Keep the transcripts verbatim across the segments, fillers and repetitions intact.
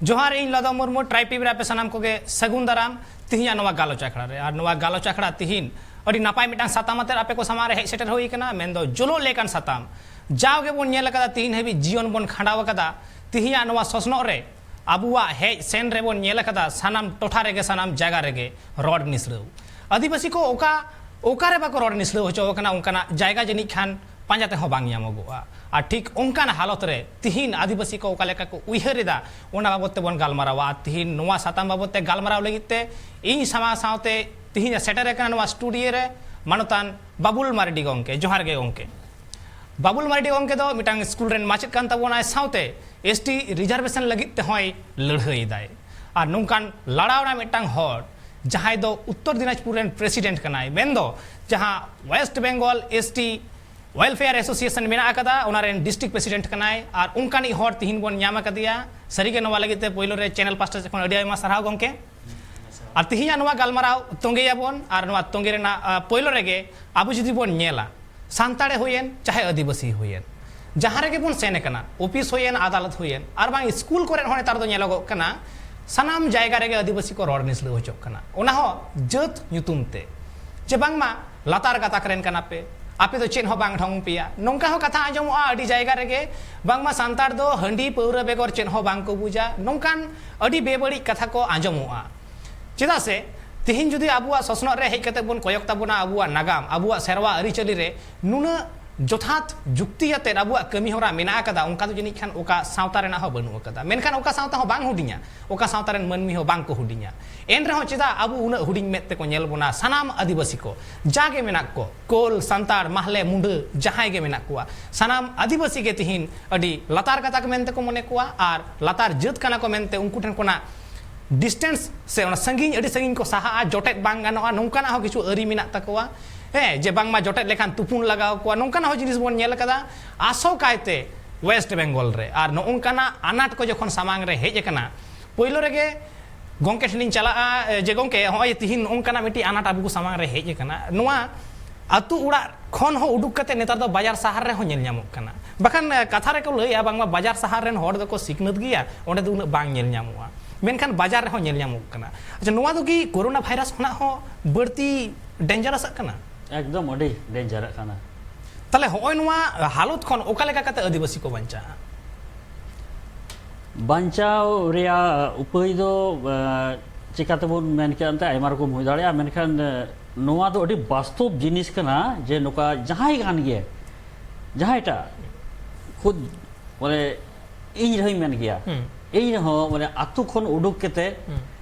ᱡᱚᱦᱟᱨ, ᱤᱧ ᱞᱚᱫᱚ Murmu, tribe TV ᱨᱮ ᱟᱯᱮ ᱥᱟᱱᱟᱢ ᱠᱚᱜᱮ ᱥᱟᱹᱜᱩᱱ ᱫᱟᱨᱟᱢ᱾ ᱛᱤᱦᱤᱧᱟᱜ ᱱᱚᱣᱟ ᱜᱟᱞᱚᱪ ᱟᱠᱷᱲᱟ ᱨᱮ, ᱟᱨ ᱱᱚᱣᱟ ᱜᱟᱞᱚᱪ ᱟᱠᱷᱲᱟ ᱛᱤᱦᱤᱧ ᱟᱹᱰᱤ ᱱᱟᱯᱟᱭ ᱢᱤᱫᱴᱟᱝ ᱥᱟᱛᱟᱢ ᱟᱛᱮ ᱟᱯᱮ ᱠᱚ ᱥᱟᱢᱟᱝ ᱨᱮ ᱦᱮᱡ ᱥᱮᱴᱮᱨ ᱦᱩᱭ ᱟᱠᱟᱱᱟ, ᱢᱮᱱᱫᱚ ᱡᱚᱞᱚᱜ ᱞᱮᱠᱟᱱ ᱥᱟᱛᱟᱢ᱾ ᱡᱟᱣ ᱜᱮᱵᱚᱱ ᱧᱮᱞ ᱟᱠᱟᱫᱟ, ᱛᱤᱦᱤᱧ ᱦᱟᱹᱵᱤᱡ ᱡᱤᱭᱚᱱ ᱵᱚᱱ ᱠᱷᱟᱸᱰᱟᱣ ᱟᱠᱟᱫᱟ, ᱛᱤᱦᱤᱧᱟᱜ ᱱᱚᱣᱟ ᱥᱚᱥᱱᱚᱜ ᱨᱮ ᱟᱵᱚᱣᱟᱜ ᱦᱮᱡ ᱥᱮᱱ ᱨᱮᱵᱚᱱ ᱧᱮᱞ ᱟᱠᱟᱫᱟ, ᱥᱟᱱᱟᱢ ᱴᱚᱴᱷᱟ ᱨᱮᱜᱮ, ᱥᱟᱱᱟᱢ ᱡᱟᱭᱜᱟ ᱨᱮᱜᱮ ᱨᱚᱲ ᱱᱤᱥᱲᱟᱹᱣ᱾ ᱟᱹᱫᱤᱵᱟᱹᱥᱤ ᱠᱚ ᱚᱠᱟ, ᱚᱠᱟᱨᱮ ᱵᱟᱠᱚ ᱨᱚᱲ ᱱᱤᱥᱲᱟᱹᱣ ᱦᱚᱪᱚ ᱟᱠᱟᱱᱟ, ᱚᱱᱠᱟᱱᱟᱜ ᱡᱟᱭᱜᱟ ᱡᱟᱹᱱᱤᱡ ᱠᱷᱟᱱ ᱯᱟᱸᱡᱟ ᱛᱮᱦᱚᱸ ᱵᱟᱝ ᱧᱟᱢᱚᱜᱚᱜᱼᱟ᱾ ᱟᱨ ᱴᱷᱤᱠ ᱚᱱᱠᱟᱱ ᱦᱟᱞᱚᱛ ᱨᱮ ᱛᱤᱦᱤᱧ ᱟᱹᱫᱤᱵᱟᱹᱥᱤ ᱠᱚ ᱚᱠᱟ ᱞᱮᱠᱟ ᱠᱚ ᱩᱭᱦᱟᱹᱨ ᱮᱫᱟ, ᱚᱱᱟ ᱵᱟᱵᱚᱛ ᱛᱮᱵᱚᱱ ᱜᱟᱞᱢᱟᱨᱟᱣᱟ᱾ ᱟᱨ ᱛᱤᱦᱤᱧ ᱱᱚᱣᱟ ᱥᱟᱛᱟᱢ ᱵᱟᱵᱚᱛ ᱛᱮ ᱜᱟᱞᱢᱟᱨᱟᱣ ᱞᱟᱹᱜᱤᱫ ᱛᱮ ᱤᱧ ᱥᱟᱢᱟᱝ ᱥᱟᱶᱛᱮ ᱛᱤᱦᱤᱧ ᱮ ᱥᱮᱴᱮᱨ ᱟᱠᱟᱱᱟ ᱱᱚᱣᱟ ᱥᱴᱩᱰᱤᱭᱳ ᱨᱮ ᱢᱟᱱᱚᱛᱟᱱ ᱵᱟᱵᱩᱞ ᱢᱟᱨᱰᱤ ᱜᱚᱢᱠᱮ᱾ ᱡᱚᱦᱟᱨ ᱜᱮ ᱜᱚᱢᱠᱮ᱾ ᱵᱟᱵᱩᱞ ᱢᱟᱨᱰᱤ ᱜᱚᱢᱠᱮ ᱫᱚ ᱢᱤᱫᱴᱟᱝ ᱥᱠᱩᱞ ᱨᱮᱱ ᱢᱟᱪᱮᱫ ᱠᱟᱱ ᱛᱟᱵᱚᱱᱟᱭ, ᱥᱟᱶᱛᱮ ᱮᱥ ᱴᱤ ᱨᱤᱡᱟᱨᱵᱷᱮᱥᱚᱱ ᱞᱟᱹᱜᱤᱫ ᱛᱮᱦᱚᱸᱭ ᱞᱟᱹᱲᱦᱟᱹᱭ ᱮᱫᱟᱭ᱾ ᱟᱨ ᱱᱚᱝᱠᱟᱱ ᱞᱟᱲᱟᱣ ᱨᱮᱱᱟᱜ ᱢᱤᱫᱴᱟᱝ ᱦᱚᱲ, ᱡᱟᱦᱟᱸᱭ ᱫᱚ ᱩᱛᱛᱚᱨ ᱫᱤᱱᱟᱡᱽᱯᱩᱨ ᱨᱮᱱ ᱯᱨᱮᱥᱤᱰᱮᱱᱴ ᱠᱟᱱᱟᱭ, ᱢᱮᱱᱫᱚ ᱡᱟᱦᱟᱸ West Bengal S T welfare association ᱢᱮᱱᱟᱜ ᱟᱠᱟᱫᱟ, ᱚᱱᱟ ᱨᱮᱱ ᱰᱤᱥᱴᱨᱤᱠᱴ ᱯᱨᱮᱥᱤᱰᱮᱱᱴ ᱠᱟᱱᱟᱭ᱾ ᱟᱨ ᱚᱱᱠᱟᱱᱤᱡ ᱦᱚᱲ ᱛᱤᱦᱤᱧ ᱵᱚᱱ ᱧᱟᱢ ᱟᱠᱟᱫᱮᱭᱟ᱾ ᱥᱟᱹᱨᱤᱜᱮ ᱱᱚᱣᱟ ᱞᱟᱹᱜᱤᱫ ᱛᱮ ᱯᱳᱭᱞᱳ ᱨᱮ ᱪᱮᱱᱮᱞ ᱯᱟᱥᱴᱟ ᱥᱮᱫ ᱠᱷᱚᱱ ᱟᱹᱰᱤ ᱟᱭᱢᱟ ᱥᱟᱨᱦᱟᱣ ᱜᱚᱢᱠᱮ᱾ ᱟᱨ ᱛᱤᱦᱤᱧᱟᱜ ᱱᱚᱣᱟ ᱜᱟᱞᱢᱟᱨᱟᱣ ᱛᱚᱸᱜᱮᱭᱟᱵᱚᱱ, ᱟᱨ ᱱᱚᱣᱟ ᱛᱚᱸᱜᱮ ᱨᱮᱱᱟᱜ, ᱟ, ᱯᱳᱭᱞᱳ ᱨᱮᱜᱮ ᱟᱵᱚ ᱡᱩᱫᱤ ᱵᱚᱱ ᱧᱮᱞᱟ, ᱥᱟᱱᱛᱟᱲᱮ ᱦᱩᱭᱮᱱ ᱪᱟᱦᱮ ᱟᱹᱫᱤᱵᱟᱹᱥᱤ ᱦᱩᱭᱮᱱ, ᱡᱟᱦᱟᱸ ᱨᱮᱜᱮ ᱵᱚᱱ ᱥᱮᱱ ᱟᱠᱟᱱᱟ, ᱚᱯᱷᱤᱥ ᱦᱩᱭᱮᱱ, ᱟᱫᱟᱞᱚᱛ ᱦᱩᱭᱮᱱ, ᱟᱨ ᱵᱟᱝ ᱥᱠᱩᱞ ᱠᱚᱨᱮ ᱦᱚᱸ ᱱᱮᱛᱟᱨ ᱫᱚ ᱧᱮᱞᱚᱜᱚᱜ ᱠᱟᱱᱟ, ᱥᱟᱱᱟᱢ ᱡᱟᱭᱜᱟ ᱨᱮᱜᱮ ᱟᱹᱫᱤᱵᱟᱹᱥᱤ ᱠᱚ ᱨᱚᱲ ᱱᱤᱥᱲᱟᱹᱣ ᱦᱚᱪᱚᱜ ᱠᱟᱱᱟ, ᱚᱱᱟ ᱦᱚᱸ ᱡᱟᱹᱛ ᱧᱩᱛᱩᱢ ᱛᱮ, ᱡᱮ ᱵᱟᱝᱢᱟ ᱞᱟᱛᱟᱨ ᱜᱟᱛᱟᱠ ᱨᱮᱱ ᱠᱟᱱᱟ ᱯᱮ, ᱟᱯᱮ ᱫᱚ ᱪᱮᱫ ᱦᱚᱸ ᱵᱟᱝ ᱰᱷᱚᱝ ᱯᱮᱭᱟ, ᱱᱚᱝᱠᱟ ᱦᱚᱸ ᱠᱟᱛᱷᱟ ᱟᱸᱡᱚᱢᱚᱜᱼᱟ ᱟᱹᱰᱤ ᱡᱟᱭᱜᱟ ᱨᱮᱜᱮ, ᱵᱟᱝᱢᱟ ᱥᱟᱱᱛᱟᱲ ᱫᱚ ᱦᱟᱺᱰᱤ ᱯᱟᱹᱣᱨᱟᱹ ᱵᱮᱜᱚᱨ ᱪᱮᱫ ᱦᱚᱸ ᱵᱟᱝ ᱠᱚ ᱵᱩᱡᱟ, ᱱᱚᱝᱠᱟᱱ ᱟᱹᱰᱤ ᱵᱮᱵᱟᱹᱲᱤᱡ ᱠᱟᱛᱷᱟ ᱠᱚ ᱟᱸᱡᱚᱢᱚᱜᱼᱟ᱾ ᱪᱮᱫᱟᱜ ᱥᱮ ᱛᱤᱦᱤᱧ ᱡᱩᱫᱤ ᱟᱵᱚᱣᱟᱜ ᱥᱚᱥᱱᱚᱜ ᱨᱮ ᱦᱮᱡ ᱠᱟᱛᱮ ᱵᱚᱱ ᱠᱚᱭᱚᱜ ᱛᱟᱵᱚᱱᱟ, ᱟᱵᱚᱣᱟᱜ ᱱᱟᱜᱟᱢ, ᱟᱵᱚᱣᱟᱜ ᱥᱮᱨᱣᱟ ᱟᱹᱨᱤᱪᱟᱹᱞᱤ ᱨᱮ ᱱᱩᱱᱟᱹᱜ ᱡᱚᱛᱷᱟᱛ ᱡᱩᱠᱛᱤ ᱟᱛᱮᱫ ᱟᱵᱚᱣᱟᱜ ᱠᱟᱹᱢᱤ ᱦᱚᱨᱟ ᱢᱮᱱᱟᱜ ᱟᱠᱟᱫᱟ, ᱚᱱᱠᱟ ᱫᱚ ᱡᱟᱹᱱᱤᱡ ᱠᱷᱟᱱ ᱚᱠᱟ ᱥᱟᱶᱛᱟ ᱨᱮᱱᱟᱜ ᱦᱚᱸ ᱵᱟᱹᱱᱩᱜ ᱟᱠᱟᱫᱟ᱾ ᱢᱮᱱᱠᱷᱟᱱ ᱚᱠᱟ ᱥᱟᱶᱛᱟ ᱦᱚᱸ ᱵᱟᱝ ᱦᱩᱰᱤᱧᱟ, ᱚᱠᱟ ᱥᱟᱶᱛᱟ ᱨᱮᱱ ᱢᱟᱹᱱᱢᱤ ᱦᱚᱸ ᱵᱟᱝ ᱠᱚ ᱦᱩᱰᱤᱧᱟ᱾ ᱮᱱ ᱨᱮᱦᱚᱸ ᱪᱮᱫᱟᱜ ᱟᱵᱚ ᱩᱱᱟᱹᱜ ᱦᱩᱰᱤᱧ ᱢᱮᱫ ᱛᱮᱠᱚ ᱧᱮᱞ ᱵᱚᱱᱟ ᱥᱟᱱᱟᱢ ᱟᱹᱫᱤᱵᱟᱹᱥᱤ ᱠᱚ, ᱡᱟᱜᱮ ᱢᱮᱱᱟᱜ ᱠᱚ, ᱠᱳᱞ, ᱥᱟᱱᱛᱟᱲ, ᱢᱟᱦᱞᱮ, ᱢᱩᱰᱟᱹ, ᱡᱟᱦᱟᱸᱭ ᱜᱮ ᱢᱮᱱᱟᱜ ᱠᱚᱣᱟ, ᱥᱟᱱᱟᱢ ᱟᱹᱫᱤᱵᱟᱹᱥᱤ ᱜᱮ ᱛᱤᱦᱤᱧ ᱟᱹᱰᱤ ᱞᱟᱛᱟᱨ ᱜᱟᱛᱟᱠ ᱢᱮᱱᱛᱮ ᱠᱚ ᱢᱚᱱᱮ ᱠᱚᱣᱟ ᱟᱨ ᱞᱟᱛᱟᱨ ᱡᱟᱹᱛ ᱠᱟᱱᱟ ᱠᱚ ᱢᱮᱱᱛᱮ ᱩᱱᱠᱩ ᱴᱷᱮᱱ ᱠᱷᱚᱱᱟᱜ ᱰᱤᱥᱴᱮᱱᱥ ᱥᱮ ᱚᱱᱟ ᱥᱟᱺᱜᱤᱧ, ᱟᱹᱰᱤ ᱥᱟᱺᱜᱤᱧ ᱠᱚ ᱥᱟᱦᱟᱜᱼᱟ, ᱡᱚᱴᱮᱫ ᱵᱟᱝ ᱜᱟᱱᱚᱜᱼᱟ, ᱱᱚᱝᱠᱟᱱᱟᱜ ᱦᱚᱸ ᱠᱤᱪᱷᱩ ᱟᱹᱨᱤ ᱢᱮᱱᱟᱜ ᱛᱟᱠᱚᱣᱟ᱾ ᱦᱮᱸ, ᱡᱮ ᱵᱟᱝᱢᱟ ᱡᱚᱴᱮᱫ ᱞᱮᱠᱷᱟᱱ ᱛᱩᱯᱩᱱ ᱞᱟᱜᱟᱣ ᱠᱚᱣᱟ, ᱱᱚᱝᱠᱟᱱᱟᱜ ᱦᱚᱸ ᱡᱤᱱᱤᱥ ᱵᱚᱱ ᱧᱮᱞ ᱟᱠᱟᱫᱟ, ᱟᱥᱚᱠᱟᱭᱛᱮ ᱳᱭᱮᱥᱴ ᱵᱮᱝᱜᱚᱞ ᱨᱮ᱾ ᱟᱨ ᱱᱚᱜᱼᱚ ᱱᱚᱝᱠᱟᱱᱟᱜ ᱟᱱᱟᱴ ᱠᱚ ᱡᱚᱠᱷᱚᱱ ᱥᱟᱢᱟᱝ ᱨᱮ ᱦᱮᱡ ᱟᱠᱟᱱᱟ, ᱯᱳᱭᱞᱳ ᱨᱮᱜᱮ ᱜᱚᱢᱠᱮ ᱴᱷᱮᱱᱤᱧ ᱪᱟᱞᱟᱜᱼᱟ, ᱮ, ᱡᱮ ᱜᱚᱢᱠᱮ, ᱦᱚᱸᱜᱼᱚᱭ ᱛᱤᱦᱤᱧ ᱱᱚᱜᱼᱚ ᱱᱚᱝᱠᱟᱱᱟᱜ ᱢᱤᱫᱴᱤᱡ ᱟᱱᱟᱴ ᱟᱵᱚ ᱠᱚ ᱥᱟᱢᱟᱝ ᱨᱮ ᱦᱮᱡ ᱟᱠᱟᱱᱟ, ᱱᱚᱣᱟ ᱟᱹᱛᱩ ᱚᱲᱟᱜ ᱠᱷᱚᱱ ᱦᱚᱸ ᱩᱰᱩᱠ ᱠᱟᱛᱮ ᱱᱮᱛᱟᱨ ᱫᱚ ᱵᱟᱡᱟᱨ ᱥᱟᱦᱟᱨ ᱨᱮᱦᱚᱸ ᱧᱮᱞ ᱧᱟᱢᱚᱜ ᱠᱟᱱᱟ᱾ ᱵᱟᱠᱷᱟᱱ ᱠᱟᱛᱷᱟ ᱨᱮᱠᱚ ᱞᱟᱹᱭᱟ ᱵᱟᱝᱢᱟ ᱵᱟᱡᱟᱨ ᱥᱟᱦᱟᱨ ᱨᱮᱱ ᱦᱚᱲ ᱫᱚᱠᱚ ᱥᱤᱠᱷᱱᱟᱹᱛ ᱜᱮᱭᱟ, ᱚᱸᱰᱮ ᱫᱚ ᱩᱱᱟᱹᱜ ᱵᱟᱝ ᱧᱮᱞ ᱧᱟᱢᱚᱜᱼᱟ, ᱢᱮᱱᱠᱷᱟᱱ ᱵᱟᱡᱟᱨ ᱨᱮᱦᱚᱸ ᱧᱮᱞ ᱧᱟᱢᱚᱜ ᱠᱟᱱᱟ᱾ ᱟᱪᱪᱷᱟ, ᱱᱚᱣᱟ ᱫᱚ ᱠᱤ ᱠᱳᱨᱳᱱᱟ ᱵᱷᱟᱭᱨᱟᱥ ᱠᱷᱚᱱᱟᱜ ᱦᱚᱸ ᱵᱟᱹᱲᱛᱤ ᱰᱮᱧᱡᱟᱨᱟᱥᱟᱜ ᱠᱟᱱᱟ? ᱮᱠᱫᱚᱢ ᱟᱹᱰᱤ ᱰᱮᱧᱡᱟᱨᱟᱜ ᱠᱟᱱᱟ᱾ ᱛᱟᱦᱞᱮ ᱦᱚᱸᱜᱼᱚᱭ ᱱᱚᱣᱟ ᱦᱟᱞᱚᱛ ᱠᱷᱚᱱ ᱚᱠᱟ ᱞᱮᱠᱟ ᱠᱟᱛᱮ ᱟᱹᱫᱤᱵᱟᱹᱥᱤ ᱠᱚ ᱵᱟᱧᱪᱟᱜᱼᱟ? ᱵᱟᱧᱪᱟᱣ ᱨᱮᱭᱟᱜ ᱩᱯᱟᱹᱭ ᱫᱚ ᱪᱤᱠᱟᱹᱛᱮᱵᱚᱱ ᱢᱮᱱ ᱠᱮᱭᱟ, ᱮᱱᱛᱮ ᱟᱭᱢᱟ ᱨᱚᱠᱚᱢ ᱦᱩᱭ ᱫᱟᱲᱮᱭᱟᱜᱼᱟ, ᱢᱮᱱᱠᱷᱟᱱ ᱱᱚᱣᱟ ᱫᱚ ᱟᱹᱰᱤ ᱵᱟᱥᱛᱚᱵ ᱡᱤᱱᱤᱥ ᱠᱟᱱᱟ ᱡᱮ ᱱᱚᱝᱠᱟ ᱡᱟᱦᱟᱸᱭ ᱠᱟᱱ ᱜᱮ, ᱡᱟᱦᱟᱸᱭᱴᱟᱜ ᱠᱷᱩᱫ ᱵᱚᱞᱮ ᱤᱧ ᱨᱮᱦᱚᱸᱧ ᱢᱮᱱ ᱜᱮᱭᱟ, ᱤᱧ ᱨᱮᱦᱚᱸ ᱢᱟᱱᱮ ᱟᱛᱳ ᱠᱷᱚᱱ ᱩᱰᱩᱠ ᱠᱟᱛᱮ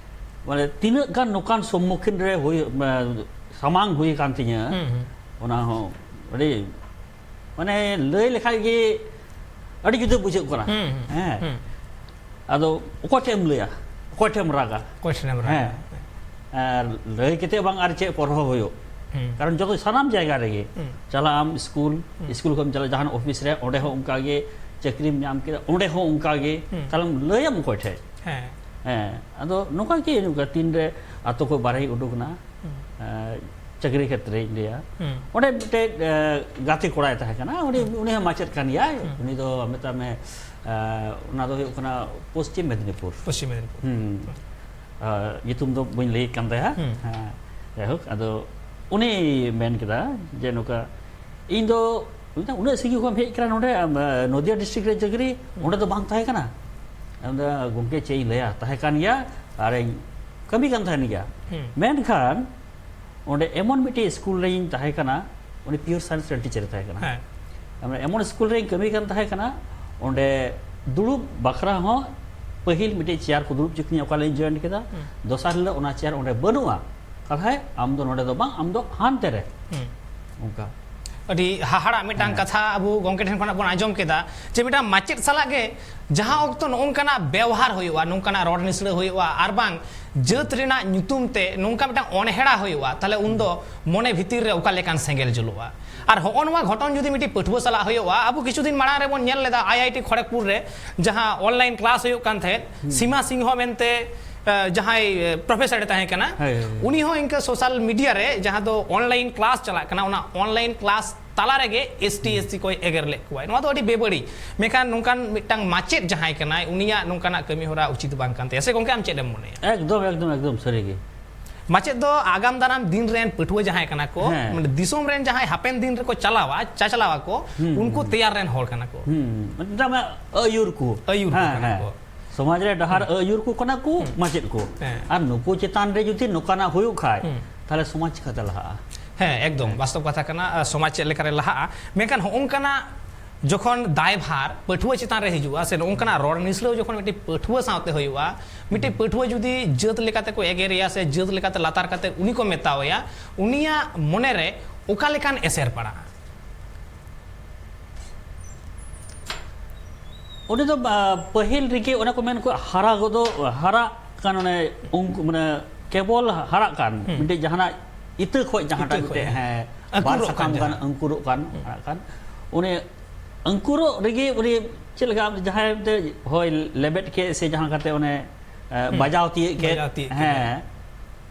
ᱢᱟᱱᱮ ᱛᱤᱱᱟᱹᱜ ᱜᱟᱱ ᱱᱚᱝᱠᱟᱱ ᱥᱚᱢᱢᱩᱠᱷᱤᱱ ᱨᱮ ᱦᱩᱭ ᱥᱟᱢᱟᱝ ᱦᱩᱭ ᱟᱠᱟᱱ ᱛᱤᱧᱟᱹ, ᱚᱱᱟ ᱦᱚᱸ ᱟᱹᱰᱤ ᱢᱟᱱᱮ ᱞᱟᱹᱭ ᱞᱮᱠᱷᱟᱡ ᱜᱮ ᱟᱹᱰᱤ ᱡᱩᱫᱟᱹ ᱵᱩᱡᱷᱟᱹᱜ ᱠᱟᱱᱟ᱾ ᱦᱮᱸ, ᱟᱫᱚ ᱚᱠᱚᱭ ᱴᱷᱮᱡ ᱮᱢ ᱞᱟᱹᱭᱟ, ᱚᱠᱚᱭ ᱴᱷᱮᱡ ᱮᱢ ᱨᱟᱜᱟ? ᱚᱠᱚᱭ ᱴᱷᱮᱱ ᱮᱢ ᱨᱟᱜᱟ? ᱦᱮᱸ᱾ ᱟᱨ ᱞᱟᱹᱭ ᱠᱟᱛᱮ ᱵᱟᱝ ᱟᱨ ᱪᱮᱫ ᱯᱚᱨᱦᱚ ᱦᱩᱭᱩᱜ, ᱠᱟᱨᱚᱱ ᱡᱚᱛᱚ ᱥᱟᱱᱟᱢ ᱡᱟᱭᱜᱟ ᱨᱮᱜᱮ ᱪᱟᱞᱟᱜ ᱟᱢ ᱥᱠᱩᱞ, ᱥᱠᱩᱞ ᱠᱷᱚᱱ ᱪᱟᱞᱟᱜ ᱡᱟᱦᱟᱱ ᱚᱯᱷᱤᱥ ᱨᱮ, ᱚᱸᱰᱮ ᱦᱚᱸ ᱚᱱᱠᱟ ᱜᱮ, ᱪᱟᱹᱠᱨᱤᱢ ᱧᱟᱢ ᱠᱮᱫᱟ, ᱚᱸᱰᱮ ᱦᱚᱸ ᱚᱱᱠᱟ ᱜᱮ, ᱛᱟᱦᱞᱮᱢ ᱞᱟᱹᱭᱟᱢ ᱚᱠᱚᱭ ᱴᱷᱮᱡ? ᱦᱮᱸ᱾ ᱟᱫᱚ ᱱᱚᱝᱠᱟ ᱜᱮ ᱱᱚᱝᱠᱟ ᱛᱤᱱᱨᱮ ᱟᱛᱳ ᱠᱷᱚᱱ ᱵᱟᱨᱦᱮ ᱩᱰᱩᱠ ᱮᱱᱟ, ᱪᱟᱹᱠᱨᱤ ᱠᱷᱮᱛᱨᱮᱧ ᱞᱟᱹᱭᱟ, ᱚᱸᱰᱮ ᱢᱤᱫᱴᱮᱡ ᱜᱟᱛᱮ ᱠᱚᱲᱟᱭ ᱛᱟᱦᱮᱸ ᱠᱟᱱᱟ, ᱩᱱᱤ ᱩᱱᱤ ᱦᱚᱸ ᱢᱟᱪᱮᱫ ᱠᱟᱱ ᱜᱮᱭᱟᱭ᱾ ᱩᱱᱤ ᱫᱚ ᱢᱮᱛᱟᱜ ᱢᱮ, ᱚᱱᱟ ᱫᱚ ᱦᱩᱭᱩᱜ ᱠᱟᱱᱟ ᱯᱚᱥᱪᱤᱢ ᱢᱮᱫᱽᱱᱤᱯᱩᱨ᱾ ᱯᱚᱥᱪᱤᱢ ᱢᱮᱫᱽᱱᱤᱯᱩᱨ᱾ ᱧᱩᱛᱩᱢ ᱫᱚ ᱵᱟᱹᱧ ᱞᱟᱹᱭᱮᱫ ᱠᱟᱱ ᱛᱟᱭᱟ᱾ ᱡᱟᱭᱦᱳᱠ, ᱟᱫᱚ ᱩᱱᱤ ᱢᱮᱱ ᱠᱮᱫᱟ ᱡᱮ ᱱᱚᱝᱠᱟ, ᱤᱧ ᱫᱚ ᱢᱮᱱᱫᱟ, ᱩᱱᱟᱹᱜ ᱥᱟᱺᱜᱤᱧ ᱠᱷᱚᱱ ᱦᱮᱡ ᱠᱟᱱᱟ ᱱᱚᱰᱮ, ᱟᱢ, ᱱᱚᱫᱤᱭᱟ ᱰᱤᱥᱴᱨᱤᱠᱴ ᱨᱮ ᱪᱟᱹᱠᱨᱤ, ᱚᱸᱰᱮ ᱫᱚ ᱵᱟᱝ ᱛᱟᱦᱮᱸ ᱠᱟᱱᱟ? ᱢᱮᱱᱫᱟ, ᱜᱚᱢᱠᱮ, ᱪᱮᱫ ᱤᱧ ᱞᱟᱹᱭᱟ, ᱛᱟᱦᱮᱸ ᱠᱟᱱ ᱜᱮᱭᱟ, ᱟᱨᱤᱧ ᱠᱟᱹᱢᱤ ᱠᱟᱱ ᱛᱟᱦᱮᱱ ᱜᱮᱭᱟ᱾ ᱢᱮᱱᱠᱷᱟᱱ ᱚᱸᱰᱮ ᱮᱢᱚᱱ ᱢᱤᱫᱴᱮᱡ ᱥᱠᱩᱞ ᱨᱮᱧ ᱛᱟᱦᱮᱸ ᱠᱟᱱᱟ, ᱩᱱᱤ ᱯᱤᱭᱳᱨ ᱥᱟᱭᱮᱱᱥ ᱨᱮᱱ ᱴᱤᱪᱟᱨ ᱮ ᱛᱟᱦᱮᱸ ᱠᱟᱱᱟ᱾ ᱦᱮᱸ᱾ ᱢᱟᱱᱮ ᱮᱢᱚᱱ ᱥᱠᱩᱞ ᱨᱮᱧ ᱠᱟᱹᱢᱤ ᱠᱟᱱ ᱛᱟᱦᱮᱸ ᱠᱟᱱᱟ, ᱚᱸᱰᱮ ᱫᱩᱲᱩᱵ ᱵᱟᱠᱷᱨᱟ ᱦᱚᱸ ᱯᱟᱹᱦᱤᱞ ᱢᱤᱫᱴᱮᱡ ᱪᱮᱭᱟᱨ ᱠᱚ ᱫᱩᱲᱩᱵ ᱦᱚᱪᱚ ᱠᱤᱧᱟ, ᱚᱠᱟ ᱨᱮᱞᱤᱧ ᱡᱚᱭᱮᱱ ᱠᱮᱫᱟ᱾ ᱫᱚᱥᱟᱨ ᱦᱤᱞᱳᱜ ᱚᱱᱟ ᱪᱮᱭᱟᱨ ᱚᱸᱰᱮ ᱵᱟᱹᱱᱩᱜᱼᱟ, ᱛᱟᱦᱞᱮ ᱟᱢ ᱫᱚ ᱱᱚᱰᱮ ᱫᱚ ᱵᱟᱝ, ᱟᱢ ᱫᱚ ᱦᱟᱱᱛᱮ ᱨᱮ᱾ ᱚᱱᱠᱟ᱾ ᱟᱹᱰᱤ ᱦᱟᱦᱟᱲᱟᱜ ᱢᱤᱫᱴᱟᱝ ᱠᱟᱛᱷᱟ ᱟᱵᱚ ᱜᱚᱢᱠᱮ ᱴᱷᱮᱱ ᱠᱷᱚᱱᱟᱜ ᱵᱚᱱ ᱟᱸᱡᱚᱢ ᱠᱮᱫᱟ ᱡᱮ ᱢᱤᱫᱴᱟᱝ ᱢᱟᱪᱮᱫ ᱥᱟᱞᱟᱜ ᱜᱮ ᱡᱟᱦᱟᱸ ᱚᱠᱛᱚ ᱱᱚᱜᱼᱚ ᱱᱚᱝᱠᱟᱱᱟᱜ ᱵᱮᱣᱦᱟᱨ ᱦᱩᱭᱩᱜᱼᱟ, ᱱᱚᱝᱠᱟᱱᱟᱜ ᱨᱚᱲ ᱱᱤᱥᱲᱟᱹ ᱦᱩᱭᱩᱜᱼᱟ, ᱟᱨ ᱵᱟᱝ ᱡᱟᱹᱛ ᱨᱮᱱᱟᱜ ᱧᱩᱛᱩᱢ ᱛᱮ ᱱᱚᱝᱠᱟ ᱢᱤᱫᱴᱟᱝ ᱚᱱᱦᱮᱲᱟ ᱦᱩᱭᱩᱜᱼᱟ, ᱛᱟᱦᱞᱮ ᱩᱱᱫᱚ ᱢᱚᱱᱮ ᱵᱷᱤᱛᱤᱨ ᱨᱮ ᱚᱠᱟ ᱞᱮᱠᱟᱱ ᱥᱮᱸᱜᱮᱞ ᱡᱩᱞᱩᱜᱼᱟ? ᱟᱨ ᱦᱚᱸᱜᱼᱚ ᱱᱚᱣᱟ ᱜᱷᱚᱴᱚᱱ ᱡᱩᱫᱤ ᱢᱤᱫᱴᱤᱡ ᱯᱟᱹᱴᱷᱩᱣᱟᱹ ᱥᱟᱞᱟᱜ ᱦᱩᱭᱩᱜᱼᱟ, ᱟᱵᱚ ᱠᱤᱪᱷᱩ ᱫᱤᱱ ᱢᱟᱲᱟᱝ ᱨᱮᱵᱚᱱ ᱧᱮᱞ ᱞᱮᱫᱟ ᱟᱭ ᱟᱭ ᱴᱤ ᱠᱷᱚᱲᱮᱜᱽᱯᱩᱨ ᱨᱮ ᱡᱟᱦᱟᱸ online class ᱦᱩᱭᱩᱜ ᱠᱟᱱ ᱛᱟᱦᱮᱸᱫ, ᱥᱤᱢᱟ ᱥᱤᱝᱦᱚ ᱢᱮᱱᱛᱮ ᱡᱟᱦᱟᱸᱭ ᱯᱨᱚᱯᱷᱮᱥᱚᱨ ᱮ ᱛᱟᱦᱮᱸ ᱠᱟᱱᱟ, ᱦᱳᱭ, ᱦᱳᱭ᱾ ᱩᱱᱤ ᱦᱚᱸ ᱤᱱᱠᱟᱹ ᱥᱳᱥᱟᱞ ᱢᱤᱰᱤᱭᱟ ᱨᱮ ᱡᱟᱦᱟᱸ ᱫᱚ ᱚᱱᱞᱟᱭᱤᱱ ᱠᱞᱟᱥ ᱪᱟᱞᱟᱜ ᱠᱟᱱᱟ, ᱚᱱᱟ ᱚᱱᱞᱟᱭᱤᱱ ᱠᱞᱟᱥ ᱛᱟᱞᱟ ᱨᱮᱜᱮ ᱮᱥ ᱴᱤ ᱮᱥ ᱥᱤ ᱠᱚᱭ ᱮᱜᱮᱨ ᱞᱮᱫ ᱠᱚᱣᱟᱭ᱾ ᱱᱚᱣᱟ ᱫᱚ ᱟᱹᱰᱤ ᱵᱮᱵᱟᱹᱲᱤᱡ᱾ ᱢᱮᱱᱠᱷᱟᱱ ᱱᱚᱝᱠᱟᱱ ᱢᱤᱫᱴᱟᱝ ᱢᱟᱪᱮᱫ ᱡᱟᱦᱟᱸᱭ ᱠᱟᱱᱟᱭ, ᱩᱱᱤᱭᱟᱜ ᱱᱚᱝᱠᱟᱱᱟᱜ ᱠᱟᱹᱢᱤ ᱦᱚᱨᱟ ᱩᱪᱤᱛ ᱵᱟᱝ ᱠᱟᱱ ᱛᱟᱭᱟ᱾ ᱥᱮ ᱜᱚᱝᱠᱮ, ᱟᱢ ᱪᱮᱫ ᱮᱢ ᱢᱚᱱᱮᱭᱟ? ᱮᱠᱫᱚᱢ, ᱮᱠᱫᱚᱢ, ᱮᱠᱫᱚᱢ ᱥᱟᱹᱨᱤ ᱜᱮ᱾ ᱢᱟᱪᱮᱫ ᱫᱚ ᱟᱜᱟᱢ ᱫᱟᱨᱟᱢ ᱫᱤᱱ ᱨᱮᱱ ᱯᱟᱹᱴᱷᱩᱣᱟᱹ ᱡᱟᱦᱟᱸᱭ ᱠᱟᱱᱟ ᱠᱚ, ᱦᱮᱸ᱾ ᱢᱟᱱᱮ ᱫᱤᱥᱚᱢ ᱨᱮᱱ ᱡᱟᱦᱟᱸᱭ ᱦᱟᱯᱮᱱ ᱫᱤᱱ ᱨᱮᱠᱚ ᱪᱟᱞᱟᱣᱟ, ᱪᱟᱪᱞᱟᱣ ᱟᱠᱚ, ᱦᱩᱸ, ᱩᱱᱠᱩ ᱦᱩᱸ᱾ ᱛᱮᱭᱟᱨ ᱨᱮᱱ ᱦᱚᱲ ᱠᱟᱱᱟ ᱠᱚ᱾ ᱦᱩᱸ, ᱢᱤᱫᱴᱟᱝ ᱟᱹᱭᱩᱨ ᱠᱚ᱾ ᱟᱹᱭᱩᱨ ᱠᱚ ᱦᱮᱸ, ᱠᱟᱱᱟ ᱦᱮᱸ᱾ ᱠᱚ᱾ ᱥᱚᱢᱟᱡᱽ ᱨᱮ ᱰᱟᱦᱟᱨ ᱦᱩᱸ᱾ ᱟᱹᱭᱩᱨ ᱠᱚ ᱠᱟᱱᱟ ᱠᱚ ᱦᱩᱸ᱾ ᱢᱟᱪᱮᱫ ᱠᱚ᱾ ᱦᱮᱸ᱾ ᱟᱨ ᱱᱩᱠᱩ ᱪᱮᱛᱟᱱ ᱨᱮ ᱡᱩᱫᱤ ᱱᱚᱝᱠᱟᱱᱟᱜ ᱦᱩᱭᱩᱜ ᱠᱷᱟᱡ, ᱦᱩᱸ᱾ ᱛᱟᱦᱞᱮ ᱥᱚᱢᱟᱡᱽ ᱪᱤᱠᱟᱹᱛᱮ ᱞᱟᱦᱟᱜᱼᱟ? ᱦᱮᱸ, ᱮᱠᱫᱚᱢ ᱦᱮᱸ᱾ ᱵᱟᱥᱛᱚᱵ ᱠᱟᱛᱷᱟ ᱠᱟᱱᱟ᱾ ᱟᱨ ᱥᱚᱢᱟᱡᱽ ᱪᱮᱫ ᱞᱮᱠᱟᱨᱮ ᱞᱟᱦᱟᱜᱼᱟ? ᱢᱮᱱᱠᱷᱟᱱ ᱦᱚᱸᱜᱼᱚ ᱱᱚᱝᱠᱟᱱᱟᱜ ᱡᱚᱠᱷᱚᱱ ᱫᱟᱭᱵᱷᱟᱨ ᱯᱟᱹᱴᱷᱩᱣᱟᱹ ᱪᱮᱛᱟᱱ ᱨᱮ ᱦᱤᱡᱩᱜᱼᱟ, ᱥᱮ ᱱᱚᱜᱼᱚ ᱱᱚᱝᱠᱟᱱᱟᱜ ᱨᱚᱲ ᱱᱤᱥᱲᱟᱹᱣ ᱡᱚᱠᱷᱚᱱ ᱢᱤᱫᱴᱤᱡ ᱯᱟᱹᱴᱷᱩᱣᱟᱹ ᱥᱟᱶᱛᱮ ᱦᱩᱭᱩᱜᱼᱟ, ᱢᱤᱫᱴᱤᱡ ᱯᱟᱹᱴᱷᱩᱣᱟᱹ ᱡᱩᱫᱤ ᱡᱟᱹᱛ ᱞᱮᱠᱟᱛᱮ ᱠᱚ ᱮᱜᱮᱨᱮᱭᱟ ᱥᱮ ᱡᱟᱹᱛ ᱞᱮᱠᱟᱛᱮ ᱞᱟᱛᱟᱨ ᱠᱟᱛᱮ ᱩᱱᱤ ᱠᱚ ᱢᱮᱛᱟᱣᱟᱭᱟ, ᱩᱱᱤᱭᱟᱜ ᱢᱚᱱᱮᱨᱮ ᱚᱠᱟ ᱞᱮᱠᱟᱱ ᱮᱥᱮᱨ ᱯᱟᱲᱟᱜᱼᱟ? ᱩᱱᱤ ᱫᱚ, ᱟ, ᱯᱟᱹᱦᱤᱞ ᱨᱮᱜᱮ ᱚᱱᱟ ᱠᱚ ᱢᱮᱱ ᱠᱚ ᱦᱟᱨᱟ ᱜᱚᱫᱚᱜ, ᱦᱟᱨᱟᱜ ᱠᱟᱱ, ᱚᱱᱮ ᱩᱱᱠᱩ, ᱢᱟᱱᱮ ᱠᱮᱵᱚᱞ ᱦᱟᱨᱟᱜ ᱠᱟᱱ ᱦᱩᱸ᱾ ᱢᱤᱫᱴᱮᱡ ᱡᱟᱦᱟᱱᱟᱜ ᱤᱛᱟᱹ ᱠᱷᱚᱡ ᱡᱟᱦᱟᱸᱴᱟᱜ ᱤᱛᱟᱹ ᱠᱷᱚᱡ, ᱢᱤᱫᱴᱮᱡ, ᱦᱮᱸ᱾ ᱦᱮᱸ, ᱵᱟᱨ ᱟᱹᱝᱠᱩᱨᱚᱜ ᱥᱟᱠᱟᱢ ᱠᱟᱱ ᱜᱟᱱ ᱡᱟᱦᱟᱸ᱾ ᱟᱹᱝᱠᱩᱨᱚᱜ ᱠᱟᱱ, ᱦᱩᱸ᱾ ᱦᱟᱨᱟᱜ ᱠᱟᱱ, ᱩᱱᱤ ᱟᱹᱝᱠᱩᱨᱚᱜ ᱨᱮᱜᱮ ᱩᱱᱤ ᱪᱮᱫ ᱞᱮᱠᱟ ᱡᱟᱦᱟᱸᱭ ᱢᱤᱫᱴᱮᱡ ᱦᱚᱭ ᱞᱮᱵᱮᱫ ᱠᱮᱫ ᱥᱮ ᱡᱟᱦᱟᱸ ᱠᱟᱛᱮ ᱚᱱᱮ, ᱮ, ᱦᱩᱸ᱾ ᱵᱟᱡᱟᱣ ᱛᱤᱭᱟᱹᱜ ᱠᱮᱫ, ᱵᱟᱡᱟᱣ ᱛᱤᱭᱟᱹᱜ ᱠᱮᱫ᱾ ᱦᱮᱸ᱾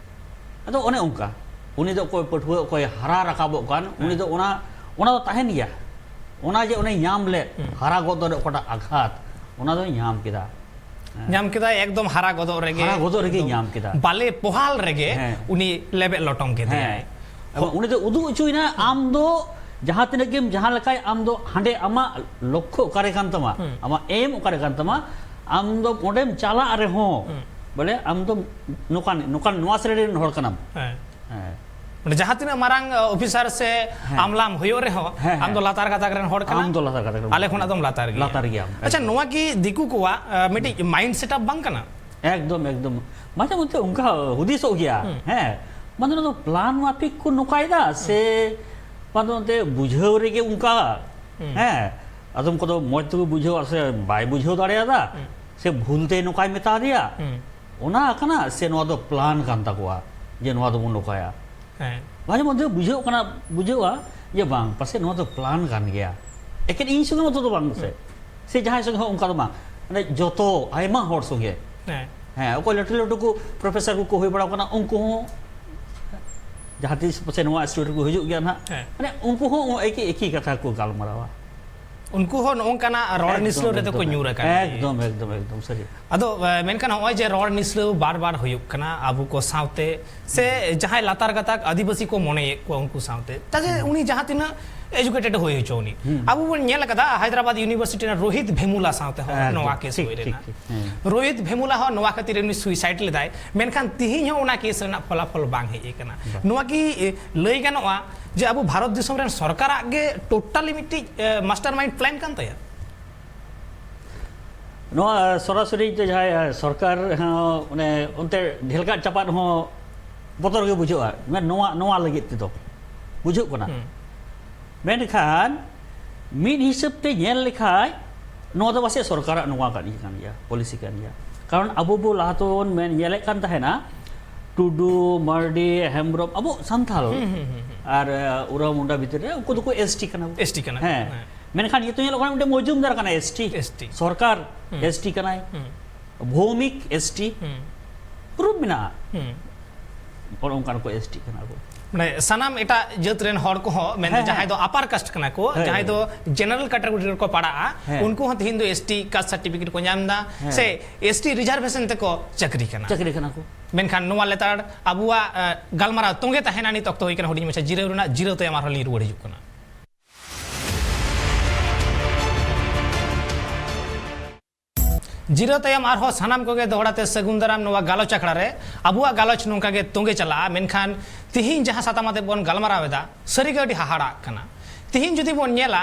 ᱟᱫᱚ ᱚᱱᱮ ᱚᱱᱠᱟ, ᱩᱱᱤ ᱫᱚ ᱚᱠᱚᱭ ᱯᱟᱹᱴᱷᱩᱣᱟᱹ, ᱚᱠᱚᱭ ᱦᱟᱨᱟ ᱨᱟᱠᱟᱵᱚᱜ ᱠᱟᱱ, ᱩᱱᱤ ᱦᱮᱸ᱾ ᱫᱚ ᱚᱱᱟ, ᱚᱱᱟ ᱫᱚ ᱛᱟᱦᱮᱱ ᱜᱮᱭᱟ᱾ ᱚᱱᱟ ᱡᱮ ᱩᱱᱤ ᱧᱟᱢ ᱞᱮᱫ, ᱦᱩᱸ᱾ ᱦᱟᱨᱟ ᱜᱚᱫᱚᱜ ᱨᱮ ᱚᱠᱟᱴᱟᱜ ᱟᱜᱷᱟᱛ, ᱚᱱᱟ ᱫᱚᱭ ᱧᱟᱢ ᱠᱮᱫᱟ᱾ ᱦᱮᱸ᱾ ᱧᱟᱢ ᱠᱮᱫᱟᱭ, ᱮᱠᱫᱚᱢ ᱦᱟᱨᱟ ᱜᱚᱫᱚᱜ ᱨᱮᱜᱮ, ᱦᱟᱨᱟ ᱜᱚᱫᱚᱜ ᱨᱮᱜᱮ ᱮᱠᱫᱚᱢ ᱧᱟᱢ ᱠᱮᱫᱟ᱾ ᱵᱟᱞᱮ ᱯᱚᱦᱟᱞ ᱨᱮᱜᱮ ᱦᱮᱸ᱾ ᱩᱱᱤ ᱞᱮᱵᱮᱫ ᱞᱚᱴᱚᱢ ᱠᱮᱫᱮᱭᱟᱭ᱾ ᱦᱮᱸ᱾ ᱮᱵᱚᱝ ᱩᱱᱤ ᱫᱚ ᱩᱫᱩᱜ ᱦᱚᱪᱚᱭᱮᱱᱟ, ᱟᱢ ᱫᱚ ᱡᱟᱦᱟᱸ ᱛᱤᱱᱟᱹᱜ ᱜᱮᱢ ᱡᱟᱦᱟᱸ ᱞᱮᱠᱟᱭ, ᱟᱢ ᱫᱚ ᱦᱟᱸᱰᱮ ᱟᱢᱟᱜ ᱞᱚᱠᱠᱷᱚ ᱚᱠᱟᱨᱮ ᱠᱟᱱ ᱛᱟᱢᱟ, ᱦᱩᱸ᱾ ᱟᱢᱟᱜ ᱮᱢ ᱚᱠᱟᱨᱮ ᱠᱟᱱ ᱛᱟᱢᱟ, ᱟᱢ ᱫᱚ ᱚᱸᱰᱮᱢ ᱪᱟᱞᱟᱜ ᱨᱮᱦᱚᱸ, ᱦᱩᱸ᱾ ᱵᱚᱞᱮ ᱟᱢ ᱫᱚ ᱱᱚᱝᱠᱟᱱ, ᱱᱚᱝᱠᱟᱱ ᱱᱚᱣᱟ ᱥᱨᱮᱱᱤ ᱨᱮᱱ ᱦᱚᱲ ᱠᱟᱱᱟᱢ᱾ ᱦᱮᱸ᱾ ᱦᱮᱸ᱾ ᱢᱟᱱᱮ ᱡᱟᱦᱟᱸ ᱛᱤᱱᱟᱹᱜ ᱢᱟᱨᱟᱝ, ᱟ, ᱚᱯᱷᱤᱥᱟᱨ ᱥᱮ ᱦᱮᱸ᱾ ᱟᱢᱞᱟᱢ ᱦᱩᱭᱩᱜ ᱨᱮᱦᱚᱸ, ᱦᱮᱸ, ᱟᱢ ᱫᱚ ᱦᱮᱸ᱾ ᱞᱟᱛᱟᱨ ᱜᱟᱛᱟᱠ ᱨᱮᱱ ᱦᱚᱲ ᱠᱟᱱᱟᱢ᱾ ᱟᱢ ᱫᱚ ᱞᱟᱛᱟᱨ ᱜᱟᱛᱟᱠ ᱨᱮᱱ ᱟᱞᱮ ᱦᱚᱲ ᱠᱷᱚᱱᱟᱜ ᱠᱟᱱᱟᱢ᱾ ᱫᱚᱢ ᱞᱟᱛᱟᱨ ᱜᱮᱭᱟ᱾ ᱞᱟᱛᱟᱨ ᱜᱮᱭᱟᱢ, ᱟᱪᱪᱷᱟ, ᱮᱠᱫᱚᱢ᱾ ᱱᱚᱣᱟ ᱠᱤ ᱫᱤᱠᱩ ᱠᱚᱣᱟᱜ, ᱟ, ᱢᱤᱫᱴᱤᱡ ᱢᱟᱭᱤᱱᱰ ᱥᱮᱴᱟᱯ ᱵᱟᱝ ᱠᱟᱱᱟ? ᱮᱠᱫᱚᱢ, ᱮᱠᱫᱚᱢ᱾ ᱢᱟᱡᱷᱮ ᱢᱚᱫᱽᱫᱷᱮ ᱚᱱᱠᱟ ᱦᱩᱫᱤᱥᱚᱜ ᱜᱮᱭᱟ᱾ ᱦᱩᱸ᱾ ᱦᱮᱸ᱾ ᱢᱟᱱᱮ ᱱᱚᱣᱟ ᱫᱚ ᱯᱞᱟᱱ ᱢᱟᱯᱷᱤᱠ ᱠᱚ ᱱᱚᱝᱠᱟᱭᱮᱫᱟ ᱥᱮ ᱦᱩᱸ᱾ ᱢᱟᱱᱮ ᱚᱱᱛᱮ ᱵᱩᱡᱷᱟᱹᱣ ᱨᱮᱜᱮ ᱚᱱᱠᱟ? ᱦᱩᱸ᱾ ᱦᱮᱸ᱾ ᱟᱫᱚᱢ ᱠᱚᱫᱚ ᱢᱚᱡᱽ ᱛᱮᱠᱚ ᱵᱩᱡᱷᱟᱹᱣᱟ ᱥᱮ ᱵᱟᱭ ᱵᱩᱡᱷᱟᱹᱣ ᱫᱟᱲᱮᱭᱟᱫᱟ, ᱦᱩᱸ᱾ ᱥᱮ ᱵᱷᱩᱞ ᱛᱮ ᱱᱚᱝᱠᱟᱭ ᱢᱮᱛᱟ ᱫᱮᱭᱟ, ᱦᱩᱸ᱾ ᱚᱱᱟ ᱠᱟᱱᱟ ᱥᱮ ᱱᱚᱣᱟ ᱫᱚ ᱯᱞᱟᱱ ᱠᱟᱱ ᱛᱟᱠᱚᱣᱟ ᱡᱮ ᱱᱚᱣᱟ ᱫᱚᱵᱚᱱ ᱱᱚᱝᱠᱟᱭᱟ? ᱦᱮᱸ᱾ ᱢᱟᱡᱷᱮ ᱢᱚᱫᱽᱫᱷᱮ ᱵᱩᱡᱷᱟᱹᱣ ᱠᱟᱱᱟ, ᱵᱩᱡᱷᱟᱹᱣᱟ ᱡᱮ ᱵᱟᱝ, ᱯᱟᱥᱮᱡ ᱱᱚᱣᱟ ᱫᱚ ᱯᱞᱟᱱ ᱠᱟᱱ ᱜᱮᱭᱟ᱾ ᱮᱠᱮᱱ ᱤᱧ ᱥᱚᱸᱜᱮ ᱢᱚᱛᱚ ᱫᱚ ᱵᱟᱝ ᱥᱮ, ᱦᱩᱸ᱾ ᱥᱮ ᱡᱟᱦᱟᱸᱭ ᱥᱚᱸᱜᱮ ᱦᱚᱸ ᱚᱱᱠᱟ ᱫᱚ ᱵᱟᱝ, ᱢᱟᱱᱮ ᱡᱚᱛᱚ ᱟᱭᱢᱟ ᱦᱚᱲ ᱥᱚᱸᱜᱮ᱾ ᱦᱮᱸ᱾ ᱦᱮᱸ, ᱚᱠᱚᱭ ᱞᱟᱹᱴᱩ ᱞᱟᱹᱴᱩ ᱠᱚ ᱯᱨᱚᱯᱷᱮᱥᱚᱨ ᱠᱚᱠᱚ ᱦᱩᱭ ᱵᱟᱲᱟᱣ ᱠᱟᱱᱟ, ᱩᱱᱠᱩ ᱦᱚᱸ ᱡᱟᱦᱟᱸ ᱛᱤᱥ ᱯᱟᱥᱮᱡ ᱱᱚᱣᱟ ᱥᱴᱩᱰᱤᱭᱳ ᱨᱮᱠᱚ ᱦᱤᱡᱩᱜ ᱜᱮᱭᱟ ᱱᱟᱦᱟᱜ᱾ ᱦᱮᱸ᱾ ᱢᱟᱱᱮ ᱩᱱᱠᱩ ᱦᱚᱸ ᱮᱠᱤ, ᱮᱠᱤ ᱠᱟᱛᱷᱟ ᱠᱚ ᱜᱟᱞᱢᱟᱨᱟᱣᱟ᱾ ᱩᱱᱠᱩ ᱦᱚᱸ ᱱᱚᱜᱼᱚ ᱱᱚᱝᱠᱟᱱᱟᱜ ᱨᱚᱲ ᱮᱠᱫᱚᱢ, ᱱᱤᱥᱲᱟᱹᱣ ᱨᱮᱫᱚ ᱠᱚ ᱮᱠᱫᱚᱢ, ᱧᱩᱨ ᱟᱠᱟᱱ ᱜᱮᱭᱟ᱾ ᱮᱠᱫᱚᱢ, ᱮᱠᱫᱚᱢ, ᱮᱠᱫᱚᱢ ᱥᱟᱹᱨᱤ᱾ ᱟᱫᱚ, ᱮ, ᱢᱮᱱᱠᱷᱟᱱ ᱱᱚᱜᱼᱚᱭ ᱡᱮ ᱨᱚᱲ ᱱᱤᱥᱲᱟᱹᱣ ᱵᱟᱨ ᱵᱟᱨ ᱦᱩᱭᱩᱜ ᱠᱟᱱᱟ ᱟᱵᱚ ᱠᱚ ᱥᱟᱶᱛᱮ, ᱥᱮ ᱡᱟᱦᱟᱸᱭ ᱞᱟᱛᱟᱨ ᱜᱟᱛᱟᱠ ᱟᱹᱫᱤᱵᱟᱹᱥᱤ ᱠᱚ ᱢᱚᱱᱮᱭᱮᱫ ᱠᱚᱣᱟ ᱩᱱᱠᱩ ᱥᱟᱶᱛᱮ, ᱛᱟᱦᱞᱮ ᱦᱩᱸ᱾ ᱩᱱᱤ ᱡᱟᱦᱟᱸ ᱛᱤᱱᱟᱹᱜ ᱮᱡᱩᱠᱮᱴᱮᱰ ᱦᱩᱭ ᱦᱚᱪᱚ ᱩᱱᱤ᱾ ᱦᱩᱸ᱾ ᱟᱵᱚ ᱵᱚᱱ ᱧᱮᱞ ᱟᱠᱟᱫᱟ ᱦᱟᱭᱫᱨᱟᱵᱟᱫ ᱤᱭᱩᱱᱤᱵᱷᱟᱨᱥᱤᱴᱤ ᱨᱮᱱ ᱨᱳᱦᱤᱛ ᱵᱷᱮᱢᱩᱞᱟ ᱥᱟᱶᱛᱮ ᱦᱚᱸ ᱮᱠᱫᱚᱢ, ᱱᱚᱣᱟ ᱠᱮᱥ ᱴᱷᱤᱠ, ᱦᱩᱭ ᱴᱷᱤᱠ, ᱞᱮᱱᱟ᱾ ᱴᱷᱤᱠ, ᱦᱮᱸ᱾ ᱨᱳᱦᱤᱛ ᱵᱷᱮᱢᱩᱞᱟ ᱦᱚᱸ ᱱᱚᱣᱟ ᱠᱷᱟᱹᱛᱤᱨ ᱩᱱᱤ ᱥᱩᱭᱥᱟᱭᱤᱰ ᱞᱮᱫᱟᱭ, ᱢᱮᱱᱠᱷᱟᱱ ᱛᱤᱦᱤᱧ ᱦᱚᱸ ᱚᱱᱟ ᱠᱮᱥ ᱨᱮᱱᱟᱜ ᱯᱷᱚᱞᱟᱯᱷᱚᱞ ᱵᱟᱝ ᱦᱮᱡ ᱟᱠᱟᱱᱟ᱾ ᱵᱟᱝ᱾ ᱱᱚᱣᱟ ᱠᱤ, ᱮ, ᱞᱟᱹᱭ ᱜᱟᱱᱚᱜᱼᱟ ᱡᱮ ᱟᱵᱚ ᱵᱷᱟᱨᱚᱛ ᱫᱤᱥᱚᱢ ᱨᱮᱱ ᱥᱚᱨᱠᱟᱨᱟᱜ ᱜᱮ ᱴᱳᱴᱟᱞᱤ ᱢᱤᱫᱴᱤᱡ, ᱮ, ᱢᱟᱥᱴᱟᱨ ᱢᱟᱭᱤᱱᱰ ᱯᱞᱮᱱ ᱠᱟᱱ ᱛᱟᱭᱟ? ᱱᱚᱣᱟ ᱥᱚᱨᱟᱥᱚᱨᱤ ᱛᱮ ᱡᱟᱦᱟᱸᱭ, ᱮ, ᱥᱚᱨᱠᱟᱨ ᱦᱚᱸ ᱚᱱᱮ ᱚᱱᱛᱮ ᱰᱷᱮᱞᱠᱟᱜ ᱪᱟᱯᱟᱫ ᱦᱚᱸ ᱵᱚᱛᱚᱨ ᱜᱮ ᱵᱩᱡᱷᱟᱹᱜᱼᱟ᱾ ᱢᱮᱱ ᱱᱚᱣᱟ, ᱱᱚᱣᱟ ᱞᱟᱹᱜᱤᱫ ᱛᱮᱫᱚ ᱵᱩᱡᱷᱟᱹᱜ ᱠᱟᱱᱟ᱾ ᱦᱩᱸ᱾ ᱢᱮᱱᱠᱷᱟᱱ ᱢᱤᱫ ᱦᱤᱥᱟᱹᱵ ᱛᱮ ᱧᱮᱞ ᱞᱮᱠᱷᱟᱡ ᱱᱚᱣᱟ ᱫᱚ ᱯᱟᱥᱮᱡ ᱥᱚᱨᱠᱟᱨᱟᱜ ᱱᱚᱣᱟ ᱠᱟᱱ, ᱤᱭᱟᱹ ᱠᱟᱱ ᱜᱮᱭᱟ, ᱯᱚᱞᱤᱥᱤ ᱠᱟᱱ ᱜᱮᱭᱟ᱾ ᱠᱟᱨᱚᱱ ᱟᱵᱚ ᱵᱚ ᱞᱟᱦᱟ ᱛᱮᱵᱚᱱ ᱢᱮᱱ ᱧᱮᱞᱮᱫ ᱠᱟᱱ ᱛᱟᱦᱮᱱᱟ, ᱴᱩᱰᱩ, ᱢᱟᱨᱰᱤ, ᱦᱮᱢᱵᱨᱚᱢ, ᱟᱵᱚ ᱥᱟᱱᱛᱟᱞ ᱦᱩᱸ, ᱦᱩᱸ, ᱦᱩᱸ, ᱦᱩᱸ᱾ ᱟᱨ, ᱮ, ᱳᱨᱟᱣ ᱢᱩᱱᱰᱟ ᱵᱷᱤᱛᱤᱨ ᱨᱮ ᱩᱱᱠᱩ ᱫᱚᱠᱚ ᱮᱥ ᱴᱤ ᱠᱟᱱᱟ ᱵᱚ᱾ ᱮᱥ ᱴᱤ ᱠᱟᱱᱟ ᱠᱚ, ᱦᱮᱸ᱾ ᱦᱮᱸ᱾ ᱢᱮᱱᱠᱷᱟᱱ ᱱᱤᱛᱚᱜ ᱧᱮᱞᱚᱜ ᱠᱟᱱᱟ ᱢᱤᱫᱴᱮᱱ ᱢᱚᱡᱩᱢᱫᱟᱨ ᱠᱟᱱᱟᱭ ᱮᱥ ᱴᱤ᱾ S T. ᱥᱚᱨᱠᱟᱨ ᱦᱩᱸ᱾ ᱮᱥ ᱴᱤ ᱠᱟᱱᱟᱭ᱾ ᱦᱩᱸ᱾ Bhowmik S T. ᱦᱩᱸ᱾ ᱯᱨᱩᱯ ᱢᱮᱱᱟᱜᱼᱟ᱾ ᱦᱩᱸ᱾ ᱚᱱᱮ ᱚᱱᱠᱟᱱ ᱠᱚ ᱮᱥ ᱴᱤ ᱠᱟᱱᱟ ᱠᱚ᱾ ᱢᱟᱱᱮ ᱥᱟᱱᱟᱢ ᱮᱴᱟᱜ ᱡᱟᱹᱛ ᱨᱮᱱ ᱦᱚᱲ ᱠᱚᱦᱚᱸ, ᱢᱮᱱᱫᱚ ᱦᱮᱸ, ᱡᱟᱦᱟᱸᱭ ᱦᱮᱸ᱾ ᱫᱚ ᱟᱯᱟᱨ ᱠᱟᱥᱴ ᱠᱟᱱᱟ ᱠᱚ, ᱦᱮᱸ, ᱡᱟᱦᱟᱸᱭ ᱦᱮᱸ᱾ ᱫᱚ ᱡᱮᱱᱟᱨᱮᱞ ᱠᱮᱴᱟᱜᱚᱨᱤ ᱨᱮᱠᱚ ᱯᱟᱲᱟᱜᱼᱟ, ᱦᱮᱸ᱾ ᱩᱱᱠᱩ ᱦᱚᱸ ᱛᱮᱦᱮᱧ ᱫᱚ ᱮᱥ ᱴᱤ ᱠᱟᱥᱴ ᱥᱟᱨᱴᱤᱯᱷᱤᱠᱮᱴ ᱠᱚ ᱧᱟᱢ ᱮᱫᱟ, ᱦᱮᱸ᱾ ᱥᱮ ᱮᱥ ᱴᱤ ᱨᱤᱡᱟᱨᱵᱷᱮᱥᱚᱱ ᱛᱮᱠᱚ ᱪᱟᱹᱠᱨᱤ ᱠᱟᱱᱟ᱾ ᱪᱟᱹᱠᱨᱤ ᱠᱟᱱᱟ ᱠᱚ᱾ ᱢᱮᱱᱠᱷᱟᱱ ᱱᱚᱣᱟ ᱞᱮᱛᱟᱲ ᱟᱵᱚᱣᱟᱜ, ᱮ, ᱜᱟᱞᱢᱟᱨᱟᱣ ᱛᱚᱸᱜᱮ ᱛᱟᱦᱮᱱᱟ᱾ ᱱᱤᱛ ᱚᱠᱛᱚ ᱦᱩᱭ ᱠᱟᱱᱟ ᱦᱩᱰᱤᱧ ᱢᱟᱪᱷᱟ ᱡᱤᱨᱟᱹᱣ ᱨᱮᱱᱟᱜ, ᱡᱤᱨᱟᱹᱣ ᱛᱟᱭᱚᱢ ᱟᱨᱦᱚᱸ ᱞᱤᱧ ᱨᱩᱣᱟᱹᱲ ᱦᱤᱡᱩᱜ ᱠᱟᱱᱟ᱾ ᱡᱤᱨᱟᱹᱣ ᱛᱟᱭᱚᱢ ᱟᱨᱦᱚᱸ ᱥᱟᱱᱟᱢ ᱠᱚᱜᱮ ᱫᱚᱦᱲᱟ ᱛᱮ ᱥᱟᱹᱜᱩᱱ ᱫᱟᱨᱟᱢ ᱱᱚᱣᱟ ᱜᱟᱞᱚᱪ ᱟᱠᱷᱲᱟ ᱨᱮ᱾ ᱟᱵᱚᱣᱟᱜ ᱜᱟᱞᱚᱪ ᱱᱚᱝᱠᱟ ᱜᱮ ᱛᱚᱸᱜᱮ ᱪᱟᱞᱟᱜᱼᱟ, ᱢᱮᱱᱠᱷᱟᱱ ᱛᱤᱦᱤᱧ ᱡᱟᱦᱟᱸ ᱥᱟᱛᱟᱢ ᱟᱛᱮ ᱵᱚᱱ ᱜᱟᱞᱢᱟᱨᱟᱣ ᱮᱫᱟ, ᱥᱟᱹᱨᱤᱜᱮ ᱟᱹᱰᱤ ᱦᱟᱦᱟᱲᱟᱜ ᱠᱟᱱᱟ᱾ ᱛᱤᱦᱤᱧ ᱡᱩᱫᱤ ᱵᱚᱱ ᱧᱮᱞᱟ,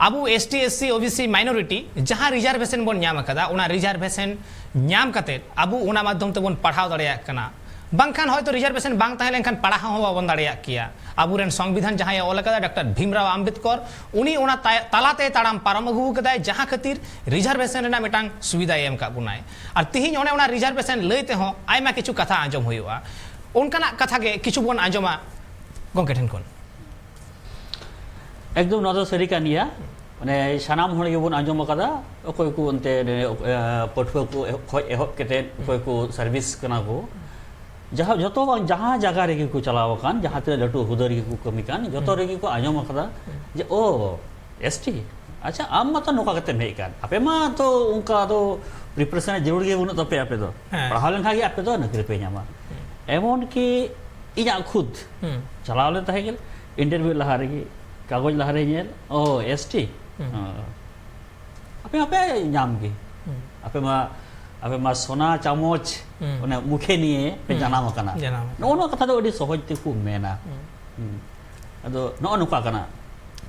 ᱟᱵᱚ S T, S C, O B C minority ᱡᱟᱦᱟᱸ ᱨᱤᱡᱟᱨᱵᱷᱮᱥᱚᱱ ᱵᱚᱱ ᱧᱟᱢ ᱟᱠᱟᱫᱟ, ᱚᱱᱟ ᱨᱤᱡᱟᱨᱵᱷᱮᱥᱚᱱ ᱧᱟᱢ ᱠᱟᱛᱮᱫ ᱟᱵᱚ ᱚᱱᱟ ᱢᱟᱫᱽᱫᱷᱚᱢ ᱛᱮᱵᱚᱱ ᱯᱟᱲᱦᱟᱣ ᱫᱟᱲᱮᱭᱟᱜ ᱠᱟᱱᱟ᱾ ᱵᱟᱝᱠᱷᱟᱱ ᱦᱚᱭᱛᱳ ᱨᱤᱡᱟᱨᱵᱷᱮᱥᱚᱱ ᱵᱟᱝ ᱛᱟᱦᱮᱸ ᱞᱮᱱᱠᱷᱟᱱ ᱯᱟᱲᱦᱟᱣ ᱦᱚᱸ ᱵᱟᱵᱚᱱ ᱫᱟᱲᱮᱭᱟᱜ ᱠᱮᱭᱟ᱾ ᱟᱵᱚᱨᱮᱱ ᱥᱚᱝᱵᱤᱫᱷᱟᱱ ᱡᱟᱦᱟᱸᱭ ᱚᱞ ᱟᱠᱟᱫᱟ ᱰᱚᱠᱴᱚᱨ ᱵᱷᱤᱢᱨᱟᱣ ᱟᱢᱵᱮᱫᱠᱚᱨ, ᱩᱱᱤ ᱚᱱᱟ ᱛᱟ-, ᱛᱟᱞᱟᱛᱮ ᱛᱟᱲᱟᱢ ᱯᱟᱨᱚᱢ ᱟᱹᱜᱩ ᱟᱠᱟᱫᱟᱭ, ᱡᱟᱦᱟᱸ ᱠᱷᱟᱹᱛᱤᱨ ᱨᱤᱡᱟᱨᱵᱷᱮᱥᱚᱱ ᱨᱮᱱᱟᱜ ᱢᱤᱫᱴᱟᱝ ᱥᱩᱵᱤᱫᱷᱟᱭ ᱮᱢ ᱟᱠᱟᱫ ᱵᱚᱱᱟᱭ᱾ ᱟᱨ ᱛᱤᱦᱤᱧ ᱚᱱᱮ ᱚᱱᱟ ᱨᱤᱡᱟᱨᱵᱷᱮᱥᱚᱱ ᱞᱟᱹᱭ ᱛᱮᱦᱚᱸ ᱟᱭᱢᱟ ᱠᱤᱪᱷᱩ ᱠᱟᱛᱷᱟ ᱟᱸᱡᱚᱢ ᱦᱩᱭᱩᱜᱼᱟ᱾ ᱚᱱᱠᱟᱱᱟᱜ ᱠᱟᱛᱷᱟ ᱜᱮ ᱠᱤᱪᱷᱩ ᱵᱚᱱ ᱟᱸᱡᱚᱢᱟ ᱜᱚᱢᱠᱮ ᱴᱷᱮᱱ ᱠᱷᱚᱱ᱾ ᱮᱠᱫᱚᱢ ᱱᱚᱣᱟ ᱫᱚ ᱥᱟᱹᱨᱤ ᱠᱟᱱ ᱜᱮᱭᱟ᱾ ᱢᱟᱱᱮ ᱥᱟᱱᱟᱢ ᱦᱚᱲ ᱜᱮᱵᱚᱱ ᱟᱸᱡᱚᱢ ᱟᱠᱟᱫᱟ, ᱚᱠᱚᱭ ᱠᱚ ᱚᱱᱛᱮ ᱯᱟᱹᱴᱷᱩᱣᱟᱹ ᱠᱚ ᱠᱷᱚᱱ ᱮᱦᱚᱵ ᱠᱟᱛᱮ ᱚᱠᱚᱭ ᱠᱚ ᱥᱟᱨᱵᱷᱤᱥ ᱠᱟᱱᱟ ᱠᱚ, ᱡᱟᱦᱟᱸ ᱡᱚᱛᱚ ᱵᱟᱝ ᱡᱟᱦᱟᱸ ᱡᱟᱭᱜᱟ ᱨᱮᱜᱮ ᱠᱚ ᱪᱟᱞᱟᱣ ᱟᱠᱟᱱ, ᱡᱟᱦᱟᱸ ᱛᱤᱱᱟᱹᱜ ᱞᱟᱹᱴᱩ ᱦᱩᱫᱟᱹ ᱨᱮᱜᱮ ᱠᱚ ᱠᱟᱹᱢᱤ ᱠᱟᱱ, ᱡᱚᱛᱚ ᱨᱮᱜᱮ ᱠᱚ ᱟᱸᱡᱚᱢ ᱟᱠᱟᱫᱟ ᱡᱮ ᱚ ᱮᱥ ᱴᱤ, ᱟᱪᱪᱷᱟ, ᱟᱢ ᱢᱟᱛᱚ ᱱᱚᱝᱠᱟ ᱠᱟᱛᱮᱢ ᱦᱮᱡ ᱟᱠᱟᱱ, ᱟᱯᱮ ᱢᱟ ᱛᱚ ᱚᱱᱠᱟ ᱫᱚ ᱯᱨᱤᱯᱟᱨᱮᱥᱚᱱ ᱨᱮ ᱡᱟᱹᱨᱩᱲ ᱜᱮ ᱵᱟᱹᱱᱩᱜ ᱛᱟᱯᱮᱭᱟ, ᱟᱯᱮ ᱫᱚ ᱦᱮᱸ᱾ ᱯᱟᱲᱦᱟᱣ ᱞᱮᱱᱠᱷᱟᱱ ᱜᱮ ᱟᱯᱮ ᱫᱚ ᱱᱚᱠᱨᱤ ᱯᱮ ᱧᱟᱢᱟ᱾ ᱮᱢᱚᱱ ᱠᱤ ᱤᱧᱟᱹᱜ ᱠᱷᱩᱫ ᱦᱩᱸ᱾ ᱪᱟᱞᱟᱣ ᱞᱮᱱ ᱛᱟᱦᱮᱸ ᱜᱮ, ᱤᱱᱴᱟᱨᱵᱷᱤᱭᱩ ᱞᱟᱦᱟ ᱨᱮᱜᱮ ᱠᱟᱜᱚᱡᱽ ᱞᱟᱦᱟ ᱨᱮ ᱧᱮᱞ, ᱚ ᱮᱥ ᱴᱤ, ᱦᱩᱸ᱾ ᱟᱯᱮ ᱢᱟᱯᱮ ᱧᱟᱢ ᱜᱮ, ᱦᱩᱸ᱾ ᱟᱯᱮ ᱢᱟ ᱟᱯᱮ ᱢᱟ ᱥᱳᱱᱟ ᱪᱟᱢᱚᱪ ᱦᱩᱸ᱾ ᱚᱱᱮ ᱢᱩᱠᱷᱮ ᱱᱤᱭᱮ ᱯᱮ ᱦᱩᱸ᱾ ᱡᱟᱱᱟᱢ ᱟᱠᱟᱱᱟ᱾ ᱡᱟᱱᱟᱢ ᱟᱠᱟᱱᱟ᱾ ᱱᱚᱜᱼᱚ ᱱᱚᱣᱟ ᱠᱟᱛᱷᱟ ᱫᱚ ᱟᱹᱰᱤ ᱥᱚᱦᱚᱡ ᱛᱮᱠᱚ ᱢᱮᱱᱟ᱾ ᱦᱩᱸ᱾ ᱦᱩᱸ᱾ ᱟᱫᱚ ᱱᱚᱜᱼᱚ ᱱᱚᱝᱠᱟ ᱠᱟᱱᱟ᱾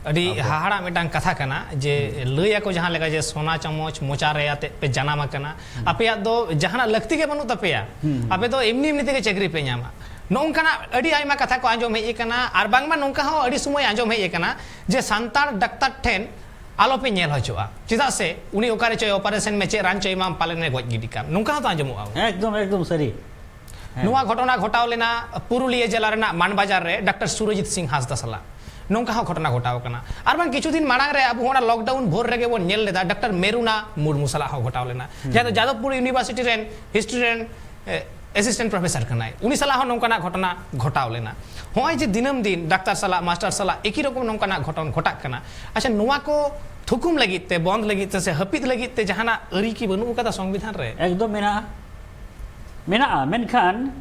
ᱟᱹᱰᱤ ᱟᱵᱚ ᱦᱟᱦᱟᱲᱟᱜ ᱢᱤᱫᱴᱟᱝ ᱠᱟᱛᱷᱟ ᱠᱟᱱᱟ ᱡᱮ ᱦᱩᱸ᱾ ᱞᱟᱹᱭ ᱟᱠᱚ ᱡᱟᱦᱟᱸ ᱞᱮᱠᱟ ᱡᱮ ᱥᱳᱱᱟ ᱪᱟᱢᱚᱪ ᱢᱚᱪᱟ ᱨᱮ ᱟᱛᱮᱫ ᱯᱮ ᱡᱟᱱᱟᱢ ᱟᱠᱟᱱᱟ, ᱦᱩᱸ᱾ ᱟᱯᱮᱭᱟᱜ ᱫᱚ ᱡᱟᱦᱟᱱᱟᱜ ᱞᱟᱹᱠᱛᱤ ᱜᱮ ᱵᱟᱹᱱᱩᱜ ᱛᱟᱯᱮᱭᱟ, ᱦᱩᱸ᱾ ᱟᱯᱮ ᱫᱚ ᱮᱢᱱᱤ ᱮᱢᱱᱤ ᱛᱮᱜᱮ ᱪᱟᱹᱠᱨᱤ ᱯᱮ ᱧᱟᱢᱟ᱾ ᱱᱚᱜᱼᱚ ᱱᱚᱝᱠᱟᱱᱟᱜ ᱟᱹᱰᱤ ᱟᱭᱢᱟ ᱠᱟᱛᱷᱟ ᱠᱚ ᱟᱸᱡᱚᱢ ᱦᱮᱡ ᱟᱠᱟᱱᱟ, ᱟᱨ ᱵᱟᱝᱢᱟ ᱱᱚᱝᱠᱟ ᱦᱚᱸ ᱟᱹᱰᱤ ᱥᱚᱢᱚᱭ ᱟᱸᱡᱚᱢ ᱦᱮᱡ ᱟᱠᱟᱱᱟ ᱡᱮ ᱥᱟᱱᱛᱟᱲ ᱰᱟᱠᱛᱟᱨ ᱴᱷᱮᱱ ᱟᱞᱚᱯᱮ ᱧᱮᱞ ᱦᱚᱪᱚᱜᱼᱟ, ᱪᱮᱫᱟᱜ ᱥᱮ ᱩᱱᱤ ᱚᱠᱟᱨᱮ ᱪᱚᱭ ᱚᱯᱟᱨᱮᱥᱚᱱ ᱢᱮ, ᱪᱮᱫ ᱨᱟᱱ ᱪᱚᱭ ᱮᱢᱟᱢ, ᱯᱟᱞᱮᱱ ᱮ ᱜᱚᱡ ᱜᱤᱰᱤ ᱠᱟᱢ, ᱱᱚᱝᱠᱟ ᱦᱚᱸᱛᱚ ᱟᱸᱡᱚᱢᱚᱜᱼᱟ᱾ ᱮᱠᱫᱚᱢ, ᱮᱠᱫᱚᱢ ᱥᱟᱹᱨᱤ᱾ ᱦᱮᱸ᱾ ᱱᱚᱣᱟ ᱜᱷᱚᱴᱚᱱᱟ ᱜᱷᱚᱴᱟᱣ ᱞᱮᱱᱟ ᱯᱩᱨᱩᱞᱤᱭᱟᱹ ᱡᱮᱞᱟ ᱨᱮᱱᱟᱜ ᱢᱟᱱᱵᱟᱡᱟᱨ ᱨᱮ ᱰᱟᱠᱛᱟᱨ ᱥᱩᱨᱚᱡᱤᱛ ᱥᱤᱝ ᱦᱟᱸᱥᱫᱟ ᱥᱟᱞᱟᱜ ᱱᱚᱝᱠᱟ ᱦᱚᱸ ᱜᱷᱚᱴᱚᱱᱟ ᱜᱷᱚᱴᱟᱣ ᱟᱠᱟᱱᱟ᱾ ᱟᱨ ᱵᱟᱝ ᱠᱤᱪᱷᱩ ᱫᱤᱱ ᱢᱟᱲᱟᱝ ᱨᱮ ᱟᱵᱚ ᱚᱱᱟ ᱞᱚᱠᱰᱟᱣᱩᱱ ᱵᱷᱳᱨ ᱨᱮᱜᱮ ᱵᱚᱱ ᱧᱮᱞ ᱞᱮᱫᱟ ᱰᱟᱠᱛᱟᱨ ᱢᱮᱨᱩᱱᱟ ᱢᱩᱨᱢᱩ ᱥᱟᱞᱟᱜ ᱦᱚᱸ ᱜᱷᱚᱴᱟᱣ ᱞᱮᱱᱟ, ᱦᱩᱸ᱾ ᱡᱟᱦᱟᱸ ᱫᱚ ᱡᱟᱫᱚᱵᱯᱩᱨ ᱤᱭᱩᱱᱤᱵᱷᱟᱨᱥᱤᱴᱤ ᱨᱮᱱ ᱦᱤᱥᱴᱨᱤ ᱨᱮᱱ ᱮᱥᱤᱥᱴᱮᱱᱴ ᱯᱨᱚᱯᱷᱮᱥᱚᱨ ᱠᱟᱱᱟᱭ, ᱩᱱᱤ ᱥᱟᱞᱟᱜ ᱦᱚᱸ ᱱᱚᱝᱠᱟᱱᱟᱜ ᱜᱷᱚᱴᱚᱱᱟ ᱜᱷᱚᱴᱟᱣ ᱞᱮᱱᱟ᱾ ᱦᱚᱸᱜᱼᱚᱭ ᱡᱮ ᱫᱤᱱᱟᱹᱢ ᱫᱤᱱ ᱰᱟᱠᱛᱟᱨ ᱥᱟᱞᱟᱜ, ᱢᱟᱥᱴᱟᱨ ᱥᱟᱞᱟᱜ ᱮᱠᱤ ᱨᱚᱠᱚᱢ ᱱᱚᱝᱠᱟᱱᱟᱜ ᱜᱷᱚᱴᱚᱱ ᱜᱷᱚᱴᱟᱜ ᱠᱟᱱᱟ, ᱟᱪᱪᱷᱟ, ᱱᱚᱣᱟ ᱠᱚ ᱛᱷᱩᱠᱩᱢ ᱞᱟᱹᱜᱤᱫ ᱛᱮ, ᱵᱚᱱᱫ ᱞᱟᱹᱜᱤᱫ ᱛᱮ ᱥᱮ ᱦᱟᱹᱯᱤᱫ ᱞᱟᱹᱜᱤᱫ ᱛᱮ ᱡᱟᱦᱟᱱᱟᱜ ᱟᱹᱨᱤ ᱠᱤ ᱵᱟᱹᱱᱩᱜ ᱟᱠᱟᱫᱟ ᱥᱚᱝᱵᱤᱫᱷᱟᱱ ᱨᱮ? ᱮᱠᱫᱚᱢ ᱢᱮᱱᱟᱜᱼᱟ, ᱢᱮᱱᱟᱜᱼᱟ, ᱢᱮᱱᱠᱷᱟᱱ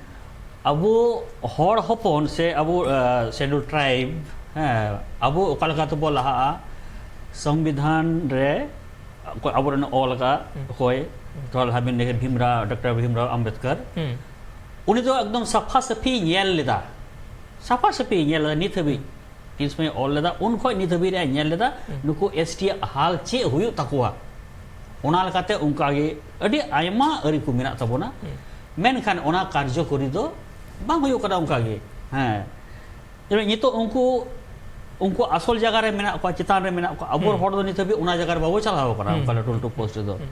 ᱟᱵᱚ ᱦᱚᱲ ᱦᱚᱯᱚᱱ ᱥᱮ ᱟᱵᱚ, ᱟ, ᱥᱮᱰᱩᱞ ᱴᱨᱟᱭᱤᱵᱽ, ᱦᱮᱸ, ᱟᱵᱚ ᱚᱠᱟ ᱞᱮᱠᱟ ᱛᱮᱵᱚ ᱞᱟᱦᱟᱜᱼᱟ, ᱥᱚᱝᱵᱤᱫᱷᱟᱱ ᱨᱮ ᱚᱠᱚᱭ ᱟᱵᱚᱨᱮᱱ ᱚᱞ ᱟᱠᱟᱫ, ᱦᱩᱸ᱾ ᱚᱠᱚᱭ ᱦᱩᱸ᱾ ᱛᱷᱚᱲᱟ ᱞᱟᱦᱟ ᱵᱤᱱ ᱞᱟᱹᱭ ᱠᱮᱫ ᱵᱷᱤᱢᱨᱟᱣ, ᱰᱚᱠᱴᱚᱨ ᱵᱷᱤᱢᱨᱟᱣ ᱟᱢᱵᱮᱫᱠᱚᱨ, ᱦᱩᱸ᱾ ᱩᱱᱤ ᱫᱚ ᱮᱠᱫᱚᱢ ᱥᱟᱯᱷᱟ ᱥᱟᱹᱯᱷᱤ ᱧᱮᱞ ᱞᱮᱫᱟ, ᱥᱟᱯᱷᱟ ᱥᱟᱹᱯᱷᱤ ᱧᱮᱞ ᱞᱮᱫᱟ ᱱᱤᱛ ᱦᱟᱹᱵᱤᱡ᱾ ᱛᱤᱱ ᱥᱚᱢᱚᱭ ᱚᱞ ᱞᱮᱫᱟ, ᱩᱱ ᱠᱷᱚᱱ ᱱᱤᱛ ᱦᱟᱹᱵᱤᱡ ᱨᱮ ᱧᱮᱞ ᱞᱮᱫᱟ, ᱦᱩᱸ᱾ ᱱᱩᱠᱩ ᱮᱥ ᱴᱤ ᱟᱜ ᱦᱟᱞ ᱪᱮᱫ ᱦᱩᱭᱩᱜ ᱛᱟᱠᱚᱣᱟ᱾ ᱚᱱᱟ ᱞᱮᱠᱟᱛᱮ ᱚᱱᱠᱟ ᱜᱮ ᱟᱹᱰᱤ ᱟᱭᱢᱟ ᱟᱹᱨᱤ ᱠᱚ ᱢᱮᱱᱟᱜ ᱛᱟᱵᱚᱱᱟ, ᱦᱩᱸ᱾ ᱢᱮᱱᱠᱷᱟᱱ ᱚᱱᱟ ᱠᱟᱨᱡᱚᱠᱚᱨᱤ ᱫᱚ ᱵᱟᱝ ᱦᱩᱭᱩᱜ ᱠᱟᱱᱟ ᱚᱱᱠᱟ ᱜᱮ᱾ ᱦᱮᱸ, ᱡᱮᱢᱚᱱ ᱱᱤᱛᱚᱜ ᱩᱱᱠᱩ, ᱩᱱᱠᱩ ᱟᱥᱚᱞ ᱡᱟᱭᱜᱟ ᱨᱮ ᱢᱮᱱᱟᱜ ᱠᱚᱣᱟ, ᱪᱮᱛᱟᱱ ᱨᱮ ᱢᱮᱱᱟᱜ ᱠᱚᱣᱟ, ᱟᱵᱚ ᱦᱩᱸ᱾ ᱦᱚᱲ ᱫᱚ ᱱᱤᱛ ᱦᱟᱹᱵᱤᱡ ᱚᱱᱟ ᱡᱟᱭᱜᱟ ᱨᱮ ᱵᱟᱵᱚ ᱪᱟᱞᱟᱣ ᱠᱟᱱᱟ, ᱦᱩᱸ᱾ ᱚᱱᱠᱟ ᱞᱟᱹᱴᱩ ᱞᱟᱹᱴᱩ ᱯᱳᱥᱴ ᱨᱮᱫᱚ᱾ ᱦᱩᱸ᱾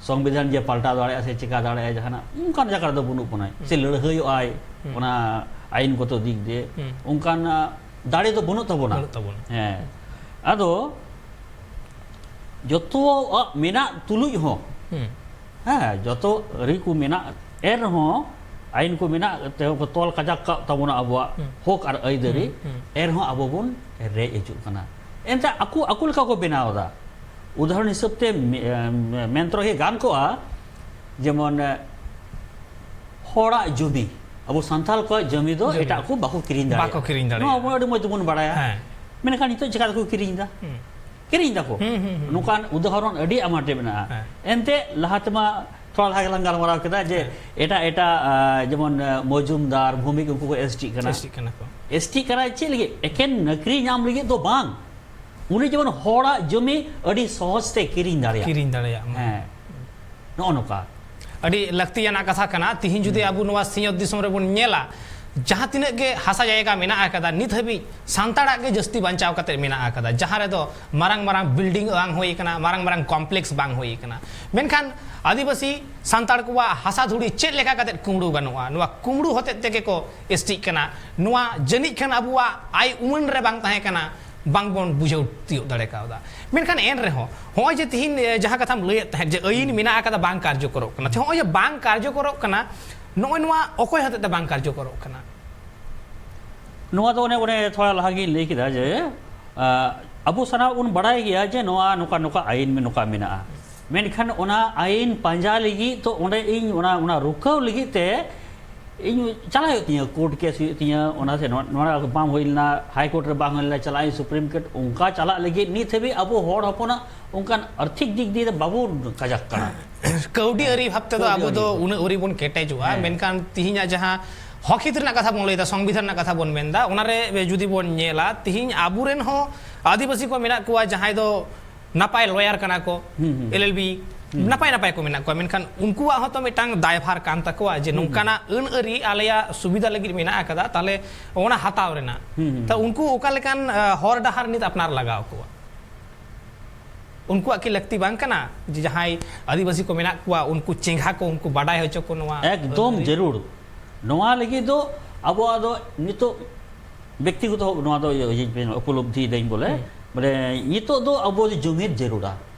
ᱥᱚᱝᱵᱤᱫᱷᱟᱱ ᱡᱮ ᱯᱟᱞᱴᱟᱣ ᱫᱟᱲᱮᱭᱟᱜᱼᱟ ᱥᱮ ᱪᱤᱠᱟ ᱫᱟᱲᱮᱭᱟᱜᱼᱟ ᱡᱟᱦᱟᱱᱟᱜ, ᱚᱱᱠᱟᱱ ᱡᱟᱭᱜᱟ ᱨᱮᱫᱚ ᱵᱟᱹᱱᱩᱜ ᱵᱚᱱᱟ᱾ ᱦᱩᱸ᱾ ᱥᱮ ᱞᱟᱹᱲᱦᱟᱹᱭᱚᱜᱼᱟᱭ ᱦᱩᱸ᱾ ᱚᱱᱟ ᱟᱭᱤᱱ ᱜᱚᱛᱚ ᱫᱤᱠ ᱫᱤᱭᱮ, ᱦᱩᱸ᱾ ᱚᱱᱠᱟᱱᱟᱜ ᱫᱟᱲᱮ ᱫᱚ ᱵᱟᱹᱱᱩᱜ ᱛᱟᱵᱚᱱᱟ᱾ ᱵᱟᱹᱱᱩᱜ ᱛᱟᱵᱚᱱᱟ᱾ ᱦᱮᱸ᱾ ᱟᱫᱚ ᱡᱚᱛᱚᱣᱟᱜ ᱢᱮᱱᱟᱜ ᱛᱩᱞᱩᱡ ᱦᱚᱸ, ᱦᱩᱸ᱾ ᱦᱮᱸ, ᱡᱚᱛᱚ ᱟᱹᱨᱤ ᱠᱚ ᱢᱮᱱᱟᱜ, ᱮᱱ ᱨᱮᱦᱚᱸ ᱟᱭᱤᱱ ᱠᱚ ᱢᱮᱱᱟᱜ ᱛᱮ ᱠᱚ ᱛᱚᱞ ᱠᱟᱡᱟᱠ ᱠᱟᱜ ᱛᱟᱵᱚᱱᱟ ᱟᱵᱚᱣᱟᱜ ᱦᱩᱸ᱾ ᱦᱚᱠ ᱟᱨ ᱟᱹᱭᱫᱟᱹᱨᱤ, ᱦᱩᱸ, ᱦᱩᱸ᱾ ᱮᱱ ᱨᱮᱦᱚᱸ ᱟᱵᱚ ᱵᱚᱱ ᱨᱮᱡ ᱦᱤᱡᱩᱜ ᱠᱟᱱᱟ᱾ ᱮᱱᱛᱮ ᱟᱠᱚ, ᱟᱠᱚ ᱞᱮᱠᱟ ᱠᱚ ᱵᱮᱱᱟᱣ ᱮᱫᱟ᱾ ᱩᱫᱟᱦᱚᱨᱚᱱ ᱦᱤᱥᱟᱹᱵ ᱛᱮ ᱢᱮ-, ᱮ, ᱢᱮᱱ ᱛᱚᱨᱟ ᱜᱮ ᱜᱟᱱ ᱠᱚᱜᱼᱟ, ᱡᱮᱢᱚᱱ, ᱮ, ᱦᱚᱲᱟᱜ ᱡᱚᱢᱤ, ᱟᱵᱚ ᱥᱟᱱᱛᱟᱲ ᱠᱚᱣᱟᱜ ᱡᱚᱢᱤ ᱫᱚ ᱡᱚᱢᱤ᱾ ᱮᱴᱟᱜ ᱠᱚ ᱵᱟᱠᱚ ᱠᱤᱨᱤᱧ ᱫᱟᱲᱮᱭᱟᱜᱼᱟ᱾ ᱵᱟᱠᱚ ᱠᱤᱨᱤᱧ ᱫᱟᱲᱮᱭᱟᱜᱼᱟ᱾ ᱱᱚᱣᱟ ᱟᱵᱚ ᱟᱹᱰᱤ ᱢᱚᱡᱽ ᱛᱮᱵᱚᱱ ᱵᱟᱲᱟᱭᱟ᱾ ᱦᱮᱸ᱾ ᱢᱮᱱᱠᱷᱟᱱ ᱱᱤᱛᱚᱜ ᱪᱮᱠᱟ ᱛᱮᱠᱚ ᱠᱤᱨᱤᱧ ᱮᱫᱟ? ᱦᱩᱸ᱾ ᱠᱤᱨᱤᱧ ᱫᱟᱠᱚ᱾ ᱦᱩᱸ, ᱦᱩᱸ, ᱦᱩᱸ᱾ ᱱᱚᱝᱠᱟᱱ ᱩᱫᱟᱦᱚᱨᱚᱱ ᱟᱹᱰᱤ ᱟᱢᱟᱴ ᱨᱮ ᱢᱮᱱᱟᱜᱼᱟ᱾ ᱦᱮᱸ᱾ ᱮᱱᱛᱮ ᱞᱟᱦᱟ ᱛᱮᱢᱟ ᱛᱷᱚᱲᱟ ᱞᱟᱦᱟ ᱜᱮᱞᱟᱝ ᱜᱟᱞᱢᱟᱨᱟᱣ ᱠᱮᱫᱟ ᱡᱮ ᱦᱮᱸ᱾ ᱮᱴᱟᱜ, ᱮᱴᱟᱜ, ᱟ, ᱡᱮᱢᱚᱱ, ᱟ, ᱢᱚᱡᱩᱢᱫᱟᱨ, ᱵᱷᱩᱢᱤᱠ, ᱩᱱᱠᱩ ᱠᱚ ᱮᱥ ᱴᱤᱜ ᱠᱟᱱᱟ᱾ ᱮᱥ ᱴᱤᱜ ᱠᱟᱱᱟ ᱠᱚ᱾ ᱮᱥ ᱴᱤᱜ ᱠᱟᱱᱟᱭ ᱪᱮᱫ ᱞᱟᱹᱜᱤᱫ? ᱮᱠᱮᱱ ᱱᱚᱠᱨᱤ ᱧᱟᱢ ᱞᱟᱹᱜᱤᱫ ᱫᱚ ᱵᱟᱝ᱾ ᱩᱱᱤ ᱡᱮᱢᱚᱱ ᱦᱚᱲᱟᱜ ᱡᱚᱢᱤ ᱟᱹᱰᱤ ᱥᱚᱦᱚᱡ ᱛᱮ ᱠᱤᱨᱤᱧ ᱫᱟᱲᱮᱭᱟᱜ᱾ ᱠᱤᱨᱤᱧ ᱫᱟᱲᱮᱭᱟᱜ ᱢᱟ᱾ ᱦᱮᱸ᱾ ᱱᱚᱜᱼᱚ ᱱᱚᱝᱠᱟ᱾ ᱟᱹᱰᱤ ᱞᱟᱹᱠᱛᱤᱭᱟᱱᱟᱜ ᱠᱟᱛᱷᱟ ᱠᱟᱱᱟ᱾ ᱛᱤᱦᱤᱧ ᱡᱩᱫᱤ ᱦᱩᱸ᱾ ᱟᱵᱚ ᱱᱚᱣᱟ ᱥᱤᱧᱚᱛ ᱫᱤᱥᱚᱢ ᱨᱮᱵᱚᱱ ᱧᱮᱞᱟ, ᱡᱟᱦᱟᱸ ᱛᱤᱱᱟᱹᱜ ᱜᱮ ᱦᱟᱥᱟ ᱡᱟᱭᱜᱟ ᱢᱮᱱᱟᱜ ᱟᱠᱟᱫᱟ, ᱱᱤᱛ ᱦᱟᱹᱵᱤᱡ ᱥᱟᱱᱛᱟᱲᱟᱜ ᱜᱮ ᱡᱟᱹᱥᱛᱤ ᱵᱟᱧᱪᱟᱣ ᱠᱟᱛᱮ ᱢᱮᱱᱟᱜ ᱟᱠᱟᱫᱟ, ᱡᱟᱦᱟᱸ ᱨᱮᱫᱚ ᱢᱟᱨᱟᱝ ᱢᱟᱨᱟᱝ building ᱵᱟᱝ ᱦᱩᱭ ᱟᱠᱟᱱᱟ, ᱢᱟᱨᱟᱝ ᱢᱟᱨᱟᱝ complex ᱵᱟᱝ ᱦᱩᱭ ᱟᱠᱟᱱᱟ᱾ ᱢᱮᱱᱠᱷᱟᱱ ᱟᱹᱫᱤᱵᱟᱹᱥᱤ ᱥᱟᱱᱛᱟᱲ ᱠᱚᱣᱟᱜ ᱦᱟᱥᱟ ᱫᱷᱩᱲᱤ ᱪᱮᱫ ᱞᱮᱠᱟ ᱠᱟᱛᱮ ᱠᱩᱢᱲᱩ ᱜᱟᱱᱚᱜᱼᱟ? ᱱᱚᱣᱟ ᱠᱩᱢᱲᱩ ᱦᱚᱛᱮᱡ ᱛᱮᱜᱮ ᱠᱚ ᱮᱥ ᱴᱤᱜ ᱠᱟᱱᱟ᱾ ᱱᱚᱣᱟ ᱡᱟᱹᱱᱤᱡ ᱠᱷᱟᱱ ᱟᱵᱚᱣᱟᱜ ᱟᱭ ᱩᱢᱟᱹᱱ ᱨᱮ ᱵᱟᱝ ᱛᱟᱦᱮᱸ ᱠᱟᱱᱟ, ᱵᱟᱝ ᱵᱚᱱ ᱵᱩᱡᱷᱟᱹᱣ ᱛᱤᱭᱳᱜ ᱫᱟᱲᱮ ᱠᱟᱣᱫᱟ᱾ ᱢᱮᱱᱠᱷᱟᱱ ᱮᱱ ᱨᱮᱦᱚᱸ ᱦᱚᱸᱜᱼᱚᱭ ᱡᱮ ᱛᱤᱦᱤᱧ, ᱮ, ᱡᱟᱦᱟᱸ ᱠᱟᱛᱷᱟᱢ ᱞᱟᱹᱭᱮᱫ ᱛᱟᱦᱮᱸᱫ ᱡᱮ ᱟᱹᱭᱤᱱ ᱢᱮᱱᱟᱜ ᱟᱠᱟᱫᱟ, ᱵᱟᱝ ᱠᱟᱨᱡᱚᱠᱚᱨᱚᱜ ᱠᱟᱱᱟ, ᱦᱚᱸᱜᱼᱚᱭ ᱡᱮ ᱵᱟᱝ ᱠᱟᱨᱡᱚᱠᱚᱨᱚᱜ ᱠᱟᱱᱟ, ᱱᱚᱜᱼᱚᱭ ᱱᱚᱣᱟ ᱚᱠᱚᱭ ᱦᱚᱛᱮᱡ ᱛᱮ ᱵᱟᱝ ᱠᱟᱨᱡᱚᱠᱚᱨᱚᱜ ᱠᱟᱱᱟ? ᱱᱚᱣᱟ ᱫᱚ ᱚᱱᱮ, ᱚᱱᱮ ᱛᱷᱚᱲᱟ ᱞᱟᱦᱟ ᱜᱤᱧ ᱞᱟᱹᱭ ᱠᱮᱫᱟ ᱡᱮ, ᱟ, ᱟᱵᱚ ᱥᱟᱱᱟᱢ ᱵᱚᱱ ᱵᱟᱲᱟᱭ ᱜᱮᱭᱟ ᱡᱮ ᱱᱚᱣᱟ ᱱᱚᱝᱠᱟ, ᱱᱚᱝᱠᱟ ᱟᱭᱤᱱ ᱢᱮ-, ᱱᱚᱝᱠᱟ ᱢᱮᱱᱟᱜᱼᱟ᱾ ᱢᱮᱱᱠᱷᱟᱱ ᱚᱱᱟ ᱟᱭᱤᱱ ᱯᱟᱸᱡᱟ ᱞᱟᱹᱜᱤᱫ ᱛᱚ ᱚᱸᱰᱮ ᱤᱧ ᱚᱱᱟ, ᱚᱱᱟ ᱨᱩᱠᱷᱟᱹᱣ ᱞᱟᱹᱜᱤᱫ ᱛᱮ ᱤᱧ ᱪᱟᱞᱟᱜ ᱦᱩᱭᱩᱜ ᱛᱤᱧᱟᱹ, court case ᱦᱩᱭᱩᱜ ᱛᱤᱧᱟᱹ, ᱚᱱᱟ ᱥᱮ ᱱᱚᱣᱟ, ᱱᱚᱣᱟ ᱵᱟᱝ ᱦᱩᱭ ᱞᱮᱱᱟ, High Court ᱨᱮ ᱵᱟᱝ ᱦᱩᱭ ᱞᱮᱱᱟ, ᱪᱟᱞᱟᱜ ᱤᱧ Supreme Court, ᱚᱱᱠᱟ ᱪᱟᱞᱟᱜ ᱞᱟᱹᱜᱤᱫ ᱱᱤᱛ ᱦᱟᱹᱵᱤᱡ ᱟᱵᱚ ᱦᱚᱲ ᱦᱚᱯᱚᱱᱟᱜ ᱚᱱᱠᱟᱱ ᱟᱨᱛᱷᱤᱠ ᱫᱤᱠ ᱫᱤᱭᱮ ᱫᱚ ᱵᱟᱵᱚᱱ ᱠᱟᱡᱟᱠ ᱠᱟᱱᱟ᱾ ᱠᱟᱹᱣᱰᱤ ᱟᱹᱨᱤ ᱵᱷᱟᱵ ᱛᱮᱫᱚ ᱠᱟᱹᱣᱰᱤ ᱟᱵᱚ ᱟᱹᱨᱤ ᱫᱚ ᱵᱷᱟᱵ᱾ ᱩᱱᱟᱹᱜ ᱟᱹᱣᱨᱤ ᱵᱚᱱ ᱠᱮᱴᱮᱡᱚᱜᱼᱟ, ᱦᱮᱸ᱾ ᱢᱮᱱᱠᱷᱟᱱ ᱛᱤᱦᱤᱧᱟᱜ ᱡᱟᱦᱟᱸ ᱦᱚᱠ ᱦᱤᱛ ᱨᱮᱱᱟᱜ ᱠᱟᱛᱷᱟ ᱵᱚᱱ ᱞᱟᱹᱭᱫᱟ, ᱥᱚᱝᱵᱤᱫᱷᱟᱱ ᱨᱮᱱᱟᱜ ᱠᱟᱛᱷᱟ ᱵᱚᱱ ᱢᱮᱱᱫᱟ, ᱚᱱᱟᱨᱮ ᱡᱩᱫᱤ ᱵᱚᱱ ᱧᱮᱞᱟ, ᱛᱤᱦᱤᱧ ᱟᱵᱚᱨᱮᱱ ᱦᱚᱸ ᱟᱹᱫᱤᱵᱟᱹᱥᱤ ᱠᱚ ᱢᱮᱱᱟᱜ ᱠᱚᱣᱟ ᱡᱟᱦᱟᱸᱭ ᱫᱚ ᱱᱟᱯᱟᱭ lawyer ᱠᱟᱱᱟ ᱠᱚ, ᱦᱩᱸ, ᱦᱩᱸ᱾ L L B, ᱦᱩᱸ᱾ ᱱᱟᱯᱟᱭ ᱱᱟᱯᱟᱭ ᱠᱚ ᱢᱮᱱᱟᱜ ᱠᱚᱣᱟ, ᱢᱮᱱᱠᱷᱟᱱ ᱩᱱᱠᱩᱣᱟᱜ ᱦᱚᱸᱛᱚ ᱢᱤᱫᱴᱟᱝ ᱫᱟᱭᱵᱷᱟᱨ ᱠᱟᱱ ᱛᱟᱠᱚᱣᱟ ᱡᱮ ᱦᱩᱸ, ᱦᱩᱸ᱾ ᱱᱚᱝᱠᱟᱱᱟᱜ ᱟᱹᱱ ᱟᱹᱨᱤ ᱟᱞᱮᱭᱟᱜ ᱥᱩᱵᱤᱫᱷᱟ ᱞᱟᱹᱜᱤᱫ ᱢᱮᱱᱟᱜ ᱟᱠᱟᱫᱟ, ᱛᱟᱦᱞᱮ ᱚᱱᱟ ᱦᱟᱛᱟᱣ ᱨᱮᱱᱟᱜ᱾ ᱦᱩᱸ, ᱦᱩᱸ, ᱛᱚ ᱦᱩᱸ᱾ ᱩᱱᱠᱩ ᱚᱠᱟ ᱞᱮᱠᱟᱱ, ᱟ, ᱦᱚᱨ ᱰᱟᱦᱟᱨ ᱱᱤᱛ ᱟᱯᱱᱟᱨ ᱞᱟᱜᱟᱣ ᱠᱚᱣᱟ? ᱩᱱᱠᱩᱣᱟᱜ ᱠᱤ ᱞᱟᱹᱠᱛᱤ ᱵᱟᱝ ᱠᱟᱱᱟ ᱡᱮ ᱡᱟᱦᱟᱸᱭ ᱟᱹᱫᱤᱵᱟᱹᱥᱤ ᱠᱚ ᱢᱮᱱᱟᱜ ᱠᱚᱣᱟ ᱩᱱᱠᱩ ᱪᱮᱸᱜᱷᱟ ᱠᱚ, ᱩᱱᱠᱩ ᱵᱟᱰᱟᱭ ᱦᱚᱪᱚ ᱠᱚ ᱱᱚᱣᱟ ᱮᱠᱫᱚᱢ ᱟᱹᱱ ᱟᱹᱨᱤ? ᱡᱟᱹᱨᱩᱲ᱾ ᱱᱚᱣᱟ ᱞᱟᱹᱜᱤᱫ ᱫᱚ ᱟᱵᱚᱣᱟᱜ ᱫᱚ ᱱᱤᱛᱚᱜ ᱵᱮᱠᱛᱤᱜᱚᱛᱚ ᱱᱚᱣᱟ ᱫᱚ ᱤᱭᱟᱹ, ᱤᱭᱟᱹ, ᱩᱯᱚᱞᱚᱵᱽᱫᱷᱤ ᱫᱟᱹᱧ ᱵᱚᱞᱮ, ᱦᱩᱸ᱾ ᱢᱟᱱᱮ ᱱᱤᱛᱚᱜ ᱫᱚ ᱟᱵᱚ ᱫᱚ ᱡᱩᱢᱤᱫ ᱡᱟᱹᱨᱩᱲᱟ᱾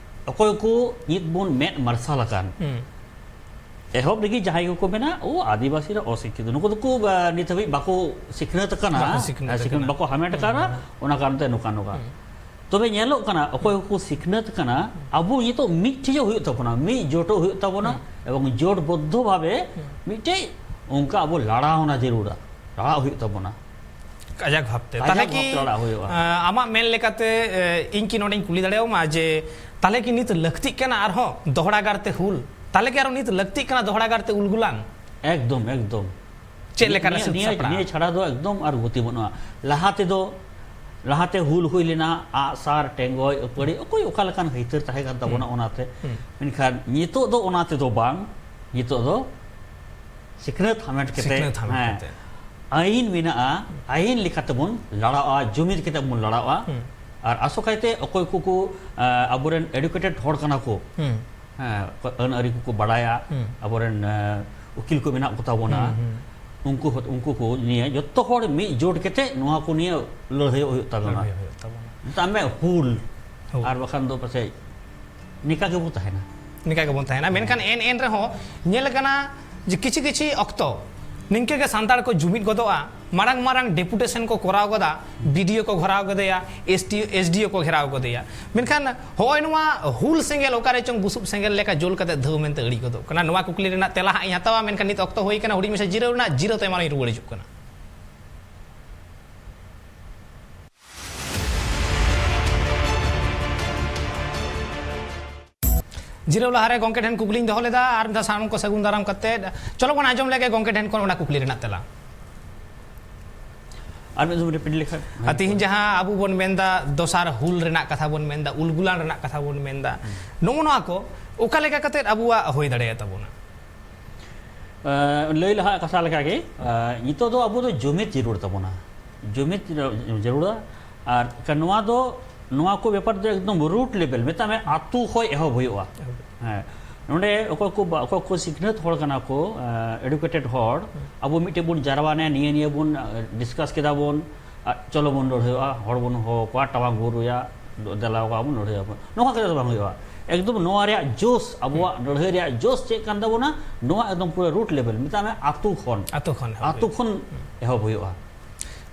ᱚᱠᱚᱭ ᱠᱚ ᱱᱤᱛ ᱵᱚᱱ ᱢᱮᱫ ᱢᱟᱨᱥᱟᱞ ᱟᱠᱟᱱ, ᱦᱩᱸ᱾ ᱮᱦᱚᱵ ᱨᱮᱜᱮ ᱡᱟᱦᱟᱸᱭ ᱠᱚᱠᱚ ᱢᱮᱱᱟ, "ᱳ, ᱟᱹᱫᱤᱵᱟᱹᱥᱤ ᱨᱮ ᱚᱥᱤᱠᱠᱷᱤᱛ", ᱱᱩᱠᱩ ᱫᱚᱠᱚ, ᱟ, ᱱᱤᱛ ᱦᱟᱹᱵᱤᱡ ᱵᱟᱠᱚ ᱥᱤᱠᱷᱱᱟᱹᱛ ᱟᱠᱟᱱᱟ, ᱵᱟᱠᱚ ᱥᱤᱠᱷᱱᱟᱹᱛ ᱟ, ᱥᱤᱠᱷᱱᱟᱹᱛ ᱟᱠᱟᱱᱟ᱾ ᱵᱟᱠᱚ ᱦᱟᱢᱮᱴ ᱦᱩᱸ, ᱟᱠᱟᱫᱟ, ᱦᱩᱸ᱾ ᱚᱱᱟ ᱠᱟᱨᱚᱱ ᱛᱮ ᱱᱚᱝᱠᱟ, ᱱᱚᱝᱠᱟ᱾ ᱦᱩᱸ᱾ ᱛᱚᱵᱮ ᱧᱮᱞᱚᱜ ᱠᱟᱱᱟ, ᱚᱠᱚᱭ ᱠᱚᱠᱚ ᱥᱤᱠᱷᱱᱟᱹᱛ ᱟᱠᱟᱱᱟ, ᱟᱵᱚ ᱱᱤᱛᱚᱜ ᱢᱤᱫ ᱴᱷᱮᱡᱚᱜ ᱦᱩᱭᱩᱜ ᱛᱟᱵᱚᱱᱟ, ᱢᱤᱫ ᱡᱳᱴᱚᱜ ᱦᱩᱭᱩᱜ ᱛᱟᱵᱚᱱᱟ, ᱦᱩᱸ᱾ ᱮᱵᱚᱝ ᱡᱳᱴ ᱵᱚᱫᱽᱫᱷᱚ ᱵᱷᱟᱵᱮ ᱦᱩᱸ᱾ ᱢᱤᱫᱴᱮᱡ ᱚᱱᱠᱟ ᱟᱵᱚ ᱞᱟᱲᱟᱣᱱᱟ ᱡᱟᱹᱨᱩᱲᱟ, ᱞᱟᱲᱟᱣ ᱦᱩᱭᱩᱜ ᱛᱟᱵᱚᱱᱟ᱾ ᱠᱟᱡᱟᱠ ᱵᱷᱟᱵᱽᱛᱮ᱾ ᱠᱟᱡᱟᱠ ᱛᱟᱦᱞᱮ ᱠᱤ, ᱵᱷᱟᱵᱽᱛᱮ ᱞᱟᱲᱟᱣ ᱦᱩᱭᱩᱜᱼᱟ᱾ ᱟ, ᱟᱢᱟᱜ ᱢᱮᱱ ᱞᱮᱠᱟᱛᱮ, ᱮ, ᱤᱧ ᱠᱤ ᱱᱚᱰᱮᱧ ᱠᱩᱞᱤ ᱫᱟᱲᱮᱭᱟᱢᱟ ᱡᱮ, ᱛᱟᱦᱞᱮ ᱠᱤ ᱱᱤᱛ ᱞᱟᱹᱠᱛᱤᱜ ᱠᱟᱱᱟ ᱟᱨᱦᱚᱸ ᱫᱚᱦᱲᱟ ᱜᱟᱨᱛᱮ ᱦᱩᱞ? ᱛᱟᱦᱞᱮ ᱠᱤ ᱟᱨᱦᱚᱸ ᱱᱤᱛ ᱞᱟᱹᱠᱛᱤᱜ ᱠᱟᱱᱟ ᱫᱚᱦᱲᱟ ᱜᱟᱨᱛᱮ ᱩᱞᱜᱩᱞᱟᱱ? ᱮᱠᱫᱚᱢ, ᱮᱠᱫᱚᱢ᱾ ᱪᱮᱫ ᱞᱮᱠᱟ ᱨᱮ ᱱᱤᱭᱟᱹ, ᱥᱟᱹᱛ ᱱᱤᱭᱟᱹ, ᱥᱟᱯᱲᱟᱜᱼᱟ? ᱱᱤᱭᱟᱹ ᱪᱷᱟᱲᱟ ᱫᱚ ᱮᱠᱫᱚᱢ ᱟᱨ ᱜᱚᱛᱤ ᱵᱟᱹᱱᱩᱜᱼᱟ᱾ ᱞᱟᱦᱟ ᱛᱮᱫᱚ, ᱞᱟᱦᱟᱛᱮ ᱦᱩᱞ ᱦᱩᱭ ᱞᱮᱱᱟ, ᱟᱜ ᱥᱟᱨ, ᱴᱮᱸᱜᱚᱡ, ᱟᱹᱯᱟᱹᱲᱤ, ᱚᱠᱚᱭ ᱚᱠᱟ ᱞᱮᱠᱟᱱ ᱦᱟᱹᱭᱛᱟᱹᱨ ᱛᱟᱦᱮᱸ ᱠᱟᱱ ᱛᱟᱵᱚᱱᱟ, ᱦᱩᱸ᱾ ᱚᱱᱟᱛᱮ᱾ ᱦᱩᱸ᱾ ᱢᱮᱱᱠᱷᱟᱱ ᱱᱤᱛᱚᱜ ᱫᱚ ᱚᱱᱟ ᱛᱮᱫᱚ ᱵᱟᱝ, ᱱᱤᱛᱚᱜ ᱫᱚ ᱥᱤᱠᱷᱱᱟᱹᱛ ᱦᱟᱢᱮᱴ ᱠᱟᱛᱮ, ᱥᱤᱠᱷᱱᱟᱹᱛ ᱦᱟᱢᱮᱴ ᱦᱮᱸ, ᱠᱟᱛᱮ᱾ ᱟᱹᱭᱤᱱ ᱢᱮᱱᱟᱜᱼᱟ, ᱟᱹᱭᱤᱱ ᱞᱮᱠᱟᱛᱮ ᱵᱚᱱ ᱞᱟᱲᱟᱜᱼᱟ, ᱡᱩᱢᱤᱫ ᱠᱟᱛᱮ ᱵᱚᱱ ᱞᱟᱲᱟᱜᱼᱟ᱾ ᱦᱩᱸ᱾ ᱟᱨ ᱟᱥᱚᱠᱟᱭᱛᱮ ᱚᱠᱚᱭ ᱠᱚᱠᱚ, ᱟ, ᱟᱵᱚᱨᱮᱱ educated ᱦᱚᱲ ᱠᱟᱱᱟ ᱠᱚ, ᱦᱩᱸ᱾ ᱦᱮᱸ, ᱟᱹᱱ ᱟᱹᱨᱤ ᱠᱚᱠᱚ ᱵᱟᱲᱟᱭᱟ, ᱦᱩᱸ᱾ ᱟᱵᱚᱨᱮᱱ, ᱟ, ᱩᱠᱤᱞ ᱠᱚ ᱢᱮᱱᱟᱜ ᱠᱚ ᱛᱟᱵᱚᱱᱟ, ᱦᱩᱸ, ᱦᱩᱸ᱾ ᱩᱱᱠᱩ ᱦᱚ-, ᱩᱱᱠᱩ ᱠᱚ ᱱᱤᱭᱮ ᱡᱚᱛᱚ ᱦᱚᱲ ᱢᱤᱫ ᱡᱳᱴ ᱠᱟᱛᱮ ᱱᱚᱣᱟ ᱠᱚ ᱱᱤᱭᱮ ᱞᱟᱹᱲᱦᱟᱹᱭᱚᱜ ᱦᱩᱭᱩᱜ ᱛᱟᱵᱚᱱᱟ᱾ ᱞᱟᱹᱲᱦᱟᱹᱭᱚᱜ ᱦᱩᱭᱩᱜ ᱛᱟᱵᱚᱱᱟ᱾ ᱢᱮᱛᱟᱜ ᱢᱮ ᱦᱩᱞ, ᱦᱩᱞ᱾ ᱟᱨ ᱵᱟᱠᱷᱟᱱ ᱫᱚ ᱯᱟᱥᱮᱡ ᱱᱤᱝᱠᱟ ᱜᱮᱵᱚ ᱛᱟᱦᱮᱱᱟ᱾ ᱱᱤᱝᱠᱟ ᱜᱮᱵᱚᱱ ᱛᱟᱦᱮᱱᱟ᱾ ᱢᱮᱱᱠᱷᱟᱱ ᱮᱱ, ᱮᱱ ᱨᱮᱦᱚᱸ ᱧᱮᱞ ᱟᱠᱟᱱᱟ ᱡᱮ ᱠᱤᱪᱷᱤ ᱠᱤᱪᱷᱤ ᱚᱠᱛᱚ ᱱᱤᱝᱠᱟᱹ ᱜᱮ ᱥᱟᱱᱛᱟᱲ ᱠᱚ ᱡᱩᱢᱤᱫ ᱜᱚᱫᱚᱜᱼᱟ, ᱢᱟᱨᱟᱝ ᱢᱟᱨᱟᱝ deputation ᱠᱚ ᱠᱚᱨᱟᱣ ᱜᱚᱫᱟ, BDO ᱠᱚ ᱜᱷᱮᱨᱟᱣ ᱜᱚᱫᱮᱭᱟ, SDO, SDO ᱠᱚ ᱜᱷᱮᱨᱟᱣ ᱜᱚᱫᱮᱭᱟ᱾ ᱢᱮᱱᱠᱷᱟᱱ ᱦᱚᱸᱜᱼᱚᱭ ᱱᱚᱣᱟ ᱦᱩᱞ ᱥᱮᱸᱜᱮᱞ ᱚᱠᱟᱨᱮ ᱪᱚᱝ ᱵᱩᱥᱩᱵ ᱥᱮᱸᱜᱮᱞ ᱞᱮᱠᱟ ᱡᱩᱞ ᱠᱟᱛᱮ ᱫᱷᱟᱹᱣ ᱢᱮᱱᱛᱮ ᱤᱲᱤᱡ ᱜᱚᱫᱚᱜ ᱠᱟᱱᱟ? ᱱᱚᱣᱟ ᱠᱩᱠᱞᱤ ᱨᱮᱱᱟᱜ ᱛᱮᱞᱟ ᱦᱟᱸᱜ ᱤᱧ ᱦᱟᱛᱟᱣᱟ, ᱢᱮᱱᱠᱷᱟᱱ ᱱᱤᱛ ᱚᱠᱛᱚ ᱦᱩᱭ ᱠᱟᱱᱟ ᱦᱩᱰᱤᱧ ᱢᱟᱪᱷᱟ ᱡᱤᱨᱟᱹᱣ ᱨᱮᱱᱟᱜ, ᱡᱤᱨᱟᱹᱣ ᱛᱟᱭᱚᱢ ᱟᱨᱤᱧ ᱨᱩᱣᱟᱹᱲ ᱦᱤᱡᱩᱜ ᱠᱟᱱᱟ᱾ ᱡᱤᱨᱟᱹᱣ ᱞᱟᱦᱟᱨᱮ ᱜᱚᱢᱠᱮ ᱴᱷᱮᱱ ᱠᱩᱠᱞᱤᱧ ᱫᱚᱦᱚ ᱞᱮᱫᱟ, ᱟᱨ ᱢᱤᱫ ᱫᱷᱟᱣ ᱥᱟᱱᱟᱢ ᱠᱚ ᱥᱟᱹᱜᱩᱱ ᱫᱟᱨᱟᱢ ᱠᱟᱛᱮ ᱪᱚᱞᱚ ᱵᱚᱱ ᱟᱸᱡᱚᱢ ᱞᱮᱜᱮ ᱜᱚᱢᱠᱮ ᱴᱷᱮᱱ ᱠᱷᱚᱱ ᱚᱱᱟ ᱠᱩᱠᱞᱤ ᱨᱮᱱᱟᱜ ᱛᱮᱞᱟ᱾ ᱟᱨ ᱢᱤᱫ ᱫᱷᱟᱣ repeat ᱞᱮᱠᱷᱟᱱ᱾ ᱟᱨ ᱛᱤᱦᱤᱧ ᱡᱟᱦᱟᱸ ᱟᱵᱚ ᱵᱚᱱ ᱢᱮᱱᱫᱟ, ᱫᱚᱥᱟᱨ ᱦᱩᱞ ᱨᱮᱱᱟᱜ ᱠᱟᱛᱷᱟ ᱵᱚᱱ ᱢᱮᱱᱫᱟ, ᱩᱞᱜᱩᱞᱟᱱ ᱨᱮᱱᱟᱜ ᱠᱟᱛᱷᱟ ᱵᱚᱱ ᱢᱮᱱᱫᱟ, ᱦᱩᱸ᱾ ᱱᱚᱜᱼᱚ ᱱᱚᱣᱟ ᱠᱚ ᱚᱠᱟ ᱞᱮᱠᱟ ᱠᱟᱛᱮ ᱟᱵᱚᱣᱟᱜ ᱦᱩᱭ ᱫᱟᱲᱮᱭᱟᱛᱟ ᱵᱚᱱᱟ? ᱮᱸ, ᱞᱟᱹᱭ ᱞᱟᱦᱟ ᱠᱟᱛᱷᱟ ᱞᱮᱠᱟᱜᱮ, ᱮᱸ, ᱱᱤᱛᱚᱜ ᱫᱚ ᱟᱵᱚ ᱫᱚ ᱡᱩᱢᱤᱫ ᱡᱟᱹᱨᱩᱲ ᱛᱟᱵᱚᱱᱟ, ᱡᱩᱢᱤᱫ ᱡᱟᱹᱨᱩᱲᱟ᱾ ᱟᱨ ᱱᱚᱣᱟ ᱫᱚ, ᱱᱚᱣᱟ ᱠᱚ ᱵᱮᱯᱟᱨ ᱫᱚ ᱮᱠᱫᱚᱢ root level, ᱢᱮᱛᱟᱜ ᱢᱮ, ᱟᱹᱛᱩ ᱠᱷᱚᱱ ᱮᱦᱚᱵ ᱦᱩᱭᱩᱜᱼᱟ᱾ ᱮᱦᱚᱵ᱾ ᱦᱮᱸ, ᱱᱚᱰᱮ ᱚᱠᱚᱭ ᱠᱚ ᱵᱟ-, ᱚᱠᱚᱭ ᱠᱚ ᱥᱤᱠᱷᱱᱟᱹᱛ ᱦᱚᱲ ᱠᱟᱱᱟ ᱠᱚ, ᱮᱸ, educated ᱦᱚᱲ, ᱦᱩᱸ᱾ ᱟᱵᱚ ᱢᱤᱫᱴᱮᱡ ᱵᱚᱱ ᱡᱟᱨᱣᱟ ᱮᱱᱟ, ᱱᱤᱭᱟᱹ ᱱᱤᱭᱟᱹ ᱵᱚᱱ, ᱮᱸ, discuss ᱠᱮᱫᱟ ᱵᱚᱱ, ᱟᱨ ᱪᱚᱞᱚ ᱵᱚᱱ ᱞᱟᱹᱲᱦᱟᱹᱭᱚᱜᱼᱟ, ᱦᱚᱲ ᱵᱚᱱ ᱦᱚᱦᱚ ᱟᱠᱚᱣᱟ, ᱴᱟᱢᱟᱠ ᱵᱚᱱ ᱨᱩᱭᱟ, ᱫᱮᱞᱟ ᱟᱠᱚᱣᱟ ᱵᱚᱱ, ᱞᱟᱹᱲᱦᱟᱹᱭ ᱟᱵᱚᱱ, ᱱᱚᱝᱠᱟ ᱠᱟᱛᱮ ᱫᱚ ᱵᱟᱝ ᱦᱩᱭᱩᱜᱼᱟ᱾ ᱮᱠᱫᱚᱢ ᱱᱚᱣᱟ ᱨᱮᱭᱟᱜ ᱡᱳᱥ, ᱟᱵᱚᱣᱟᱜ ᱞᱟᱹᱲᱦᱟᱹᱭ ᱨᱮᱭᱟᱜ ᱡᱳᱥ ᱪᱮᱫ ᱠᱟᱱ ᱛᱟᱵᱚᱱᱟ, ᱱᱚᱣᱟ ᱮᱠᱫᱚᱢ ᱯᱩᱨᱟᱹ ᱨᱩᱴ ᱞᱮᱵᱮᱞ, ᱢᱮᱛᱟᱜ ᱢᱮ ᱟᱛᱳ ᱠᱷᱚᱱ, ᱟᱛᱳ ᱠᱷᱚᱱ ᱮᱦᱚᱵ ᱟᱛᱳ ᱦᱩᱭᱩᱜᱼᱟ᱾ ᱠᱷᱚᱱ ᱮᱦᱚᱵ ᱦᱩᱭᱩᱜᱼᱟ᱾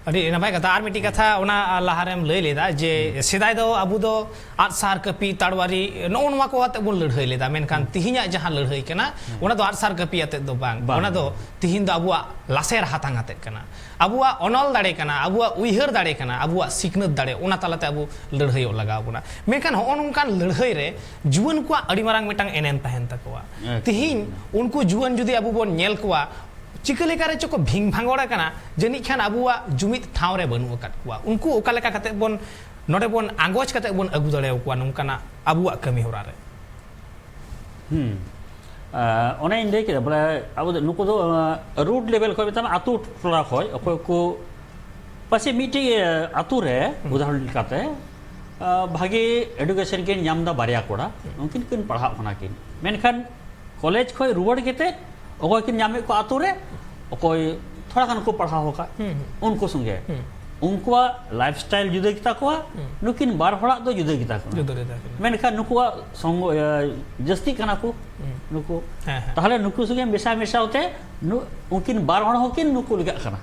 ᱟᱹᱰᱤ ᱱᱟᱯᱟᱭ ᱠᱟᱛᱷᱟ᱾ ᱟᱨ ᱢᱤᱫᱴᱤᱡ ᱠᱟᱛᱷᱟ ᱚᱱᱟ ᱞᱟᱦᱟᱨᱮᱢ ᱞᱟᱹᱭ ᱞᱮᱫᱟ ᱡᱮ ᱥᱮᱫᱟᱭ ᱫᱚ ᱟᱵᱚ ᱫᱚ ᱟᱜᱼᱥᱟᱨ, ᱠᱟᱹᱯᱤ, ᱛᱟᱲᱣᱟᱨᱤ, ᱱᱚᱜᱼᱚ ᱱᱚᱣᱟ ᱠᱚ ᱟᱛᱮ ᱵᱚᱱ ᱞᱟᱹᱲᱦᱟᱹᱭ ᱞᱮᱫᱟ, ᱢᱮᱱᱠᱷᱟᱱ ᱛᱤᱦᱤᱧᱟᱜ ᱡᱟᱦᱟᱸ ᱞᱟᱹᱲᱦᱟᱹᱭ ᱠᱟᱱᱟ, ᱚᱱᱟ ᱫᱚ ᱟᱜᱼᱥᱟᱨ ᱠᱟᱹᱯᱤ ᱟᱛᱮᱫ ᱫᱚ ᱵᱟᱝ᱾ ᱵᱟᱝ᱾ ᱚᱱᱟ ᱫᱚ ᱛᱤᱦᱤᱧ ᱫᱚ ᱟᱵᱚᱣᱟᱜ ᱞᱟᱥᱮᱨ ᱦᱟᱛᱟᱝ ᱟᱛᱮᱫ ᱠᱟᱱᱟ, ᱟᱵᱚᱣᱟᱜ ᱚᱱᱚᱞ ᱫᱟᱲᱮ ᱠᱟᱱᱟ, ᱟᱵᱚᱣᱟᱜ ᱩᱭᱦᱟᱹᱨ ᱫᱟᱲᱮ ᱠᱟᱱᱟ, ᱟᱵᱚᱣᱟᱜ ᱥᱤᱠᱷᱱᱟᱹᱛ ᱫᱟᱲᱮ, ᱚᱱᱟ ᱛᱟᱞᱟᱛᱮ ᱟᱵᱚ ᱞᱟᱹᱲᱦᱟᱹᱭᱚᱜ ᱞᱟᱜᱟᱣ ᱵᱚᱱᱟ᱾ ᱢᱮᱱᱠᱷᱟᱱ ᱦᱚᱸᱜᱼᱚ ᱱᱚᱝᱠᱟᱱ ᱞᱟᱹᱲᱦᱟᱹᱭ ᱨᱮ ᱡᱩᱣᱟᱹᱱ ᱠᱚᱣᱟᱜ ᱟᱹᱰᱤ ᱢᱟᱨᱟᱝ ᱢᱤᱫᱴᱟᱝ ᱮᱱᱮᱢ ᱛᱟᱦᱮᱱ ᱛᱟᱠᱚᱣᱟ᱾ ᱮᱠᱫᱚᱢ᱾ ᱛᱤᱦᱤᱧ ᱩᱱᱠᱩ ᱡᱩᱣᱟᱹᱱ ᱡᱩᱫᱤ ᱟᱵᱚ ᱵᱚᱱ ᱧᱮᱞ ᱠᱚᱣᱟ, ᱪᱤᱠᱟᱹ ᱞᱮᱠᱟ ᱨᱮᱪᱚ ᱠᱚ ᱵᱷᱤᱝ ᱵᱷᱟᱸᱜᱚᱲ ᱟᱠᱟᱱᱟ, ᱡᱟᱹᱱᱤᱡ ᱠᱷᱟᱱ ᱟᱵᱚᱣᱟᱜ ᱡᱩᱢᱤᱫ ᱴᱷᱟᱶ ᱨᱮ ᱵᱟᱹᱱᱩᱜ ᱟᱠᱟᱫ ᱠᱚᱣᱟ᱾ ᱩᱱᱠᱩ ᱚᱠᱟ ᱞᱮᱠᱟ ᱠᱟᱛᱮ ᱵᱚᱱ, ᱱᱚᱰᱮ ᱵᱚᱱ ᱟᱸᱜᱚᱪ ᱠᱟᱛᱮ ᱵᱚᱱ ᱟᱹᱜᱩ ᱫᱟᱲᱮᱭᱟᱠᱚᱣᱟ ᱱᱚᱝᱠᱟᱱᱟᱜ ᱟᱵᱚᱣᱟᱜ ᱠᱟᱹᱢᱤ ᱦᱚᱨᱟ ᱨᱮ? ᱦᱩᱸ᱾ ᱟᱸ, ᱚᱱᱮᱧ ᱞᱟᱹᱭ ᱠᱮᱫᱟ, ᱵᱚᱞᱮ, ᱟᱵᱚ ᱫᱚ, ᱱᱩᱠᱩ ᱫᱚ, ᱟᱸ, ᱨᱩᱴ ᱞᱮᱵᱮᱞ ᱠᱷᱚᱱ, ᱢᱮᱛᱟᱜ ᱢᱮ, ᱟᱛᱳ ᱴᱚᱞᱟ ᱠᱷᱚᱱ ᱚᱠᱚᱭ ᱠᱚ ᱯᱟᱥᱮ ᱢᱤᱫᱴᱤᱡ, ᱟᱸ, ᱟᱛᱳ ᱨᱮ, ᱩᱫᱟᱦᱚᱨᱚᱱ ᱞᱮᱠᱟᱛᱮ, ᱟᱸ, ᱵᱷᱟᱜᱮ ᱮᱰᱩᱠᱮᱥᱚᱱ ᱠᱤᱱ ᱧᱟᱢ ᱮᱫᱟ ᱵᱟᱨᱭᱟ ᱠᱚᱲᱟ, ᱩᱱᱠᱤᱱ ᱠᱤᱱ ᱯᱟᱲᱦᱟᱜ ᱠᱟᱱᱟ ᱠᱤᱱ, ᱢᱮᱱᱠᱷᱟᱱ ᱠᱚᱞᱮᱡᱽ ᱠᱷᱚᱱ ᱨᱩᱣᱟᱹᱲ ᱠᱟᱛᱮ ᱚᱠᱚᱭ ᱠᱤᱱ ᱧᱟᱢᱮᱫ ᱠᱚᱣᱟ ᱟᱛᱳ ᱨᱮ, ᱚᱠᱚᱭ ᱛᱷᱚᱲᱟ ᱜᱟᱱ ᱠᱚ ᱯᱟᱲᱦᱟᱣ ᱟᱠᱟᱫ, ᱦᱩᱸ, ᱦᱩᱸ᱾ ᱩᱱᱠᱩ ᱥᱚᱸᱜᱮ ᱦᱩᱸ᱾ ᱩᱱᱠᱩᱣᱟᱜ ᱞᱟᱭᱤᱯᱷ ᱥᱴᱟᱭᱤᱞ ᱡᱩᱫᱟᱹ ᱜᱮᱛᱟ ᱠᱚᱣᱟ, ᱦᱩᱸ᱾ ᱱᱩᱠᱤᱱ ᱵᱟᱨ ᱦᱚᱲᱟᱜ ᱫᱚ ᱡᱩᱫᱟᱹ ᱜᱮᱛᱟ ᱠᱚᱣᱟ᱾ ᱡᱩᱫᱟᱹ ᱜᱮᱛᱟ ᱠᱤᱱᱟ᱾ ᱢᱮᱱᱠᱷᱟᱱ ᱱᱩᱠᱩᱣᱟᱜ ᱥᱚᱝᱜᱚ, ᱤᱭᱟᱹ, ᱡᱟᱹᱥᱛᱤᱜ ᱠᱟᱱᱟ ᱠᱚ, ᱦᱩᱸ᱾ ᱱᱩᱠᱩ᱾ ᱦᱮᱸ, ᱦᱮᱸ᱾ ᱛᱟᱦᱞᱮ ᱱᱩᱠᱩ ᱥᱚᱸᱜᱮ ᱢᱮᱥᱟ ᱢᱮᱥᱟ ᱛᱮ ᱱᱩ-, ᱩᱱᱠᱤᱱ ᱵᱟᱨ ᱦᱚᱲ ᱦᱚᱸᱠᱤᱱ ᱱᱩᱠᱩ ᱞᱮᱠᱟᱜ ᱠᱟᱱᱟ᱾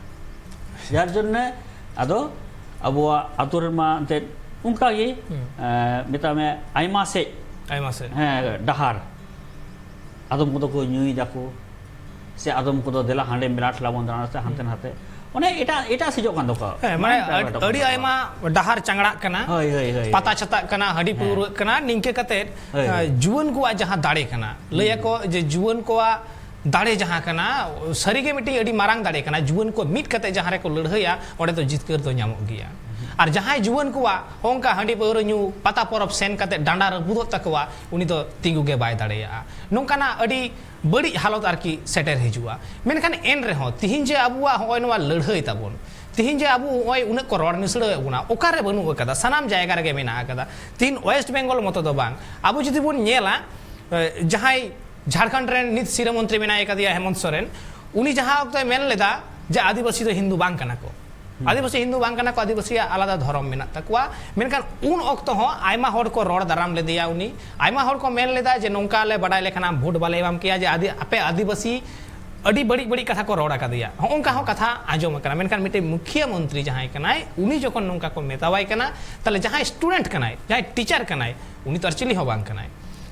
ᱡᱟᱨ ᱡᱚᱱᱱᱮ ᱟᱫᱚ ᱟᱵᱚᱣᱟᱜ ᱟᱛᱳ ᱨᱮᱱᱢᱟ ᱮᱱᱛᱮᱫ ᱚᱱᱠᱟ ᱜᱮ, ᱦᱩᱸ᱾ ᱮᱸ, ᱢᱮᱛᱟᱜ ᱢᱮ ᱟᱭᱢᱟ ᱥᱮᱫ, ᱟᱭᱢᱟ ᱥᱮᱫ᱾ ᱦᱮᱸ, ᱰᱟᱦᱟᱨ᱾ ᱟᱫᱚᱢ ᱠᱚᱫᱚ ᱠᱚ ᱧᱩᱭ ᱫᱟᱠᱚ, ᱥᱮ ᱟᱫᱚᱢ ᱠᱚᱫᱚ ᱫᱮᱞᱟ ᱦᱟᱸᱰᱮ ᱢᱮᱞᱟ ᱴᱷᱮᱞᱟ ᱵᱚᱱ ᱫᱟᱬᱟᱱᱟ, ᱥᱮ ᱦᱟᱱᱛᱮ ᱦᱩᱸ᱾ ᱱᱟᱛᱮ᱾ ᱚᱱᱮ ᱮᱴᱟᱜ, ᱮᱴᱟᱜ ᱥᱮᱡᱚᱜ ᱠᱟᱱ ᱛᱟᱠᱚᱣᱟ᱾ ᱦᱮᱸ, ᱢᱟᱱᱮ ᱢᱟᱭᱤᱱᱰ ᱰᱟᱭᱵᱷᱟᱨᱴᱚᱜ ᱟᱹᱰᱤ ᱠᱟᱱ ᱛᱟᱠᱚᱣᱟ᱾ ᱟᱭᱢᱟ ᱰᱟᱦᱟᱨ ᱪᱟᱝᱲᱟᱜ ᱠᱟᱱᱟ, ᱦᱳᱭ, ᱦᱳᱭ, ᱦᱳᱭ, ᱯᱟᱛᱟ ᱦᱳᱭ᱾ ᱪᱷᱟᱛᱟᱜ ᱠᱟᱱᱟ, ᱦᱟᱺᱰᱤ ᱦᱮᱸ᱾ ᱯᱟᱹᱣᱨᱟᱹᱜ ᱠᱟᱱᱟ, ᱱᱤᱝᱠᱟᱹ ᱠᱟᱛᱮᱫ, ᱦᱳᱭ, ᱟᱸ, ᱦᱳᱭ᱾ ᱡᱩᱣᱟᱹᱱ ᱠᱚᱣᱟᱜ ᱡᱟᱦᱟᱸ ᱫᱟᱲᱮ ᱠᱟᱱᱟ, ᱞᱟᱹᱭ ᱦᱩᱸ᱾ ᱟᱠᱚ ᱡᱮ ᱡᱩᱣᱟᱹᱱ ᱠᱚᱣᱟᱜ ᱫᱟᱲᱮ ᱡᱟᱦᱟᱸ ᱠᱟᱱᱟ, ᱥᱟᱹᱨᱤᱜᱮ ᱢᱤᱫᱴᱤᱡ ᱟᱹᱰᱤ ᱢᱟᱨᱟᱝ ᱫᱟᱲᱮ ᱠᱟᱱᱟ᱾ ᱡᱩᱣᱟᱹᱱ ᱠᱚ ᱢᱤᱫ ᱠᱟᱛᱮ ᱡᱟᱦᱟᱸ ᱨᱮᱠᱚ ᱞᱟᱹᱲᱦᱟᱹᱭᱟ, ᱚᱸᱰᱮ ᱫᱚ ᱡᱤᱛᱠᱟᱹᱨ ᱫᱚ ᱧᱟᱢᱚᱜ ᱜᱮᱭᱟ᱾ ᱦᱩᱸ᱾ ᱟᱨ ᱡᱟᱦᱟᱸᱭ ᱡᱩᱣᱟᱹᱱ ᱠᱚᱣᱟᱜ ᱦᱚᱸ ᱚᱱᱠᱟ ᱦᱟᱺᱰᱤ ᱯᱟᱹᱣᱨᱟᱹ ᱧᱩ, ᱯᱟᱛᱟ ᱯᱚᱨᱚᱵᱽ ᱥᱮᱱ ᱠᱟᱛᱮ ᱰᱟᱸᱰᱟ ᱨᱟᱹᱯᱩᱫᱚᱜ ᱛᱟᱠᱚᱣᱟ, ᱩᱱᱤ ᱫᱚ ᱛᱤᱸᱜᱩ ᱜᱮ ᱵᱟᱭ ᱫᱟᱲᱮᱭᱟᱜᱼᱟ᱾ ᱱᱚᱝᱠᱟᱱᱟᱜ ᱟᱹᱰᱤ ᱵᱟᱹᱲᱤᱡ ᱦᱟᱞᱚᱛ ᱟᱨᱠᱤ ᱥᱮᱴᱮᱨ ᱦᱤᱡᱩᱜᱼᱟ᱾ ᱢᱮᱱᱠᱷᱟᱱ ᱮᱱ ᱨᱮᱦᱚᱸ ᱛᱤᱦᱤᱧ ᱡᱮ ᱟᱵᱚᱣᱟᱜ ᱦᱚᱸᱜᱼᱚᱭ ᱱᱚᱣᱟ ᱞᱟᱹᱲᱦᱟᱹᱭ ᱛᱟᱵᱚᱱ, ᱛᱤᱦᱤᱧ ᱡᱮ ᱟᱵᱚ ᱦᱚᱸᱜᱼᱚᱭ ᱩᱱᱟᱹᱜ ᱠᱚ ᱨᱚᱲ ᱱᱤᱥᱲᱟᱹᱣᱮᱫ ᱵᱚᱱᱟ, ᱚᱠᱟᱨᱮ ᱵᱟᱹᱱᱩᱜ ᱟᱠᱟᱫᱟ? ᱥᱟᱱᱟᱢ ᱡᱟᱭᱜᱟ ᱨᱮᱜᱮ ᱢᱮᱱᱟᱜ ᱟᱠᱟᱫᱟ᱾ ᱛᱤᱦᱤᱧ ᱳᱭᱮᱥᱴ ᱵᱮᱝᱜᱚᱞ ᱢᱚᱛᱚ ᱫᱚ ᱵᱟᱝ, ᱟᱵᱚ ᱡᱩᱫᱤ ᱵᱚᱱ ᱧᱮᱞᱟ, ᱮ, ᱡᱟᱦᱟᱸᱭ ᱡᱷᱟᱲᱠᱷᱚᱸᱰ ᱨᱮᱱ ᱱᱤᱛ ᱥᱤᱨᱟᱹ ᱢᱚᱱᱛᱨᱤ ᱢᱮᱱᱟᱭ ᱟᱠᱟᱫᱮᱭᱟ ᱦᱮᱢᱚᱱᱛ ᱥᱚᱨᱮᱱ, ᱩᱱᱤ ᱡᱟᱦᱟᱸ ᱚᱠᱛᱚᱭ ᱢᱮᱱ ᱞᱮᱫᱟ ᱡᱮ ᱟᱹᱫᱤᱵᱟᱹᱥᱤ ᱫᱚ ᱦᱤᱱᱫᱩ ᱵᱟᱝ ᱠᱟᱱᱟ ᱠᱚ, ᱟᱹᱫᱤᱵᱟᱹᱥᱤ ᱦᱤᱱᱫᱩ ᱵᱟᱝ ᱠᱟᱱᱟ ᱠᱚ, ᱟᱹᱫᱤᱵᱟᱹᱥᱤᱭᱟᱜ ᱟᱞᱟᱫᱟ ᱫᱷᱚᱨᱚᱢ ᱢᱮᱱᱟᱜ ᱛᱟᱠᱚᱣᱟ᱾ ᱢᱮᱱᱠᱷᱟᱱ ᱩᱱ ᱚᱠᱛᱚ ᱦᱚᱸ ᱟᱭᱢᱟ ᱦᱚᱲ ᱠᱚ ᱨᱚᱲ ᱫᱟᱨᱟᱢ ᱞᱮᱫᱮᱭᱟ᱾ ᱩᱱᱤ ᱟᱭᱢᱟ ᱦᱚᱲ ᱠᱚ ᱢᱮᱱ ᱞᱮᱫᱟ ᱡᱮ ᱱᱚᱝᱠᱟ ᱞᱮ ᱵᱟᱰᱟᱭ ᱞᱮᱠᱷᱟᱱ ᱟᱢ ᱵᱷᱳᱴ ᱵᱟᱞᱮ ᱮᱢᱟᱢ ᱠᱮᱭᱟ, ᱡᱮ ᱟᱫᱤ-, ᱟᱯᱮ ᱟᱹᱫᱤᱵᱟᱹᱥᱤ ᱟᱹᱰᱤ ᱵᱟᱹᱲᱤᱡ ᱵᱟᱹᱲᱤᱡ ᱠᱟᱛᱷᱟ ᱠᱚ ᱨᱚᱲ ᱟᱠᱟᱫᱮᱭᱟ᱾ ᱦᱚᱸᱜᱼᱚ ᱚᱱᱠᱟ ᱦᱚᱸ ᱠᱟᱛᱷᱟ ᱟᱸᱡᱚᱢ ᱟᱠᱟᱱᱟ᱾ ᱢᱮᱱᱠᱷᱟᱱ ᱢᱤᱫᱴᱮᱱ ᱢᱩᱠᱷᱤᱭᱟᱹ ᱢᱚᱱᱛᱨᱤ ᱡᱟᱦᱟᱸᱭ ᱠᱟᱱᱟᱭ, ᱩᱱᱤ ᱡᱚᱠᱷᱚᱱ ᱱᱚᱝᱠᱟ ᱠᱚ ᱢᱮᱛᱟᱣᱟᱭ ᱠᱟᱱᱟ, ᱛᱟᱦᱞᱮ ᱡᱟᱦᱟᱸᱭ ᱥᱴᱩᱰᱮᱱᱴ ᱠᱟᱱᱟᱭ, ᱡᱟᱦᱟᱸᱭ ᱴᱤᱪᱟᱨ ᱠᱟᱱᱟᱭ, ᱩᱱᱤ ᱛᱚ ᱟᱨ ᱪᱤᱞᱤ ᱦᱚᱸ ᱵᱟᱝ ᱠᱟᱱᱟᱭ᱾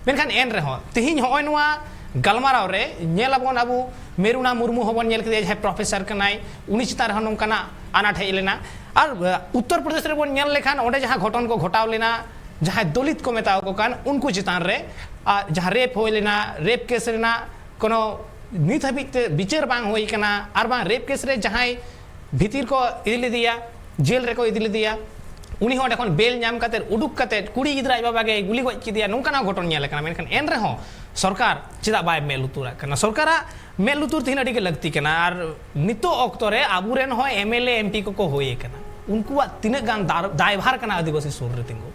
ᱢᱮᱱᱠᱷᱟᱱ ᱮᱱ ᱨᱮᱦᱚᱸ ᱛᱮᱦᱮᱧ ᱦᱚᱸᱜᱼᱚᱭ ᱱᱚᱣᱟ ᱜᱟᱞᱢᱟᱨᱟᱣ ᱨᱮ ᱧᱮᱞ ᱟᱵᱚᱱ, ᱟᱵᱚ ᱢᱮᱨᱩᱱᱟ ᱢᱩᱨᱢᱩ ᱦᱚᱸᱵᱚᱱ ᱧᱮᱞ ᱠᱮᱫᱮᱭᱟ, ᱡᱟᱦᱟᱸᱭ ᱯᱨᱚᱯᱷᱮᱥᱚᱨ ᱠᱟᱱᱟᱭ, ᱩᱱᱤ ᱪᱮᱛᱟᱱ ᱨᱮᱦᱚᱸ ᱱᱚᱝᱠᱟᱱᱟᱜ ᱟᱱᱟᱴ ᱦᱮᱡ ᱞᱮᱱᱟ᱾ ᱟᱨ, ᱟ, ᱩᱛᱛᱚᱨ ᱯᱨᱚᱫᱮᱥ ᱨᱮᱵᱚᱱ ᱧᱮᱞ ᱞᱮᱠᱷᱟᱱ ᱚᱸᱰᱮ ᱡᱟᱦᱟᱸ ᱜᱷᱚᱴᱚᱱ ᱠᱚ ᱜᱷᱚᱴᱟᱣ ᱞᱮᱱᱟ, ᱡᱟᱦᱟᱸᱭ ᱫᱚᱞᱤᱛ ᱠᱚ ᱢᱮᱛᱟᱣ ᱠᱚ ᱠᱟᱱ, ᱩᱱᱠᱩ ᱪᱮᱛᱟᱱ ᱨᱮ, ᱟ, ᱡᱟᱦᱟᱸ ᱨᱮᱯ ᱦᱩᱭ ᱞᱮᱱᱟ, ᱨᱮᱯ ᱠᱮᱥ ᱨᱮᱱᱟᱜ ᱠᱳᱱᱳ ᱱᱤᱛ ᱦᱟᱹᱵᱤᱡ ᱛᱮ ᱵᱤᱪᱟᱹᱨ ᱵᱟᱝ ᱦᱩᱭ ᱠᱟᱱᱟ᱾ ᱟᱨ ᱵᱟᱝ ᱨᱮᱯ ᱠᱮᱥ ᱨᱮ ᱡᱟᱦᱟᱸᱭ ᱵᱷᱤᱛᱤᱨ ᱠᱚ ᱤᱫᱤ ᱞᱮᱫᱮᱭᱟ, ᱡᱮᱞ ᱨᱮᱠᱚ ᱤᱫᱤ ᱞᱮᱫᱮᱭᱟ, ᱩᱱᱤ ᱦᱚᱸ ᱚᱸᱰᱮ ᱠᱷᱚᱱ ᱵᱮᱞ ᱧᱟᱢ ᱠᱟᱛᱮ ᱩᱰᱩᱠ ᱠᱟᱛᱮ ᱠᱩᱲᱤ ᱜᱤᱫᱽᱨᱟᱹ ᱟᱡ ᱵᱟᱵᱟ ᱜᱮᱭ ᱜᱩᱞᱤ ᱜᱚᱡ ᱠᱮᱫᱮᱭᱟ, ᱱᱚᱝᱠᱟᱱᱟᱜ ᱜᱷᱚᱴᱚᱱ ᱧᱮᱞ ᱟᱠᱟᱱᱟ᱾ ᱢᱮᱱᱠᱷᱟᱱ ᱮᱱ ᱨᱮᱦᱚᱸ ᱥᱚᱨᱠᱟᱨ ᱪᱮᱫᱟᱜ ᱵᱟᱭ ᱢᱮᱫ ᱞᱩᱛᱩᱨᱟᱜ ᱠᱟᱱᱟ? ᱥᱚᱨᱠᱟᱨᱟᱜ ᱢᱮᱫ ᱞᱩᱛᱩᱨ ᱛᱮᱦᱮᱧ ᱟᱹᱰᱤ ᱜᱮ ᱞᱟᱹᱠᱛᱤ ᱠᱟᱱᱟ᱾ ᱟᱨ ᱱᱤᱛᱚᱜ ᱚᱠᱛᱚ ᱨᱮ ᱟᱵᱚᱨᱮᱱ ᱦᱚᱸ M L A, M P ᱠᱚᱠᱚ ᱦᱩᱭ ᱟᱠᱟᱱᱟ, ᱩᱱᱠᱩᱣᱟᱜ ᱛᱤᱱᱟᱹᱜ ᱜᱟᱱ ᱫᱟᱨ-, ᱫᱟᱭᱵᱷᱟᱨ ᱠᱟᱱᱟ ᱟᱹᱫᱤᱵᱟᱹᱥᱤ ᱥᱩᱨ ᱨᱮ ᱛᱤᱸᱜᱩ?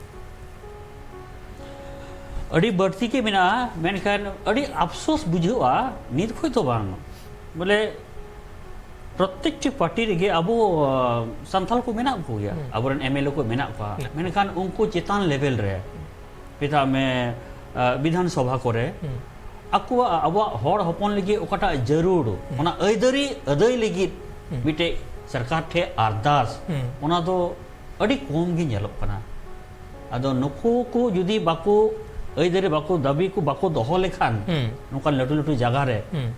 ᱟᱹᱰᱤ ᱵᱟᱹᱲᱛᱤ ᱜᱮ ᱢᱮᱱᱟᱜᱼᱟ, ᱢᱮᱱᱠᱷᱟᱱ ᱟᱹᱰᱤ ᱟᱯᱥᱳᱥ ᱵᱩᱡᱷᱟᱹᱜᱼᱟ, ᱱᱤᱛ ᱠᱷᱚᱱ ᱫᱚ ᱵᱟᱝ, ᱵᱚᱞᱮ ᱯᱨᱚᱛᱮᱠᱴᱤ ᱯᱟᱨᱴᱤ ᱨᱮᱜᱮ ᱟᱵᱚ, ᱟ, ᱥᱟᱱᱛᱟᱲ ᱠᱚ ᱢᱮᱱᱟᱜ ᱠᱚᱜᱮᱭᱟ, ᱦᱩᱸ᱾ ᱟᱵᱚᱨᱮᱱ ᱮᱢ ᱮᱞ ᱮ ᱠᱚ ᱢᱮᱱᱟᱜ ᱠᱚᱣᱟ, ᱢᱮᱱᱟᱜ ᱠᱚᱣᱟ᱾ ᱢᱮᱱᱠᱷᱟᱱ ᱩᱱᱠᱩ ᱪᱮᱛᱟᱱ ᱞᱮᱵᱮᱞ ᱨᱮ ᱢᱮᱛᱟᱜ ᱢᱮ, ᱟ, ᱵᱤᱫᱷᱟᱱ ᱥᱚᱵᱷᱟ ᱠᱚᱨᱮ ᱦᱩᱸ᱾ ᱟᱠᱚᱣᱟᱜ, ᱟᱵᱚᱣᱟᱜ ᱦᱚᱲ ᱦᱚᱯᱚᱱ ᱞᱟᱹᱜᱤᱫ ᱚᱠᱟᱴᱟᱜ ᱡᱟᱹᱨᱩᱲ, ᱦᱩᱸ᱾ ᱚᱱᱟ ᱟᱹᱭᱫᱟᱹᱨᱤ ᱟᱹᱫᱟᱹᱭ ᱞᱟᱹᱜᱤᱫ ᱦᱩᱸ᱾ ᱢᱤᱫᱴᱮᱡ ᱥᱚᱨᱠᱟᱨ ᱴᱷᱮᱡ ᱟᱨᱫᱟᱥ, ᱦᱩᱸ᱾ ᱚᱱᱟ ᱫᱚ ᱟᱹᱰᱤ ᱠᱚᱢ ᱜᱮ ᱧᱮᱞᱚᱜ ᱠᱟᱱᱟ᱾ ᱟᱫᱚ ᱱᱩᱠᱩ ᱠᱚ ᱡᱩᱫᱤ ᱵᱟᱠᱚ ᱟᱹᱭᱫᱟᱹᱨᱤ, ᱵᱟᱠᱚ ᱫᱟᱹᱵᱤ ᱠᱚ ᱵᱟᱠᱚ ᱫᱚᱦᱚ ᱞᱮᱠᱷᱟᱱ ᱦᱩᱸ᱾ ᱱᱚᱝᱠᱟᱱ ᱞᱟᱹᱴᱩ ᱞᱟᱹᱴᱩ ᱡᱟᱭᱜᱟ ᱨᱮ, ᱦᱩᱸ᱾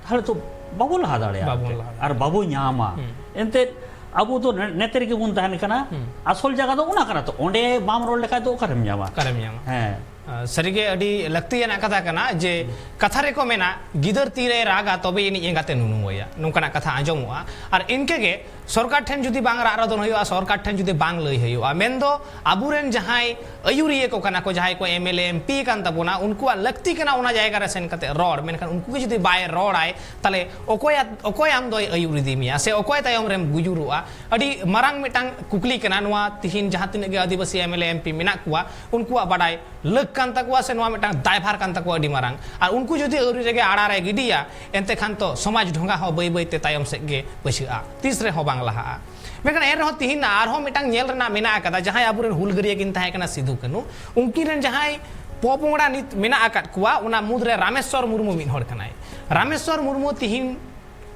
ᱛᱟᱦᱞᱮ ᱛᱚ ᱵᱟᱵᱚ ᱞᱟᱦᱟ ᱫᱟᱲᱮᱭᱟᱜᱼᱟ ᱵᱟᱵᱚᱱ ᱮᱱᱛᱮᱫ᱾ ᱞᱟᱦᱟ ᱫᱟᱲᱮᱭᱟᱜᱼᱟ᱾ ᱟᱨ ᱵᱟᱵᱚ ᱧᱟᱢᱟ᱾ ᱦᱩᱸ᱾ ᱮᱱᱛᱮᱫ ᱟᱵᱚ ᱫᱚ ᱱᱮ-, ᱱᱮᱛᱮ ᱨᱮᱜᱮ ᱵᱚᱱ ᱛᱟᱦᱮᱱ ᱠᱟᱱᱟ᱾ ᱦᱩᱸ᱾ ᱟᱥᱚᱞ ᱡᱟᱭᱜᱟ ᱫᱚ ᱚᱱᱟ ᱠᱟᱱᱟ᱾ ᱛᱚ ᱚᱸᱰᱮ ᱵᱟᱢ ᱨᱚᱲ ᱞᱮᱠᱷᱟᱡ ᱫᱚ ᱚᱠᱟᱨᱮᱢ ᱧᱟᱢᱟ? ᱚᱠᱟᱨᱮᱢ ᱧᱟᱢᱟ? ᱦᱮᱸ᱾ ᱟᱨ ᱥᱟᱹᱨᱤᱜᱮ ᱟᱹᱰᱤ ᱞᱟᱹᱠᱛᱤᱭᱟᱱᱟᱜ ᱠᱟᱛᱷᱟ ᱠᱟᱱᱟ ᱡᱮ ᱦᱩᱸ᱾ ᱠᱟᱛᱷᱟ ᱨᱮᱠᱚ ᱢᱮᱱᱟ, "ᱜᱤᱫᱟᱹᱨ ᱛᱤᱨᱮ ᱨᱟᱜᱟ, ᱛᱚᱵᱮ ᱟᱹᱱᱤᱡ ᱮᱸᱜᱟᱛᱮ ᱱᱩᱱᱩᱣᱟᱭᱟ", ᱱᱚᱝᱠᱟᱱᱟᱜ ᱠᱟᱛᱷᱟ ᱟᱸᱡᱚᱢᱚᱜᱼᱟ᱾ ᱟᱨ ᱤᱱᱠᱟᱹᱜᱮ ᱥᱚᱨᱠᱟᱨ ᱴᱷᱮᱱ ᱡᱩᱫᱤ ᱵᱟᱝ ᱨᱟᱜ ᱨᱚᱫᱚᱱ ᱦᱩᱭᱩᱜᱼᱟ, ᱥᱚᱨᱠᱟᱨ ᱴᱷᱮᱱ ᱡᱩᱫᱤ ᱵᱟᱝ ᱞᱟᱹᱭ ᱦᱩᱭᱩᱜᱼᱟ, ᱢᱮᱱᱫᱚ ᱟᱵᱚᱨᱮᱱ ᱡᱟᱦᱟᱸᱭ ᱟᱹᱭᱩᱨᱤᱭᱟᱹ ᱠᱚ ᱠᱟᱱᱟ ᱠᱚ, ᱡᱟᱦᱟᱸᱭ ᱠᱚ M L A, M P ᱠᱟᱱ ᱛᱟᱵᱚᱱᱟ, ᱩᱱᱠᱩᱣᱟᱜ ᱞᱟᱹᱠᱛᱤ ᱠᱟᱱᱟ ᱚᱱᱟ ᱡᱟᱭᱜᱟ ᱨᱮ ᱥᱮᱱ ᱠᱟᱛᱮ ᱨᱚᱲ᱾ ᱢᱮᱱᱠᱷᱟᱱ ᱩᱱᱠᱩ ᱜᱮ ᱡᱩᱫᱤ ᱵᱟᱭ ᱨᱚᱲᱟᱭ, ᱛᱟᱦᱞᱮ ᱚᱠᱚᱭ ᱟ-, ᱚᱠᱚᱭ ᱟᱢ ᱫᱚᱭ ᱟᱹᱭᱩᱨ ᱤᱫᱤ ᱢᱮᱭᱟ ᱥᱮ ᱚᱠᱚᱭ ᱛᱟᱭᱚᱢ ᱨᱮᱢ ᱜᱩᱡᱩᱨᱚᱜᱼᱟ? ᱟᱹᱰᱤ ᱢᱟᱨᱟᱝ ᱢᱤᱫᱴᱟᱝ ᱠᱩᱠᱞᱤ ᱠᱟᱱᱟ ᱱᱚᱣᱟ᱾ ᱛᱤᱦᱤᱧ ᱡᱟᱦᱟᱸ ᱛᱤᱱᱟᱹᱜ ᱜᱮ ᱟᱹᱫᱤᱵᱟᱹᱥᱤ M L A, M P ᱢᱮᱱᱟᱜ ᱠᱚᱣᱟ, ᱩᱱᱠᱩᱣᱟᱜ ᱵᱟᱰᱟᱭ ᱞᱟᱹᱠ ᱠᱟᱱ ᱛᱟᱠᱚᱣᱟ ᱥᱮ ᱱᱚᱣᱟ ᱢᱤᱫᱴᱟᱝ ᱫᱟᱭᱵᱷᱟᱨ ᱠᱟᱱ ᱛᱟᱠᱚᱣᱟ ᱟᱹᱰᱤ ᱢᱟᱨᱟᱝ᱾ ᱟᱨ ᱩᱱᱠᱩ ᱡᱩᱫᱤ ᱟᱹᱣᱨᱤ ᱨᱮᱜᱮ ᱟᱲᱟ ᱨᱮ ᱜᱤᱰᱤᱭᱟ, ᱮᱱᱛᱮ ᱠᱷᱟᱱ ᱛᱚ ᱥᱚᱢᱟᱡᱽ ᱰᱷᱚᱸᱜᱟ ᱦᱚᱸ ᱵᱟᱹᱭ ᱵᱟᱹᱭ ᱛᱮ ᱛᱟᱭᱚᱢ ᱥᱮᱫ ᱜᱮ ᱯᱟᱹᱪᱷᱟᱹᱜᱼᱟ, ᱛᱤᱥ ᱨᱮᱦᱚᱸ ᱵᱟᱝ ᱞᱟᱦᱟᱜᱼᱟ᱾ ᱢᱮᱱᱠᱷᱟᱱ ᱮᱱ ᱨᱮᱦᱚᱸ ᱛᱤᱦᱤᱧ ᱟᱨᱦᱚᱸ ᱢᱤᱫᱴᱟᱝ ᱧᱮᱞ ᱨᱮᱱᱟᱜ ᱢᱮᱱᱟᱜ ᱟᱠᱟᱫᱟ, ᱡᱟᱦᱟᱸᱭ ᱟᱵᱚᱨᱮᱱ ᱦᱩᱞᱜᱟᱹᱨᱤᱭᱟᱹ ᱠᱤᱱ ᱛᱟᱦᱮᱸ ᱠᱟᱱᱟ ᱥᱤᱫᱩ ᱠᱟᱹᱱᱦᱩ, ᱩᱱᱠᱤᱱ ᱨᱮᱱ ᱡᱟᱦᱟᱸᱭ ᱯᱚᱯᱚᱝᱲᱟ ᱱᱤᱛ ᱢᱮᱱᱟᱜ ᱟᱠᱟᱫ ᱠᱚᱣᱟ, ᱚᱱᱟ ᱢᱩᱫᱽᱨᱮ ᱨᱟᱢᱮᱥᱣᱚᱨ ᱢᱩᱨᱢᱩ ᱢᱤᱫ ᱦᱚᱲ ᱠᱟᱱᱟᱭ᱾ ᱨᱟᱢᱮᱥᱣᱚᱨ ᱢᱩᱨᱢᱩ ᱛᱤᱦᱤᱧ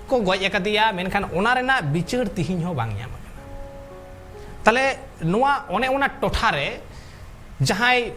ᱠᱚ ᱜᱚᱡ ᱟᱠᱟᱫᱮᱭᱟ, ᱢᱮᱱᱠᱷᱟᱱ ᱚᱱᱟ ᱨᱮᱱᱟᱜ ᱵᱤᱪᱟᱹᱨ ᱛᱤᱦᱤᱧ ᱦᱚᱸ ᱵᱟᱝ ᱧᱟᱢ ᱟᱠᱟᱱᱟ᱾ ᱛᱟᱦᱞᱮ ᱱᱚᱣᱟ ᱚᱱᱮ ᱚᱱᱟ ᱴᱚᱴᱷᱟ ᱨᱮ ᱡᱟᱦᱟᱸᱭ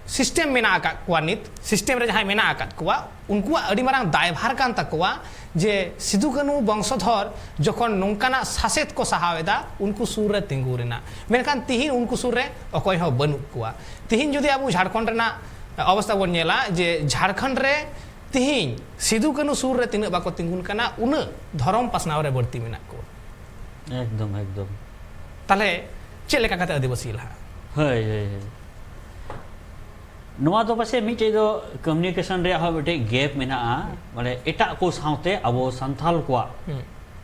ᱥᱤᱥᱴᱮᱢ ᱢᱮᱱᱟᱜ ᱟᱠᱟᱫ ᱠᱚᱣᱟ, ᱱᱤᱛ ᱥᱤᱥᱴᱮᱢ ᱨᱮ ᱡᱟᱦᱟᱸᱭ ᱢᱮᱱᱟᱜ ᱟᱠᱟᱫ ᱠᱚᱣᱟ, ᱩᱱᱠᱩᱣᱟᱜ ᱟᱹᱰᱤ ᱢᱟᱨᱟᱝ ᱫᱟᱭᱵᱷᱟᱨ ᱠᱟᱱ ᱛᱟᱠᱚᱣᱟ ᱡᱮ ᱥᱤᱫᱩ ᱠᱟᱹᱱᱦᱩ ᱵᱚᱝᱥᱚᱫᱷᱚᱨ ᱡᱚᱠᱷᱚᱱ ᱱᱚᱝᱠᱟᱱᱟᱜ ᱥᱟᱥᱮᱛ ᱠᱚ ᱥᱟᱦᱟᱣ ᱮᱫᱟ, ᱩᱱᱠᱩ ᱥᱩᱨ ᱨᱮ ᱛᱤᱸᱜᱩ ᱨᱮᱱᱟᱜ, ᱢᱮᱱᱠᱷᱟᱱ ᱛᱤᱦᱤᱧ ᱩᱱᱠᱩ ᱥᱩᱨ ᱨᱮ ᱚᱠᱚᱭ ᱦᱚᱸ ᱵᱟᱹᱱᱩᱜ ᱠᱚᱣᱟ᱾ ᱛᱤᱦᱤᱧ ᱡᱩᱫᱤ ᱟᱵᱚ ᱡᱷᱟᱲᱠᱷᱚᱸᱰ ᱨᱮᱱᱟᱜ ᱚᱵᱚᱥᱛᱟ ᱵᱚᱱ ᱧᱮᱞᱟ, ᱡᱮ ᱡᱷᱟᱲᱠᱷᱚᱸᱰ ᱨᱮ ᱛᱤᱦᱤᱧ ᱥᱤᱫᱩ ᱠᱟᱹᱱᱦᱩ ᱥᱩᱨ ᱨᱮ ᱛᱤᱱᱟᱹᱜ ᱵᱟᱠᱚ ᱛᱤᱸᱜᱩᱱ ᱠᱟᱱᱟ, ᱩᱱᱟᱹᱜ ᱫᱷᱚᱨᱚᱢ ᱯᱟᱥᱱᱟᱣ ᱨᱮ ᱵᱟᱹᱲᱛᱤ ᱢᱮᱱᱟᱜ ᱠᱚᱣᱟ᱾ ᱮᱠᱫᱚᱢ, ᱮᱠᱫᱚᱢ᱾ ᱛᱟᱦᱞᱮ ᱪᱮᱫ ᱞᱮᱠᱟ ᱠᱟᱛᱮ ᱟᱹᱫᱤᱵᱟᱹᱥᱤ ᱞᱟᱦᱟᱜᱼᱟ? ᱦᱳᱭ, ᱦᱳᱭ, ᱦᱳᱭ᱾ ᱱᱚᱣᱟ ᱫᱚ ᱯᱟᱥᱮᱡ ᱢᱤᱫᱴᱮᱡ ᱫᱚ ᱠᱚᱢᱤᱭᱩᱱᱤᱠᱮᱥᱚᱱ ᱨᱮᱭᱟᱜ ᱦᱚᱸ ᱢᱤᱫᱴᱮᱡ ᱜᱮᱯ ᱢᱮᱱᱟᱜᱼᱟ᱾ ᱢᱟᱱᱮ ᱮᱴᱟᱜ ᱠᱚ ᱥᱟᱶᱛᱮ ᱟᱵᱚ ᱥᱟᱱᱛᱟᱞ ᱠᱚᱣᱟᱜ ᱦᱩᱸ᱾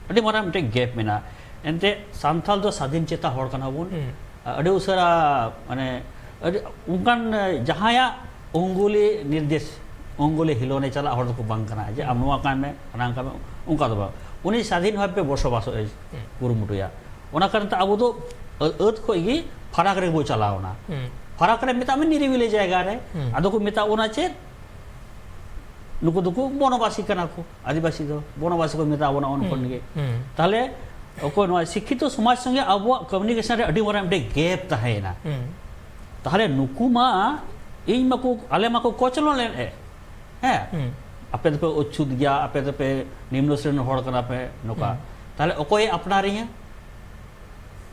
ᱟᱹᱰᱤ ᱢᱟᱨᱟᱝ ᱢᱤᱫᱴᱮᱡ ᱜᱮᱯ ᱢᱮᱱᱟᱜᱼᱟ᱾ ᱮᱱᱛᱮ ᱥᱟᱱᱛᱟᱞ ᱫᱚ ᱥᱟᱫᱷᱤᱱ ᱪᱮᱛᱟ ᱦᱚᱲ ᱠᱟᱱᱟ ᱵᱚᱱ᱾ ᱦᱩᱸ᱾ ᱟᱹᱰᱤ ᱩᱥᱟᱹᱨᱟ, ᱢᱟᱱᱮ, ᱟᱹᱰᱤ ᱚᱱᱠᱟᱱ ᱡᱟᱦᱟᱸᱭᱟᱜ ᱚᱝᱜᱩᱞᱤ ᱱᱤᱨᱫᱮᱥ, ᱚᱝᱜᱩᱞᱤ ᱦᱤᱞᱳᱱᱮ ᱪᱟᱞᱟᱜ ᱦᱚᱲ ᱫᱚᱠᱚ ᱵᱟᱝ ᱠᱟᱱᱟ ᱡᱮ ᱟᱢ ᱱᱚᱣᱟ ᱠᱟᱱ ᱢᱮ, ᱦᱟᱱᱟ ᱠᱟᱱ ᱢᱮ, ᱚᱱᱠᱟ ᱫᱚ ᱵᱟᱝ᱾ ᱩᱱᱤ ᱥᱟᱫᱷᱤᱱ ᱵᱷᱟᱵᱮ ᱵᱚᱥᱚᱵᱟᱥᱚᱜ ᱮ ᱦᱩᱸ᱾ ᱠᱩᱨᱩᱢᱩᱴᱩᱭᱟ᱾ ᱚᱱᱟ ᱠᱟᱨᱚᱱ ᱛᱮ ᱟᱵᱚ ᱫᱚ ᱟᱹ-, ᱟᱹᱛ ᱠᱷᱚᱡ ᱜᱮ ᱯᱷᱟᱨᱟᱠ ᱨᱮᱜᱮ ᱵᱚ ᱪᱟᱞᱟᱣ ᱮᱱᱟ᱾ ᱦᱩᱸ᱾ ᱯᱷᱟᱨᱟᱠ ᱨᱮ ᱢᱮᱛᱟᱜ ᱢᱮ ᱱᱤᱨᱤᱵᱤᱞᱤ ᱡᱟᱭᱜᱟ ᱨᱮ᱾ ᱦᱩᱸ᱾ ᱟᱫᱚ ᱠᱚ ᱢᱮᱛᱟᱜ ᱵᱚᱱᱟ ᱪᱮᱫ? ᱱᱩᱠᱩ ᱫᱚᱠᱚ ᱵᱚᱱᱚᱵᱟᱥᱤ ᱠᱟᱱᱟ ᱠᱚ, ᱟᱹᱫᱤᱵᱟᱹᱥᱤ ᱫᱚ ᱵᱚᱱᱚᱵᱟᱥᱤ ᱠᱚ ᱢᱮᱛᱟ ᱵᱚᱱᱟ ᱩᱱ ᱠᱷᱚᱱ ᱜᱮ᱾ ᱦᱩᱸ᱾ ᱛᱟᱦᱞᱮ ᱚᱠᱚᱭ ᱱᱚᱣᱟ ᱥᱤᱠᱠᱷᱤᱛᱚ ᱥᱚᱢᱟᱡᱽ ᱥᱚᱸᱜᱮ ᱟᱵᱚᱣᱟᱜ ᱠᱚᱢᱤᱭᱩᱱᱤᱠᱮᱥᱚᱱ ᱨᱮ ᱟᱹᱰᱤ ᱢᱟᱨᱟᱝ ᱢᱤᱫᱴᱮᱡ ᱜᱮᱯ ᱛᱟᱦᱮᱸᱭᱮᱱᱟ᱾ ᱦᱩᱸ᱾ ᱛᱟᱦᱞᱮ ᱱᱩᱠᱩ ᱢᱟ, ᱤᱧ ᱢᱟᱠᱚ, ᱟᱞᱮ ᱢᱟᱠᱚ ᱠᱚᱪᱞᱚᱱ ᱞᱮᱫ ᱮ, ᱦᱮᱸ, ᱦᱩᱸ᱾ ᱟᱯᱮ ᱫᱚᱯᱮ ᱚᱪᱷᱩᱛ ᱜᱮᱭᱟ, ᱟᱯᱮ ᱫᱚᱯᱮ ᱱᱤᱢᱱᱚ ᱥᱨᱮᱱᱤ ᱦᱚᱲ ᱠᱟᱱᱟ ᱯᱮ, ᱱᱚᱝᱠᱟ᱾ ᱦᱩᱸ᱾ ᱛᱟᱦᱞᱮ ᱚᱠᱚᱭᱮ ᱟᱯᱱᱟᱨᱤᱧᱟ?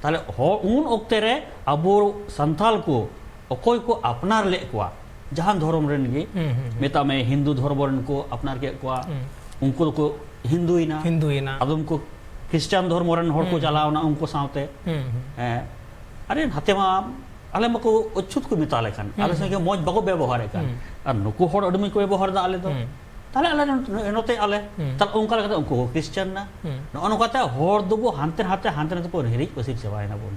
ᱛᱟᱦᱞᱮ ᱦᱚᱲ ᱩᱱ ᱚᱠᱛᱮ ᱨᱮ ᱟᱵᱚ ᱥᱟᱱᱛᱟᱞ ᱠᱚ ᱚᱠᱚᱭ ᱠᱚ ᱟᱯᱱᱟᱨ ᱞᱮᱫ ᱠᱚᱣᱟ, ᱡᱟᱦᱟᱱ ᱫᱷᱚᱨᱚᱢ ᱨᱮᱱ ᱜᱮ, ᱦᱩᱸ, ᱦᱩᱸ, ᱦᱩᱸ᱾ ᱢᱮᱛᱟᱜ ᱢᱮ ᱦᱤᱱᱫᱩ ᱫᱷᱚᱨᱢᱚ ᱨᱮᱱ ᱠᱚ ᱟᱯᱱᱟᱨ ᱠᱮᱫ ᱠᱚᱣᱟ, ᱦᱩᱸ᱾ ᱩᱱᱠᱩ ᱫᱚᱠᱚ ᱦᱤᱱᱫᱩᱭᱮᱱᱟ᱾ ᱦᱤᱱᱫᱩᱭᱮᱱᱟ᱾ ᱟᱫᱚᱢ ᱠᱚ ᱠᱷᱨᱤᱥᱴᱟᱱ ᱫᱷᱚᱨᱢᱚ ᱨᱮᱱ ᱦᱚᱲ ᱠᱚ ᱦᱩᱸ᱾ ᱪᱟᱞᱟᱣᱱᱟ ᱩᱱᱠᱩ ᱥᱟᱶᱛᱮ᱾ ᱦᱩᱸ, ᱦᱩᱸ᱾ ᱦᱮᱸ, ᱟᱨᱮ ᱱᱟᱛᱮ ᱢᱟ ᱟᱞᱮ ᱢᱟᱠᱚ ᱚᱪᱷᱩᱛ ᱠᱚ ᱢᱮᱛᱟ ᱞᱮ ᱠᱟᱱ, ᱦᱩᱸ, ᱟᱞᱮ ᱦᱩᱸ᱾ ᱥᱚᱸᱜᱮ ᱢᱚᱡᱽ ᱵᱟᱠᱚ ᱵᱮᱵᱚᱦᱟᱨᱮᱫ ᱠᱟᱱ᱾ ᱦᱩᱸ᱾ ᱟᱨ ᱱᱩᱠᱩ ᱦᱚᱲ ᱟᱹᱰᱤ ᱢᱚᱡᱽ ᱠᱚ ᱵᱮᱵᱚᱦᱟᱨ ᱮᱫᱟ ᱟᱞᱮ ᱫᱚ᱾ ᱦᱩᱸ᱾ ᱛᱟᱦᱞᱮ ᱟᱞᱮ ᱱᱚ-, ᱱᱚᱛᱮ ᱟᱞᱮ, ᱦᱩᱸ᱾ ᱛᱟᱦᱞᱮ ᱚᱱᱠᱟ ᱞᱮᱠᱟᱛᱮ ᱩᱱᱠᱩ ᱠᱚ ᱠᱷᱨᱤᱥᱴᱟᱱ ᱱᱟ᱾ ᱦᱩᱸ᱾ ᱱᱚᱜᱼᱚ ᱱᱚᱝᱠᱟᱛᱮ ᱦᱚᱲ ᱫᱚᱵᱚ ᱦᱟᱱᱛᱮ ᱱᱟᱛᱮ, ᱦᱟᱱᱛᱮ ᱱᱟᱛᱮ ᱵᱚ ᱦᱤᱨᱤᱡ ᱯᱟᱹᱥᱤᱨ ᱪᱟᱵᱟᱭᱮᱱᱟ ᱵᱚᱱ᱾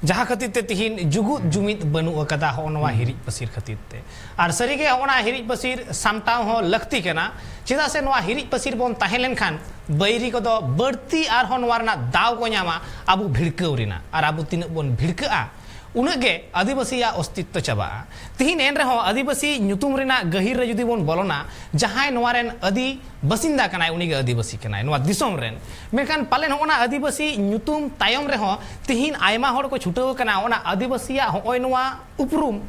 ᱡᱟᱦᱟᱸ ᱠᱷᱟᱹᱛᱤᱨ ᱛᱮ ᱛᱤᱦᱤᱧ ᱡᱩᱜᱩᱫ ᱡᱩᱢᱤᱫ ᱵᱟᱹᱱᱩᱜ ᱟᱠᱟᱫᱟ ᱦᱚᱸᱜᱼᱚ ᱱᱚᱣᱟ ᱦᱤᱨᱤᱡ ᱯᱟᱹᱥᱤᱨ ᱠᱷᱟᱹᱛᱤᱨ ᱛᱮ᱾ ᱟᱨ ᱥᱟᱹᱨᱤᱜᱮ ᱦᱚᱸᱜᱼᱚ ᱱᱟ ᱦᱤᱨᱤᱡ ᱯᱟᱹᱥᱤᱨ ᱥᱟᱢᱴᱟᱣ ᱦᱚᱸ ᱞᱟᱹᱠᱛᱤ ᱠᱟᱱᱟ᱾ ᱪᱮᱫᱟᱜ ᱥᱮ ᱱᱚᱣᱟ ᱦᱤᱨᱤᱡ ᱯᱟᱹᱥᱤᱨ ᱵᱚᱱ ᱛᱟᱦᱮᱸ ᱞᱮᱱᱠᱷᱟᱱ ᱵᱟᱹᱭᱨᱤ ᱠᱚᱫᱚ ᱵᱟᱹᱲᱛᱤ ᱟᱨᱦᱚᱸ ᱱᱚᱣᱟ ᱨᱮᱱᱟᱜ ᱫᱟᱣ ᱠᱚ ᱧᱟᱢᱟ ᱟᱵᱚ ᱵᱷᱤᱲᱠᱟᱹᱣ ᱨᱮᱱᱟᱜ᱾ ᱟᱨ ᱟᱵᱚ ᱛᱤᱱᱟᱹᱜ ᱵᱚᱱ ᱵᱷᱤᱲᱠᱟᱹᱜᱼᱟ, ᱩᱱᱟᱹᱜ ᱜᱮ ᱟᱹᱫᱤᱵᱟᱹᱥᱤᱭᱟᱜ ᱚᱥᱛᱤᱛᱛᱚ ᱪᱟᱵᱟᱜᱼᱟ᱾ ᱛᱤᱦᱤᱧ ᱮᱱ ᱨᱮᱦᱚᱸ ᱟᱹᱫᱤᱵᱟᱹᱥᱤ ᱧᱩᱛᱩᱢ ᱨᱮᱱᱟᱜ ᱜᱟᱹᱦᱤᱨ ᱨᱮ ᱡᱩᱫᱤ ᱵᱚᱱ ᱵᱚᱞᱚᱱᱟ, ᱡᱟᱦᱟᱸᱭ ᱱᱚᱣᱟ ᱨᱮᱱ ᱟᱹᱫᱤ ᱵᱟᱥᱤᱱᱫᱟ ᱠᱟᱱᱟᱭ, ᱩᱱᱤ ᱜᱮ ᱟᱹᱫᱤᱵᱟᱹᱥᱤ ᱠᱟᱱᱟᱭ ᱱᱚᱣᱟ ᱫᱤᱥᱚᱢ ᱨᱮᱱ᱾ ᱢᱮᱱᱠᱷᱟᱱ ᱯᱟᱞᱮᱱ ᱦᱚᱸᱜᱼᱚ ᱱᱟ ᱟᱹᱫᱤᱵᱟᱹᱥᱤ ᱧᱩᱛᱩᱢ ᱛᱟᱭᱚᱢ ᱨᱮᱦᱚᱸ ᱛᱤᱦᱤᱧ ᱟᱭᱢᱟ ᱦᱚᱲ ᱠᱚ ᱪᱷᱩᱴᱟᱹᱣ ᱟᱠᱟᱱᱟ ᱚᱱᱟ ᱟᱹᱫᱤᱵᱟᱹᱥᱤᱭᱟᱜ ᱦᱚᱸᱜᱼᱚᱭ ᱱᱚᱣᱟ ᱩᱯᱨᱩᱢ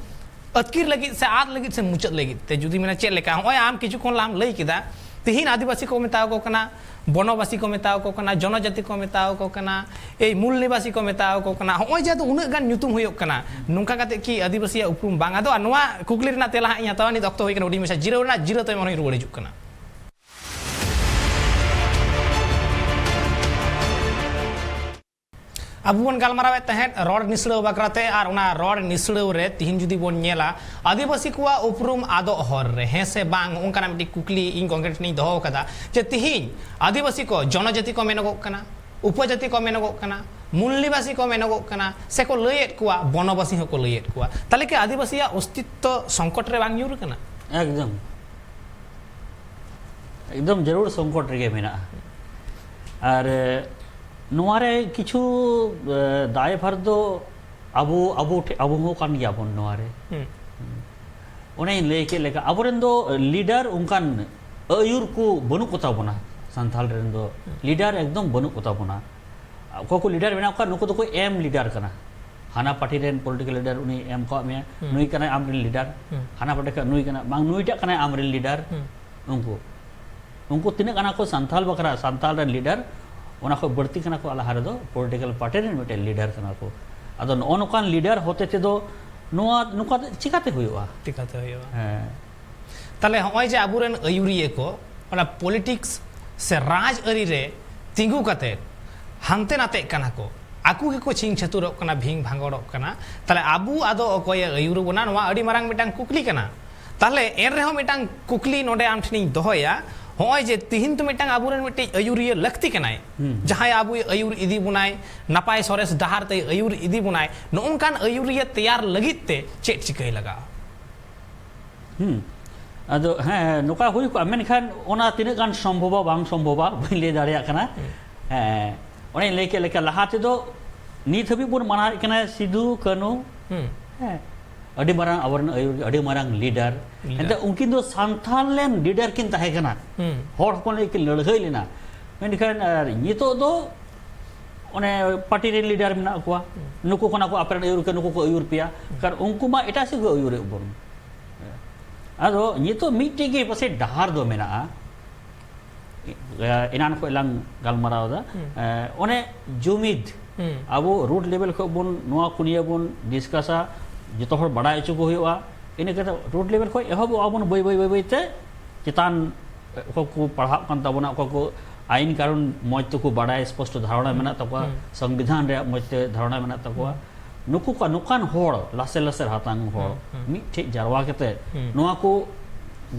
ᱟᱹᱛᱠᱤᱨ ᱞᱟᱹᱜᱤᱫ ᱥᱮ ᱟᱫ ᱞᱟᱹᱜᱤᱫ ᱥᱮ ᱢᱩᱪᱟᱹᱫ ᱞᱟᱹᱜᱤᱫ ᱛᱮ᱾ ᱡᱩᱫᱤ ᱢᱮᱱᱟ ᱪᱮᱫ ᱞᱮᱠᱟ, ᱦᱚᱸᱜᱼᱚᱭ ᱟᱢ ᱠᱤᱪᱷᱩ ᱠᱷᱚᱱ ᱞᱟᱦᱟᱢ ᱞᱟᱹᱭ ᱠᱮᱫᱟ, ᱛᱤᱦᱤᱧ ᱟᱹᱫᱤᱵᱟᱹᱥᱤ ᱠᱚ ᱢᱮᱛᱟᱣ ᱠᱚ ᱠᱟᱱᱟ, ᱵᱚᱱᱚᱵᱟᱥᱤ ᱠᱚ ᱢᱮᱛᱟᱣ ᱠᱚ ᱠᱟᱱᱟ, ᱡᱚᱱᱚᱡᱟᱛᱤ ᱠᱚ ᱢᱮᱛᱟᱣ ᱠᱚ ᱠᱟᱱᱟ, ᱮᱭ ᱢᱩᱞ ᱱᱤᱵᱟᱥᱤ ᱠᱚ ᱢᱮᱛᱟᱣ ᱠᱚ ᱠᱟᱱᱟ᱾ ᱦᱚᱸᱜᱼᱚᱭ ᱡᱮ ᱟᱫᱚ ᱩᱱᱟᱹᱜ ᱜᱟᱱ ᱧᱩᱛᱩᱢ ᱦᱩᱭᱩᱜ ᱠᱟᱱᱟ, ᱱᱚᱝᱠᱟ ᱠᱟᱛᱮ ᱠᱤ ᱟᱹᱫᱤᱵᱟᱹᱥᱤᱭᱟᱜ ᱩᱯᱨᱩᱢ ᱵᱟᱝ ᱟᱫᱚᱜᱼᱟ? ᱱᱚᱣᱟ ᱠᱩᱠᱞᱤ ᱨᱮᱱᱟᱜ ᱛᱮᱞᱟ ᱦᱟᱸᱜ ᱤᱧ ᱦᱟᱛᱟᱣᱟ᱾ ᱱᱤᱛ ᱚᱠᱛᱚ ᱦᱩᱭ ᱠᱟᱱᱟ ᱦᱩᱰᱤᱧ ᱢᱟᱪᱷᱟ ᱡᱤᱨᱟᱹᱣ ᱨᱮᱱᱟᱜ, ᱡᱤᱨᱟᱹᱣ ᱛᱟᱭᱚᱢ ᱟᱨᱦᱚᱸᱧ ᱨᱩᱣᱟᱹᱲ ᱦᱤᱡᱩᱜ ᱠᱟᱱᱟ᱾ ᱟᱵᱚ ᱵᱚᱱ ᱜᱟᱞᱢᱟᱨᱟᱣᱮᱫ ᱛᱟᱦᱮᱸᱫ ᱨᱚᱲ ᱱᱤᱥᱲᱟᱹᱣ ᱵᱟᱠᱷᱨᱟᱛᱮ, ᱟᱨ ᱚᱱᱟ ᱨᱚᱲ ᱱᱤᱥᱲᱟᱹᱣ ᱨᱮ ᱛᱤᱦᱤᱧ ᱡᱩᱫᱤ ᱵᱚᱱ ᱧᱮᱞᱟ, ᱟᱹᱫᱤᱵᱟᱹᱥᱤ ᱠᱚᱣᱟᱜ ᱩᱯᱨᱩᱢ ᱟᱫᱚᱜ ᱦᱚᱨ ᱨᱮ, ᱦᱮᱸ ᱥᱮ ᱵᱟᱝ? ᱚᱱᱠᱟᱱᱟᱜ ᱢᱤᱫᱴᱤᱡ ᱠᱩᱠᱞᱤ ᱤᱧ ᱜᱚᱢᱠᱮ ᱴᱷᱮᱱᱤᱧ ᱫᱚᱦᱚ ᱟᱠᱟᱫᱟ ᱡᱮ ᱛᱤᱦᱤᱧ ᱟᱹᱫᱤᱵᱟᱹᱥᱤ ᱠᱚ ᱡᱚᱱᱚᱡᱟᱹᱛᱤ ᱠᱚ ᱢᱮᱱᱚᱜᱚᱜ ᱠᱟᱱᱟ, ᱩᱯᱚᱡᱟᱹᱛᱤ ᱠᱚ ᱢᱮᱱᱚᱜᱚᱜ ᱠᱟᱱᱟ, ᱢᱩᱞ ᱱᱤᱵᱟᱥᱤ ᱠᱚ ᱢᱮᱱᱚᱜᱚᱜ ᱠᱟᱱᱟ, ᱥᱮᱠᱚ ᱞᱟᱹᱭᱮᱫ ᱠᱚᱣᱟ, ᱵᱚᱱᱚᱵᱟᱥᱤ ᱦᱚᱸᱠᱚ ᱞᱟᱹᱭᱮᱫ ᱠᱚᱣᱟ᱾ ᱛᱟᱦᱚᱞᱮ ᱠᱤ ᱟᱹᱫᱤᱵᱟᱹᱥᱤᱭᱟᱜ ᱚᱥᱛᱤᱛᱛᱚ ᱥᱚᱝᱠᱚᱴ ᱨᱮ ᱵᱟᱝ ᱧᱩᱨ ᱠᱟᱱᱟ? ᱮᱠᱫᱚᱢ, ᱮᱠᱫᱚᱢ ᱡᱟᱹᱨᱩᱲ ᱥᱚᱝᱠᱚᱴ ᱨᱮᱜᱮ ᱢᱮᱱᱟᱜᱼᱟ᱾ ᱟᱨ ᱮ, ᱱᱚᱣᱟ ᱨᱮ ᱠᱤᱪᱷᱩ, ᱮ, ᱫᱟᱭᱵᱷᱟᱨ ᱫᱚ ᱟᱵᱚ, ᱟᱵᱚ ᱴᱷᱮ-, ᱟᱵᱚ ᱦᱚᱸ ᱠᱟᱱ ᱜᱮᱭᱟᱵᱚᱱ ᱱᱚᱣᱟ ᱨᱮ᱾ ᱦᱩᱸ᱾ ᱚᱱᱮᱧ ᱞᱟᱹᱭ ᱠᱮᱫ ᱞᱮᱠᱟ, ᱟᱵᱚᱨᱮᱱ ᱫᱚ ᱞᱤᱰᱟᱨ ᱚᱱᱠᱟᱱ ᱟᱹᱭᱩᱨ ᱠᱚ ᱵᱟᱹᱱᱩᱜ ᱠᱚᱛᱟ ᱵᱚᱱᱟ᱾ ᱥᱟᱱᱛᱟᱲ ᱨᱮᱱ ᱫᱚ ᱞᱤᱰᱟᱨ ᱮᱠᱫᱚᱢ ᱵᱟᱹᱱᱩᱜ ᱠᱚᱛᱟ ᱵᱚᱱᱟ᱾ ᱚᱠᱚᱭ ᱠᱚ ᱞᱤᱰᱟᱨ ᱢᱮᱱᱟᱜ ᱠᱚᱣᱟ, ᱱᱩᱠᱩ ᱫᱚᱠᱚ ᱮᱢ ᱞᱤᱰᱟᱨ ᱠᱟᱱᱟ᱾ ᱦᱟᱱᱟ ᱯᱟᱨᱴᱤ ᱨᱮᱱ ᱯᱚᱞᱤᱴᱤᱠᱟᱞ ᱞᱤᱰᱟᱨ ᱩᱱᱤ ᱮᱢ ᱠᱟᱣᱟᱫ ᱢᱮᱭᱟ, ᱦᱩᱸ᱾ ᱱᱩᱭ ᱠᱟᱱᱟᱭ ᱟᱢ ᱨᱮᱱ ᱞᱤᱰᱟᱨ᱾ ᱦᱩᱸ᱾ ᱦᱟᱱᱟ ᱯᱟᱨᱴᱤ ᱠᱷᱚᱱ ᱱᱩᱭ ᱠᱟᱱᱟ, ᱵᱟᱝ ᱱᱩᱭᱴᱟᱜ ᱠᱟᱱᱟᱭ ᱟᱢ ᱨᱮᱱ ᱞᱤᱰᱟᱨ᱾ ᱦᱩᱸ᱾ ᱩᱱᱠᱩ, ᱩᱱᱠᱩ ᱛᱤᱱᱟᱹᱜ ᱠᱟᱱᱟ ᱠᱚ ᱥᱟᱱᱛᱟᱞ ᱵᱟᱠᱷᱨᱟ, ᱥᱟᱱᱛᱟᱞ ᱨᱮᱱ ᱞᱤᱰᱟᱨ, ᱚᱱᱟ ᱠᱷᱚᱱ ᱵᱟᱹᱲᱛᱤ ᱠᱟᱱᱟ ᱠᱚ ᱞᱟᱦᱟ ᱨᱮᱫᱚ ᱯᱚᱞᱤᱴᱤᱠᱟᱞ ᱯᱟᱨᱴᱤ ᱨᱮᱱ ᱢᱤᱫᱴᱮᱱ ᱞᱤᱰᱟᱨ ᱠᱟᱱᱟ ᱠᱚ᱾ ᱟᱫᱚ ᱱᱚᱜᱼᱚ ᱱᱚᱝᱠᱟᱱ ᱞᱤᱰᱟᱨ ᱦᱚᱛᱮ ᱛᱮᱫᱚ ᱱᱚᱣᱟ ᱱᱚᱝᱠᱟ ᱫᱚ ᱪᱤᱠᱟᱛᱮ ᱦᱩᱭᱩᱜᱼᱟ? ᱪᱤᱠᱟᱛᱮ ᱦᱩᱭᱩᱜᱼᱟ? ᱦᱮᱸ᱾ ᱛᱟᱦᱞᱮ ᱦᱚᱸᱜᱼᱚᱭ ᱡᱮ ᱟᱵᱚᱨᱮᱱ ᱟᱹᱭᱩᱨᱤᱭᱟᱹ ᱠᱚ ᱚᱱᱟ ᱯᱚᱞᱤᱴᱤᱠᱥ ᱥᱮ ᱨᱟᱡᱽ ᱟᱹᱨᱤ ᱨᱮ ᱛᱤᱸᱜᱩ ᱠᱟᱛᱮ ᱦᱟᱱᱛᱮ ᱱᱟᱛᱮᱜ ᱠᱟᱱᱟ ᱠᱚ, ᱟᱠᱚ ᱜᱮᱠᱚ ᱪᱷᱤᱝ ᱪᱷᱟᱹᱛᱩᱨᱚᱜ ᱠᱟᱱᱟ, ᱵᱷᱤᱝ ᱵᱷᱟᱸᱜᱚᱲᱚᱜ ᱠᱟᱱᱟ᱾ ᱛᱟᱦᱞᱮ ᱟᱵᱚ ᱟᱫᱚ ᱚᱠᱚᱭᱮ ᱟᱹᱭᱩᱨ ᱵᱚᱱᱟ? ᱱᱚᱣᱟ ᱟᱹᱰᱤ ᱢᱟᱨᱟᱝ ᱢᱤᱫᱴᱟᱝ ᱠᱩᱠᱞᱤ ᱠᱟᱱᱟ᱾ ᱛᱟᱦᱞᱮ ᱮᱱ ᱨᱮᱦᱚᱸ ᱢᱤᱫᱴᱟᱝ ᱠᱩᱠᱞᱤ ᱱᱚᱰᱮ ᱟᱢ ᱴᱷᱮᱱᱤᱧ ᱫᱚᱦᱚᱭᱟ, ᱱᱚᱜᱼᱚᱭ ᱡᱮ ᱛᱤᱦᱤᱧ ᱛᱚ ᱢᱤᱫᱴᱟᱝ ᱟᱵᱚᱨᱮᱱ ᱢᱤᱫᱴᱤᱡ ᱟᱹᱭᱩᱨᱤᱭᱟᱹ ᱞᱟᱹᱠᱛᱤ ᱠᱟᱱᱟᱭ, ᱦᱩᱸ᱾ ᱡᱟᱦᱟᱸᱭ ᱟᱵᱚᱭ ᱟᱹᱭᱩᱨ ᱤᱫᱤ ᱵᱚᱱᱟᱭ, ᱱᱟᱯᱟᱭ ᱥᱚᱨᱮᱥ ᱰᱟᱦᱟᱨ ᱛᱮᱭ ᱟᱹᱭᱩᱨ ᱤᱫᱤ ᱵᱚᱱᱟᱭ, ᱱᱚᱜᱼᱚ ᱱᱚᱝᱠᱟᱱ ᱟᱹᱭᱩᱨᱤᱭᱟᱹ ᱛᱮᱭᱟᱨ ᱞᱟᱹᱜᱤᱫ ᱛᱮ ᱪᱮᱫ ᱪᱤᱠᱟᱹᱭ ᱞᱟᱜᱟᱜᱼᱟ? ᱦᱩᱸ᱾ ᱟᱫᱚ ᱦᱮᱸ, ᱱᱚᱝᱠᱟ ᱦᱩᱭ ᱠᱚᱜᱼᱟ, ᱢᱮᱱᱠᱷᱟᱱ ᱚᱱᱟ ᱛᱤᱱᱟᱹᱜ ᱜᱟᱱ ᱥᱚᱢᱵᱷᱚᱵᱟ ᱵᱟᱝ ᱥᱚᱢᱵᱷᱚᱵᱟ ᱵᱟᱹᱧ ᱞᱟᱹᱭ ᱫᱟᱲᱮᱭᱟᱜ ᱠᱟᱱᱟ᱾ ᱦᱩᱸ᱾ ᱦᱮᱸ, ᱚᱱᱮᱧ ᱞᱟᱹᱭ ᱠᱮᱫ ᱞᱮᱠᱟ, ᱞᱟᱦᱟ ᱛᱮᱫᱚ ᱱᱤᱛ ᱦᱟᱹᱵᱤᱡ ᱵᱚᱱ ᱢᱟᱱᱟᱣᱮᱫ ᱠᱟᱱᱟ ᱥᱤᱫᱩ ᱠᱟᱹᱱᱩ᱾ ᱦᱩᱸ᱾ ᱦᱮᱸ, ᱟᱹᱰᱤ ᱢᱟᱨᱟᱝ ᱟᱵᱚᱨᱮᱱ ᱟᱹᱭᱩᱨ, ᱟᱹᱰᱤ ᱢᱟᱨᱟᱝ ᱞᱤᱰᱟᱨ᱾ ᱞᱤᱰᱟᱨ᱾ ᱮᱱᱛᱮ ᱩᱱᱠᱤᱱ ᱫᱚ ᱥᱟᱱᱛᱷᱟᱞ ᱨᱮᱱ ᱞᱤᱰᱟᱨ ᱠᱤᱱ ᱛᱟᱦᱮᱸ ᱠᱟᱱᱟ᱾ ᱦᱩᱸ᱾ ᱦᱚᱲ ᱦᱚᱯᱚᱱ ᱞᱟᱹᱜᱤᱫ ᱠᱤᱱ ᱞᱟᱹᱲᱦᱟᱹᱭ ᱞᱮᱱᱟ᱾ ᱢᱮᱱᱠᱷᱟᱱ ᱟᱨ ᱱᱤᱛᱚᱜ ᱫᱚ ᱚᱱᱮ ᱯᱟᱨᱴᱤ ᱨᱮᱱ ᱞᱤᱰᱟᱨ ᱢᱮᱱᱟᱜ ᱠᱚᱣᱟ, ᱦᱩᱸ᱾ ᱱᱩᱠᱩ ᱠᱷᱚᱱᱟᱜ ᱠᱚ ᱟᱯᱮ ᱨᱮᱱ ᱟᱹᱭᱩᱨ ᱠᱚ, ᱱᱩᱠᱩ ᱠᱚ ᱟᱹᱭᱩᱨ ᱯᱮᱭᱟ᱾ ᱦᱩᱸ᱾ ᱠᱟᱨᱚᱱ ᱩᱱᱠᱩ ᱢᱟ ᱮᱴᱟᱜ ᱥᱮᱫ ᱠᱚ ᱟᱹᱭᱩᱨᱮᱫ ᱵᱚᱱ᱾ ᱟᱫᱚ ᱱᱤᱛᱚᱜ ᱢᱤᱫᱴᱮᱡ ᱜᱮ ᱯᱟᱥᱮᱡ ᱰᱟᱦᱟᱨ ᱫᱚ ᱢᱮᱱᱟᱜᱼᱟ, ᱮ-, ᱮᱱᱟᱱ ᱠᱷᱚᱱ ᱞᱟᱝ ᱜᱟᱞᱢᱟᱨᱟᱣ ᱮᱫᱟ᱾ ᱦᱩᱸ᱾ ᱮ, ᱚᱱᱮ ᱡᱩᱢᱤᱫ, ᱦᱩᱸ᱾ ᱟᱵᱚ ᱨᱩᱴ ᱞᱮᱵᱮᱞ ᱠᱷᱚᱱ ᱵᱚᱱ ᱱᱚᱣᱟ ᱠᱚ ᱱᱤᱭᱮ ᱵᱚᱱ ᱰᱤᱥᱠᱟᱥᱟ, ᱡᱚᱛᱚ ᱦᱚᱲ ᱵᱟᱲᱟᱭ ᱦᱚᱪᱚ ᱠᱚ ᱦᱩᱭᱩᱜᱼᱟ᱾ ᱤᱱᱟᱹ ᱠᱟᱛᱮ ᱨᱩᱴ ᱞᱮᱵᱮᱞ ᱠᱷᱚᱱ ᱮᱦᱚᱵᱚᱜᱼᱟ ᱵᱚᱱ ᱵᱟᱹᱭ ᱵᱟᱹᱭ ᱵᱟᱹᱭ ᱵᱟᱹᱭ ᱛᱮ ᱪᱮᱛᱟᱱ ᱚᱠᱚᱭ ᱠᱚ ᱯᱟᱲᱦᱟᱜ ᱠᱟᱱ ᱛᱟᱵᱚᱱᱟ, ᱚᱠᱚᱭ ᱠᱚ ᱟᱭᱤᱱ ᱠᱟᱹᱱᱩᱱ ᱢᱚᱡᱽ ᱛᱮᱠᱚ ᱵᱟᱲᱟᱭᱟ, ᱥᱯᱚᱥᱴᱚ ᱫᱷᱟᱨᱚᱱᱟ ᱦᱩᱸ, ᱢᱮᱱᱟᱜ ᱛᱟᱠᱚᱣᱟ, ᱦᱩᱸ᱾ ᱥᱚᱝᱵᱤᱫᱷᱟᱱ ᱨᱮᱭᱟᱜ ᱢᱚᱡᱽ ᱛᱮ ᱫᱷᱟᱨᱚᱱᱟ ᱢᱮᱱᱟᱜ ᱛᱟᱠᱚᱣᱟ, ᱦᱩᱸ᱾ ᱱᱩᱠᱩ ᱠᱚ ᱱᱚᱝᱠᱟᱱ ᱦᱚᱲ, ᱞᱟᱥᱮᱨ ᱞᱟᱥᱮᱨ ᱦᱟᱛᱟᱝ ᱦᱚᱲ ᱦᱩᱸ, ᱦᱩᱸ᱾ ᱢᱤᱫᱴᱷᱮᱡ ᱡᱟᱨᱣᱟ ᱠᱟᱛᱮ ᱦᱩᱸ᱾ ᱱᱚᱣᱟ ᱠᱚ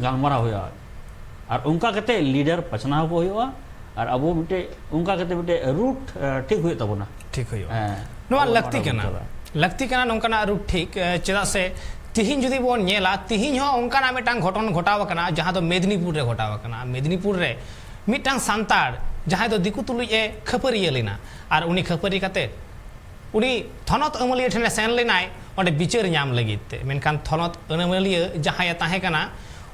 ᱜᱟᱞᱢᱟᱨᱟᱣ ᱦᱩᱭᱩᱜᱼᱟ᱾ ᱟᱨ ᱚᱱᱠᱟ ᱠᱟᱛᱮ ᱞᱤᱰᱟᱨ ᱵᱟᱪᱷᱱᱟᱣ ᱠᱚ ᱦᱩᱭᱩᱜᱼᱟ᱾ ᱟᱨ ᱟᱵᱚ ᱢᱤᱫᱴᱮᱡ ᱚᱱᱠᱟ ᱠᱟᱛᱮ ᱢᱤᱫᱴᱮᱡ ᱨᱩᱴ, ᱮ, ᱴᱷᱤᱠ ᱦᱩᱭᱩᱜ ᱛᱟᱵᱚᱱᱟ᱾ ᱴᱷᱤᱠ ᱦᱩᱭᱩᱜᱼᱟ᱾ ᱦᱮᱸ᱾ ᱱᱚᱣᱟ ᱟᱵᱚ ᱞᱟᱹᱠᱛᱤ ᱱᱚᱰᱮ ᱠᱟᱱᱟ᱾ ᱵᱚᱱ ᱪᱟᱞᱟᱜᱼᱟ᱾ ᱞᱟᱹᱠᱛᱤ ᱠᱟᱱᱟ ᱱᱚᱝᱠᱟᱱᱟᱜ ᱨᱩᱴ ᱴᱷᱤᱠ, ᱮ, ᱪᱮᱫᱟᱜ ᱥᱮ ᱛᱤᱦᱤᱧ ᱡᱩᱫᱤ ᱵᱚᱱ ᱧᱮᱞᱟ, ᱛᱤᱦᱤᱧ ᱦᱚᱸ ᱚᱱᱠᱟᱱᱟᱜ ᱢᱤᱫᱴᱟᱝ ᱜᱷᱚᱴᱚᱱ ᱜᱷᱚᱴᱟᱣ ᱟᱠᱟᱱᱟ, ᱡᱟᱦᱟᱸ ᱫᱚ ᱢᱮᱫᱽᱱᱤᱯᱩᱨ ᱨᱮ ᱜᱷᱚᱴᱟᱣ ᱟᱠᱟᱱᱟ᱾ ᱢᱮᱫᱽᱱᱤᱯᱩᱨ ᱨᱮ ᱢᱤᱫᱴᱟᱝ ᱥᱟᱱᱛᱟᱲ, ᱡᱟᱦᱟᱸᱭ ᱫᱚ ᱫᱤᱠᱩ ᱛᱩᱞᱩᱡ ᱮ ᱠᱷᱟᱹᱯᱟᱹᱨᱤᱭᱟᱹ ᱞᱮᱱᱟ, ᱟᱨ ᱩᱱᱤ ᱠᱷᱟᱹᱯᱟᱹᱨᱤ ᱠᱟᱛᱮ ᱩᱱᱤ ᱛᱷᱚᱱᱚᱛ ᱟᱹᱢᱟᱹᱞᱤᱭᱟᱹ ᱴᱷᱮᱱᱮ ᱥᱮᱱ ᱞᱮᱱᱟᱭ ᱚᱸᱰᱮ ᱵᱤᱪᱟᱹᱨ ᱧᱟᱢ ᱞᱟᱹᱜᱤᱫ ᱛᱮ, ᱢᱮᱱᱠᱷᱟᱱ ᱛᱷᱚᱱᱚᱛ ᱟᱹᱢᱟᱹᱞᱤᱭᱟᱹ ᱡᱟᱦᱟᱸᱭᱮ ᱛᱟᱦᱮᱸ ᱠᱟᱱᱟ,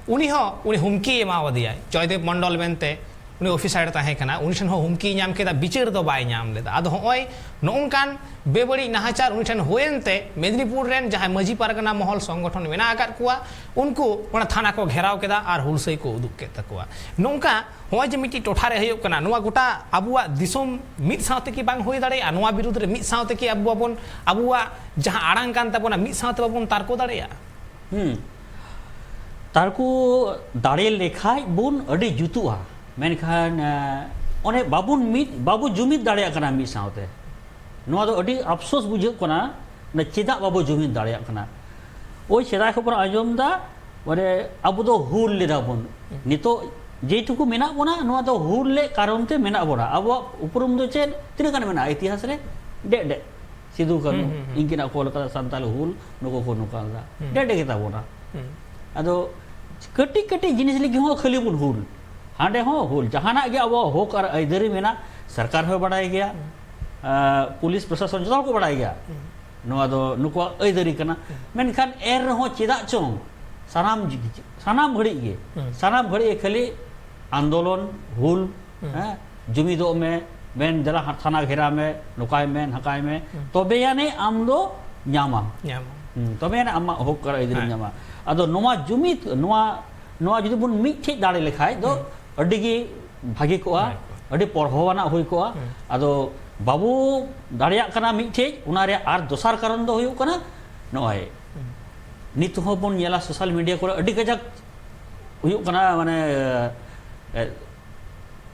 ᱩᱱᱤ ᱦᱚᱸ, ᱩᱱᱤ ᱦᱩᱢᱠᱤᱭ ᱮᱢᱟᱣᱟᱫᱮᱭᱟᱭ᱾ ᱡᱚᱭᱫᱮᱵ ᱢᱚᱱᱰᱚᱞ ᱢᱮᱱᱛᱮ ᱩᱱᱤ ᱚᱯᱷᱤᱥᱟᱨᱮ ᱛᱟᱦᱮᱸ ᱠᱟᱱᱟ, ᱩᱱᱤ ᱴᱷᱮᱱ ᱦᱚᱸ ᱦᱩᱢᱠᱤᱭ ᱧᱟᱢ ᱠᱮᱫᱟ, ᱵᱤᱪᱟᱹᱨ ᱫᱚ ᱵᱟᱭ ᱧᱟᱢ ᱞᱮᱫᱟ᱾ ᱟᱫᱚ ᱦᱚᱸᱜᱼᱚᱭ ᱱᱚᱜᱼᱚᱝᱠᱟᱱ ᱵᱮᱵᱟᱹᱲᱤᱡ ᱱᱟᱦᱟᱪᱟᱨ ᱩᱱᱤ ᱴᱷᱮᱱ ᱦᱩᱭᱮᱱ ᱛᱮ, ᱢᱮᱫᱽᱱᱤᱯᱩᱨ ᱨᱮᱱ ᱡᱟᱦᱟᱸᱭ ᱢᱟᱹᱡᱷᱤ ᱯᱟᱨᱜᱟᱱᱟ ᱢᱚᱦᱚᱞ ᱥᱚᱝᱜᱚᱴᱷᱚᱱ ᱢᱮᱱᱟᱜ ᱟᱠᱟᱫ ᱠᱚᱣᱟ, ᱩᱱᱠᱩ ᱚᱱᱟ ᱛᱷᱟᱱᱟ ᱠᱚ ᱜᱷᱮᱨᱟᱣ ᱠᱮᱫᱟ ᱟᱨ ᱦᱩᱞᱥᱟᱹᱭ ᱠᱚ ᱩᱫᱩᱜ ᱠᱮᱫ ᱛᱟᱠᱚᱣᱟ᱾ ᱱᱚᱝᱠᱟ ᱦᱚᱸᱜᱼᱚᱭ ᱡᱮ ᱢᱤᱫᱴᱤᱡ ᱴᱚᱴᱷᱟ ᱨᱮ ᱦᱩᱭᱩᱜ ᱠᱟᱱᱟ, ᱱᱚᱣᱟ ᱜᱚᱴᱟ ᱟᱵᱚᱣᱟᱜ ᱫᱤᱥᱚᱢ ᱢᱤᱫ ᱥᱟᱶᱛᱮ ᱠᱤ ᱵᱟᱝ ᱦᱩᱭ ᱫᱟᱲᱮᱭᱟᱜᱼᱟ? ᱱᱚᱣᱟ ᱵᱤᱨᱩᱫᱽ ᱨᱮ ᱢᱤᱫ ᱥᱟᱶᱛᱮ ᱠᱤ ᱟᱵᱚ ᱵᱟᱵᱚᱱ, ᱟᱵᱚᱣᱟᱜ ᱡᱟᱦᱟᱸ ᱟᱲᱟᱝ ᱠᱟᱱ ᱛᱟᱵᱚᱱᱟ, ᱢᱤᱫ ᱥᱟᱶᱛᱮ ᱵᱟᱵᱚᱱ ᱛᱟᱨᱠᱚ ᱫᱟᱲᱮᱭᱟᱜᱼᱟ? ᱦᱩᱸ᱾ ᱛᱟᱨᱠᱚ ᱫᱟᱲᱮ ᱞᱮᱠᱷᱟᱡ ᱵᱚᱱ ᱟᱹᱰᱤ ᱡᱩᱛᱩᱜᱼᱟ, ᱢᱮᱱᱠᱷᱟᱱ, ᱮ, ᱚᱱᱮ ᱵᱟᱵᱚᱱ ᱢᱤᱫ, ᱵᱟᱵᱚ ᱡᱩᱢᱤᱫ ᱫᱟᱲᱮᱭᱟᱜ ᱠᱟᱱᱟ ᱢᱤᱫ ᱥᱟᱶᱛᱮ᱾ ᱱᱚᱣᱟ ᱫᱚ ᱟᱹᱰᱤ ᱟᱯᱥᱳᱥ ᱵᱩᱡᱷᱟᱹᱜ ᱠᱟᱱᱟ, ᱢᱟᱱᱮ ᱪᱮᱫᱟᱜ ᱵᱟᱵᱚ ᱡᱩᱢᱤᱫ ᱫᱟᱲᱮᱭᱟᱜ ᱠᱟᱱᱟ? ᱳᱭ ᱥᱮᱫᱟᱭ ᱠᱷᱚᱱ ᱵᱚᱱ ᱟᱸᱡᱚᱢ ᱮᱫᱟ, ᱢᱟᱱᱮ ᱟᱵᱚ ᱫᱚ ᱦᱩᱞ ᱞᱮᱫᱟ ᱵᱚᱱ, ᱱᱤᱛᱚᱜ ᱡᱮᱴᱩᱠᱩ ᱢᱮᱱᱟᱜ ᱵᱚᱱᱟ, ᱱᱚᱣᱟ ᱫᱚ ᱦᱩᱞ ᱞᱮ ᱠᱟᱨᱚᱱ ᱛᱮ ᱢᱮᱱᱟᱜ ᱵᱚᱱᱟ᱾ ᱟᱵᱚᱣᱟᱜ ᱩᱯᱨᱩᱢ ᱫᱚ ᱪᱮᱫ? ᱛᱤᱱᱟᱹᱜ ᱜᱟᱱ ᱢᱮᱱᱟᱜᱼᱟ ᱤᱛᱤᱦᱟᱥ ᱨᱮ? ᱰᱮᱜ ᱰᱮᱜ᱾ ᱥᱤᱫᱩ ᱠᱟᱹᱱᱦᱩ, ᱦᱩᱸ, ᱦᱩᱸ, ᱦᱩᱸ᱾ ᱩᱱᱠᱤᱱᱟᱜ ᱠᱚ ᱞᱮᱠᱟ ᱥᱟᱱᱛᱟᱞ ᱦᱩᱞ, ᱱᱩᱠᱩ ᱠᱚ ᱱᱚᱝᱠᱟ ᱞᱮᱫᱟ᱾ ᱦᱩᱸ᱾ ᱰᱮᱜ ᱰᱮᱜ ᱜᱮᱛᱟ ᱵᱚᱱᱟ᱾ ᱦᱩᱸ᱾ ᱟᱫᱚ ᱠᱟᱹᱴᱤᱡ ᱠᱟᱹᱴᱤᱡ ᱡᱤᱱᱤᱥ ᱞᱟᱹᱜᱤᱫ ᱦᱚᱸ ᱠᱷᱟᱹᱞᱤ ᱵᱚᱱ ᱦᱩᱞ, ᱦᱟᱸᱰᱮ ᱦᱚᱸ ᱦᱩᱞ᱾ ᱡᱟᱦᱟᱱᱟᱜ ᱜᱮ ᱟᱵᱚᱣᱟᱜ ᱦᱚᱠ ᱟᱨ ᱟᱹᱭᱫᱟᱹᱨᱤ ᱢᱮᱱᱟᱜ, ᱥᱚᱨᱠᱟᱨ ᱦᱚᱸᱭ ᱵᱟᱲᱟᱭ ᱜᱮᱭᱟ, ᱦᱩᱸ᱾ ᱟᱸ, ᱯᱩᱞᱤᱥ ᱯᱨᱚᱥᱟᱥᱚᱱ ᱡᱚᱛᱚ ᱦᱚᱲ ᱠᱚ ᱵᱟᱲᱟᱭ ᱜᱮᱭᱟ᱾ ᱦᱩᱸ᱾ ᱱᱚᱣᱟ ᱫᱚ ᱱᱩᱠᱩᱣᱟᱜ ᱟᱹᱭᱫᱟᱹᱨᱤ ᱠᱟᱱᱟ᱾ ᱦᱩᱸ᱾ ᱢᱮᱱᱠᱷᱟᱱ ᱮᱱ ᱨᱮᱦᱚᱸ ᱪᱮᱫᱟᱜ ᱪᱚᱝ ᱥᱟᱱᱟᱢ ᱡᱤ-, ᱥᱟᱱᱟᱢ ᱜᱷᱟᱹᱲᱤᱡ ᱜᱮ, ᱦᱩᱸ᱾ ᱥᱟᱱᱟᱢ ᱜᱷᱟᱹᱲᱤᱡ ᱜᱮ ᱠᱷᱟᱹᱞᱤ ᱟᱱᱫᱳᱞᱚᱱ, ᱦᱩᱞ, ᱦᱩᱸ᱾ ᱦᱮᱸ, ᱡᱩᱢᱤᱫᱚᱜ ᱢᱮ, ᱢᱮᱱ ᱫᱮᱞᱟ ᱦᱟ-, ᱛᱷᱟᱱᱟ ᱜᱷᱮᱨᱟ ᱢᱮ, ᱱᱚᱝᱠᱟᱭ ᱢᱮ, ᱦᱟᱱᱠᱟᱭ ᱢᱮ, ᱦᱩᱸ᱾ ᱛᱚᱵᱮ ᱟᱹᱱᱤᱡ ᱟᱢ ᱫᱚ ᱧᱟᱢᱟᱢ᱾ ᱧᱟᱢᱟᱢ᱾ ᱦᱩᱸ, ᱛᱚᱵᱮ ᱟᱹᱱᱤᱡ ᱟᱢᱟᱜ ᱦᱚᱠ ᱟᱨ ᱟᱹᱭᱫᱟᱹᱨᱤᱢ ᱦᱮᱸ᱾ ᱧᱟᱢᱟ᱾ ᱟᱫᱚ ᱱᱚᱣᱟ ᱡᱩᱢᱤᱫ, ᱱᱚᱣᱟ, ᱱᱚᱣᱟ ᱡᱩᱫᱤ ᱵᱚᱱ ᱢᱤᱫᱴᱷᱮᱡ ᱫᱟᱲᱮ ᱞᱮᱠᱷᱟᱡ ᱫᱚ ᱦᱩᱸ᱾ ᱟᱹᱰᱤ ᱜᱮ ᱵᱷᱟᱜᱮ ᱠᱚᱜᱼᱟ, ᱵᱷᱟᱜᱮ ᱠᱚᱜᱼᱟ᱾ ᱟᱹᱰᱤ ᱯᱚᱲᱦᱚᱣᱟᱱᱟᱜ ᱦᱩᱭ ᱠᱚᱜᱼᱟ᱾ ᱦᱩᱸ᱾ ᱟᱫᱚ ᱵᱟᱵᱚ ᱫᱟᱲᱮᱭᱟᱜ ᱠᱟᱱᱟ ᱢᱤᱫᱴᱷᱮᱡ, ᱚᱱᱟ ᱨᱮᱭᱟᱜ ᱟᱨ ᱫᱚᱥᱟᱨ ᱠᱟᱨᱚᱱ ᱫᱚ ᱦᱩᱭᱩᱜ ᱠᱟᱱᱟ ᱱᱚᱜᱼᱚᱭ ᱦᱩᱸ᱾ ᱱᱤᱛ ᱦᱚᱸ ᱵᱚᱱ ᱧᱮᱞᱟ ᱥᱳᱥᱟᱞ ᱢᱤᱰᱤᱭᱟ ᱠᱚᱨᱮ ᱟᱹᱰᱤ ᱠᱟᱡᱟᱠ ᱦᱩᱭᱩᱜ ᱠᱟᱱᱟ, ᱢᱟᱱᱮ, ᱮ,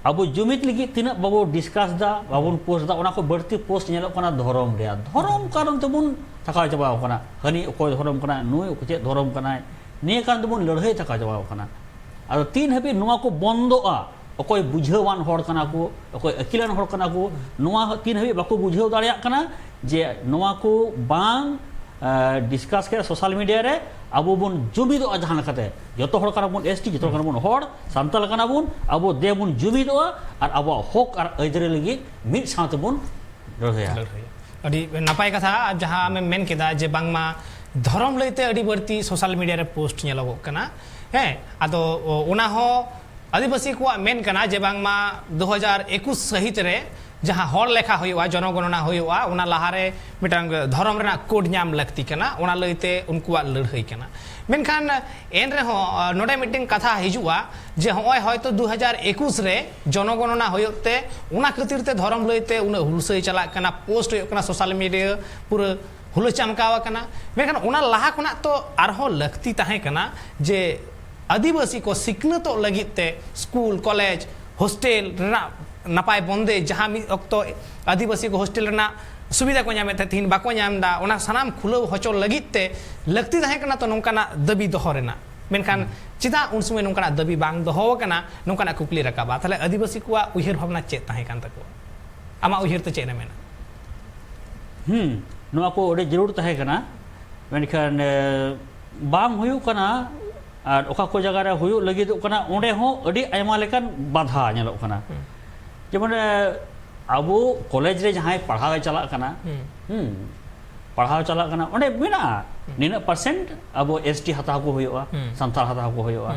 ᱟᱵᱚ ᱡᱩᱢᱤᱫ ᱞᱟᱹᱜᱤᱫ ᱛᱤᱱᱟᱹᱜ ᱵᱟᱵᱚ ᱰᱤᱥᱠᱟᱥ ᱫᱟ, ᱵᱟᱵᱚᱱ ᱯᱳᱥᱴ ᱫᱟ, ᱚᱱᱟ ᱠᱚ ᱵᱟᱹᱲᱛᱤ ᱯᱳᱥᱴ ᱧᱮᱞᱚᱜ ᱠᱟᱱᱟ ᱫᱷᱚᱨᱚᱢ ᱨᱮᱭᱟᱜ᱾ ᱫᱷᱚᱨᱚᱢ ᱠᱟᱨᱚᱱ ᱛᱮᱵᱚᱱ ᱛᱷᱟᱠᱟᱣ ᱪᱟᱵᱟᱣ ᱠᱟᱱᱟ᱾ ᱦᱟᱹᱱᱤ ᱚᱠᱚᱭ ᱫᱷᱚᱨᱚᱢ ᱠᱟᱱᱟᱭ, ᱱᱩᱭ ᱪᱮᱫ ᱫᱷᱚᱨᱚᱢ ᱠᱟᱱᱟᱭ, ᱱᱤᱭᱟᱹ ᱠᱟᱨᱚᱱ ᱛᱮᱵᱚᱱ ᱞᱟᱹᱲᱦᱟᱹᱭ ᱛᱷᱟᱠᱟᱣ ᱪᱟᱵᱟᱣ ᱠᱟᱱᱟ᱾ ᱟᱫᱚ ᱛᱤᱱ ᱦᱟᱹᱵᱤᱡ ᱱᱚᱣᱟ ᱠᱚ ᱵᱚᱱᱫᱚᱜᱼᱟ, ᱚᱠᱚᱭ ᱵᱩᱡᱷᱟᱹᱣᱟᱱ ᱦᱚᱲ ᱠᱟᱱᱟ ᱠᱚ, ᱚᱠᱚᱭ ᱟᱹᱠᱤᱞᱟᱱ ᱦᱚᱲ ᱠᱟᱱᱟ ᱠᱚ, ᱱᱚᱣᱟ ᱛᱤᱱ ᱦᱟᱹᱵᱤᱡ ᱵᱟᱠᱚ ᱵᱩᱡᱷᱟᱹᱣ ᱫᱟᱲᱮᱭᱟᱜ ᱠᱟᱱᱟ ᱡᱮ ᱱᱚᱣᱟ ᱠᱚ ᱵᱟᱝ, ᱟ, ᱰᱤᱥᱠᱟᱥ ᱠᱮᱫᱟ ᱥᱳᱥᱟᱞ ᱢᱤᱰᱤᱭᱟ ᱨᱮ, ᱟᱵᱚ ᱵᱚᱱ ᱡᱩᱢᱤᱫᱚᱜᱼᱟ ᱡᱟᱦᱟᱸ ᱞᱮᱠᱟᱛᱮ᱾ ᱡᱚᱛᱚ ᱦᱚᱲ ᱠᱟᱱᱟ ᱵᱚᱱ ᱮᱥ ᱴᱤ, ᱡᱚᱛᱚ ᱦᱚᱲ ᱠᱟᱱᱟ ᱵᱚᱱ ᱦᱚᱲ, ᱥᱟᱱᱛᱟᱲ ᱠᱟᱱᱟ ᱵᱚᱱ, ᱟᱵᱚ ᱫᱮ ᱵᱚᱱ ᱡᱩᱢᱤᱫᱚᱜᱼᱟ ᱟᱨ ᱟᱵᱚᱣᱟᱜ ᱦᱚᱠ ᱟᱨ ᱟᱹᱭᱫᱟᱹᱨᱤ ᱞᱟᱹᱜᱤᱫ ᱢᱤᱫ ᱥᱟᱶ ᱛᱮᱵᱚᱱ ᱞᱟᱹᱲᱦᱟᱹᱭᱟ᱾ ᱞᱟᱹᱲᱦᱟᱹᱭᱟ᱾ ᱟᱹᱰᱤ ᱱᱟᱯᱟᱭ ᱠᱟᱛᱷᱟ, ᱟᱨ ᱡᱟᱦᱟᱸ ᱟᱢᱮᱢ ᱢᱮᱱ ᱠᱮᱫᱟ ᱡᱮ ᱵᱟᱝᱢᱟ ᱫᱷᱚᱨᱚᱢ ᱞᱟᱹᱭᱛᱮ ᱟᱹᱰᱤ ᱵᱟᱹᱲᱛᱤ ᱥᱳᱥᱟᱞ ᱢᱤᱰᱤᱭᱟ ᱨᱮ ᱯᱳᱥᱴ ᱧᱮᱞᱚᱜᱚᱜ ᱠᱟᱱᱟ, ᱦᱮᱸ, ᱟᱫᱚ ᱚᱱᱟ ᱦᱚᱸ ᱟᱹᱫᱤᱵᱟᱹᱥᱤ ᱠᱚᱣᱟᱜ ᱢᱮᱱ ᱠᱟᱱᱟ ᱡᱮ ᱵᱟᱝᱢᱟ ᱫᱩ ᱦᱟᱡᱟᱨ ᱮᱠᱩᱥ ᱥᱟᱹᱦᱤᱛ ᱨᱮ ᱡᱟᱦᱟᱸ ᱦᱚᱲ ᱞᱮᱠᱷᱟ ᱦᱩᱭᱩᱜᱼᱟ, ᱡᱚᱱᱚᱜᱚᱱᱚᱱᱟ ᱦᱩᱭᱩᱜᱼᱟ, ᱚᱱᱟ ᱞᱟᱦᱟᱨᱮ ᱢᱤᱫᱴᱟᱝ ᱫᱷᱚᱨᱚᱢ ᱨᱮᱱᱟᱜ ᱠᱳᱰ ᱧᱟᱢ ᱞᱟᱹᱠᱛᱤ ᱠᱟᱱᱟ, ᱚᱱᱟ ᱞᱟᱹᱭᱛᱮ ᱩᱱᱠᱩᱣᱟᱜ ᱞᱟᱹᱲᱦᱟᱹᱭ ᱠᱟᱱᱟ᱾ ᱢᱮᱱᱠᱷᱟᱱ ᱮᱱ ᱨᱮᱦᱚᱸ, ᱟ, ᱱᱚᱰᱮ ᱢᱤᱫᱴᱮᱱ ᱠᱟᱛᱷᱟ ᱦᱤᱡᱩᱜᱼᱟ ᱡᱮ ᱦᱚᱸᱜᱼᱚᱭ ᱦᱚᱭᱛᱳ ᱫᱩ ᱦᱟᱡᱟᱨ ᱮᱠᱩᱥ ᱨᱮ ᱡᱚᱱᱚᱜᱚᱱᱚᱱᱟ ᱦᱩᱭᱩᱜ ᱛᱮ ᱚᱱᱟ ᱠᱷᱟᱹᱛᱤᱨ ᱛᱮ ᱫᱷᱚᱨᱚᱢ ᱞᱟᱹᱭᱛᱮ ᱩᱱᱟᱹᱜ ᱦᱩᱞᱥᱟᱹᱭ ᱪᱟᱞᱟᱜ ᱠᱟᱱᱟ, ᱯᱳᱥᱴ ᱦᱩᱭᱩᱜ ᱠᱟᱱᱟ ᱥᱳᱥᱟᱞ ᱢᱤᱰᱤᱭᱟ, ᱯᱩᱨᱟᱹ ᱦᱩᱞᱟᱹ ᱪᱟᱢᱠᱟᱣ ᱟᱠᱟᱱᱟ᱾ ᱢᱮᱱᱠᱷᱟᱱ ᱚᱱᱟ ᱞᱟᱦᱟ ᱠᱷᱚᱱᱟᱜ ᱛᱚ ᱟᱨᱦᱚᱸ ᱞᱟᱹᱠᱛᱤ ᱛᱟᱦᱮᱸ ᱠᱟᱱᱟ ᱡᱮ ᱟᱹᱫᱤᱵᱟᱹᱥᱤ ᱠᱚ ᱥᱤᱠᱷᱱᱟᱹᱛᱚᱜ ᱞᱟᱹᱜᱤᱫ ᱛᱮ ᱥᱠᱩᱞ, ᱠᱚᱞᱮᱡᱽ, ᱦᱳᱥᱴᱮᱞ ᱨᱮᱱᱟᱜ ᱱᱟᱯᱟᱭ ᱵᱚᱱᱫᱮᱡᱽ, ᱡᱟᱦᱟᱸ ᱢᱤᱫ ᱚᱠᱛᱚ ᱟᱹᱫᱤᱵᱟᱹᱥᱤ ᱠᱚ ᱦᱳᱥᱴᱮᱞ ᱨᱮᱱᱟᱜ ᱥᱩᱵᱤᱫᱷᱟ ᱠᱚ ᱧᱟᱢᱮᱫ ᱛᱟᱦᱮᱸᱫ, ᱛᱤᱦᱤᱧ ᱵᱟᱠᱚ ᱧᱟᱢ ᱮᱫᱟ, ᱚᱱᱟ ᱥᱟᱱᱟᱢ ᱠᱷᱩᱞᱟᱹᱣ ᱦᱚᱪᱚ ᱞᱟᱹᱜᱤᱫ ᱛᱮ ᱞᱟᱹᱠᱛᱤ ᱛᱟᱦᱮᱸ ᱠᱟᱱᱟ ᱛᱚ ᱱᱚᱝᱠᱟᱱᱟᱜ ᱫᱟᱹᱵᱤ ᱫᱚᱦᱚ ᱨᱮᱱᱟᱜ᱾ ᱢᱮᱱᱠᱷᱟᱱ ᱪᱮᱫᱟᱜ ᱩᱱ ᱥᱚᱢᱚᱭ ᱱᱚᱝᱠᱟᱱᱟᱜ ᱫᱟᱹᱵᱤ ᱵᱟᱝ ᱫᱚᱦᱚ ᱟᱠᱟᱱᱟ, ᱱᱚᱝᱠᱟᱱᱟᱜ ᱠᱩᱠᱞᱤ ᱨᱟᱠᱟᱵᱟ? ᱛᱟᱦᱞᱮ ᱟᱹᱫᱤᱵᱟᱹᱥᱤ ᱠᱚᱣᱟᱜ ᱩᱭᱦᱟᱹᱨ ᱵᱷᱟᱵᱽᱱᱟ ᱪᱮᱫ ᱛᱟᱦᱮᱸ ᱠᱟᱱ ᱛᱟᱠᱚᱣᱟ? ᱟᱢᱟᱜ ᱩᱭᱦᱟᱹᱨ ᱛᱮ ᱪᱮᱫ ᱮ ᱢᱮᱱᱟ? ᱦᱩᱸ, ᱱᱚᱣᱟ ᱠᱚ ᱟᱹᱰᱤ ᱡᱟᱹᱨᱩᱲ ᱛᱟᱦᱮᱸ ᱠᱟᱱᱟ, ᱢᱮᱱᱠᱷᱟᱱ ᱮ, ᱵᱟᱝ ᱦᱩᱭᱩᱜ ᱠᱟᱱᱟ᱾ ᱟᱨ ᱚᱠᱟ ᱠᱚ ᱡᱟᱭᱜᱟ ᱨᱮ ᱦᱩᱭᱩᱜ ᱞᱟᱹᱜᱤᱫᱚᱜ ᱠᱟᱱᱟ, ᱚᱸᱰᱮ ᱦᱚᱸ ᱟᱹᱰᱤ ᱟᱭᱢᱟ ᱞᱮᱠᱟᱱ ᱵᱟᱫᱷᱟ ᱧᱮᱞᱚᱜ ᱠᱟᱱᱟ᱾ ᱡᱮᱢᱚᱱ ᱮ, ᱟᱵᱚ ᱠᱚᱞᱮᱡᱽ ᱨᱮ ᱡᱟᱦᱟᱸᱭ ᱯᱟᱲᱦᱟᱣ ᱮ ᱪᱟᱞᱟᱜ ᱠᱟᱱᱟ, ᱦᱩᱸ, ᱯᱟᱲᱦᱟᱣ ᱪᱟᱞᱟᱜ ᱠᱟᱱᱟ, ᱚᱸᱰᱮ ᱢᱮᱱᱟᱜᱼᱟ ᱱᱤᱱᱟᱹᱜ ᱯᱟᱨᱥᱮᱱᱴ ᱟᱵᱚ ᱮᱥ ᱴᱤ ᱦᱟᱛᱟᱣ ᱠᱚ ᱦᱩᱭᱩᱜᱼᱟ, ᱥᱟᱱᱛᱟᱲ ᱦᱟᱛᱟᱣ ᱠᱚ ᱦᱩᱭᱩᱜᱼᱟ,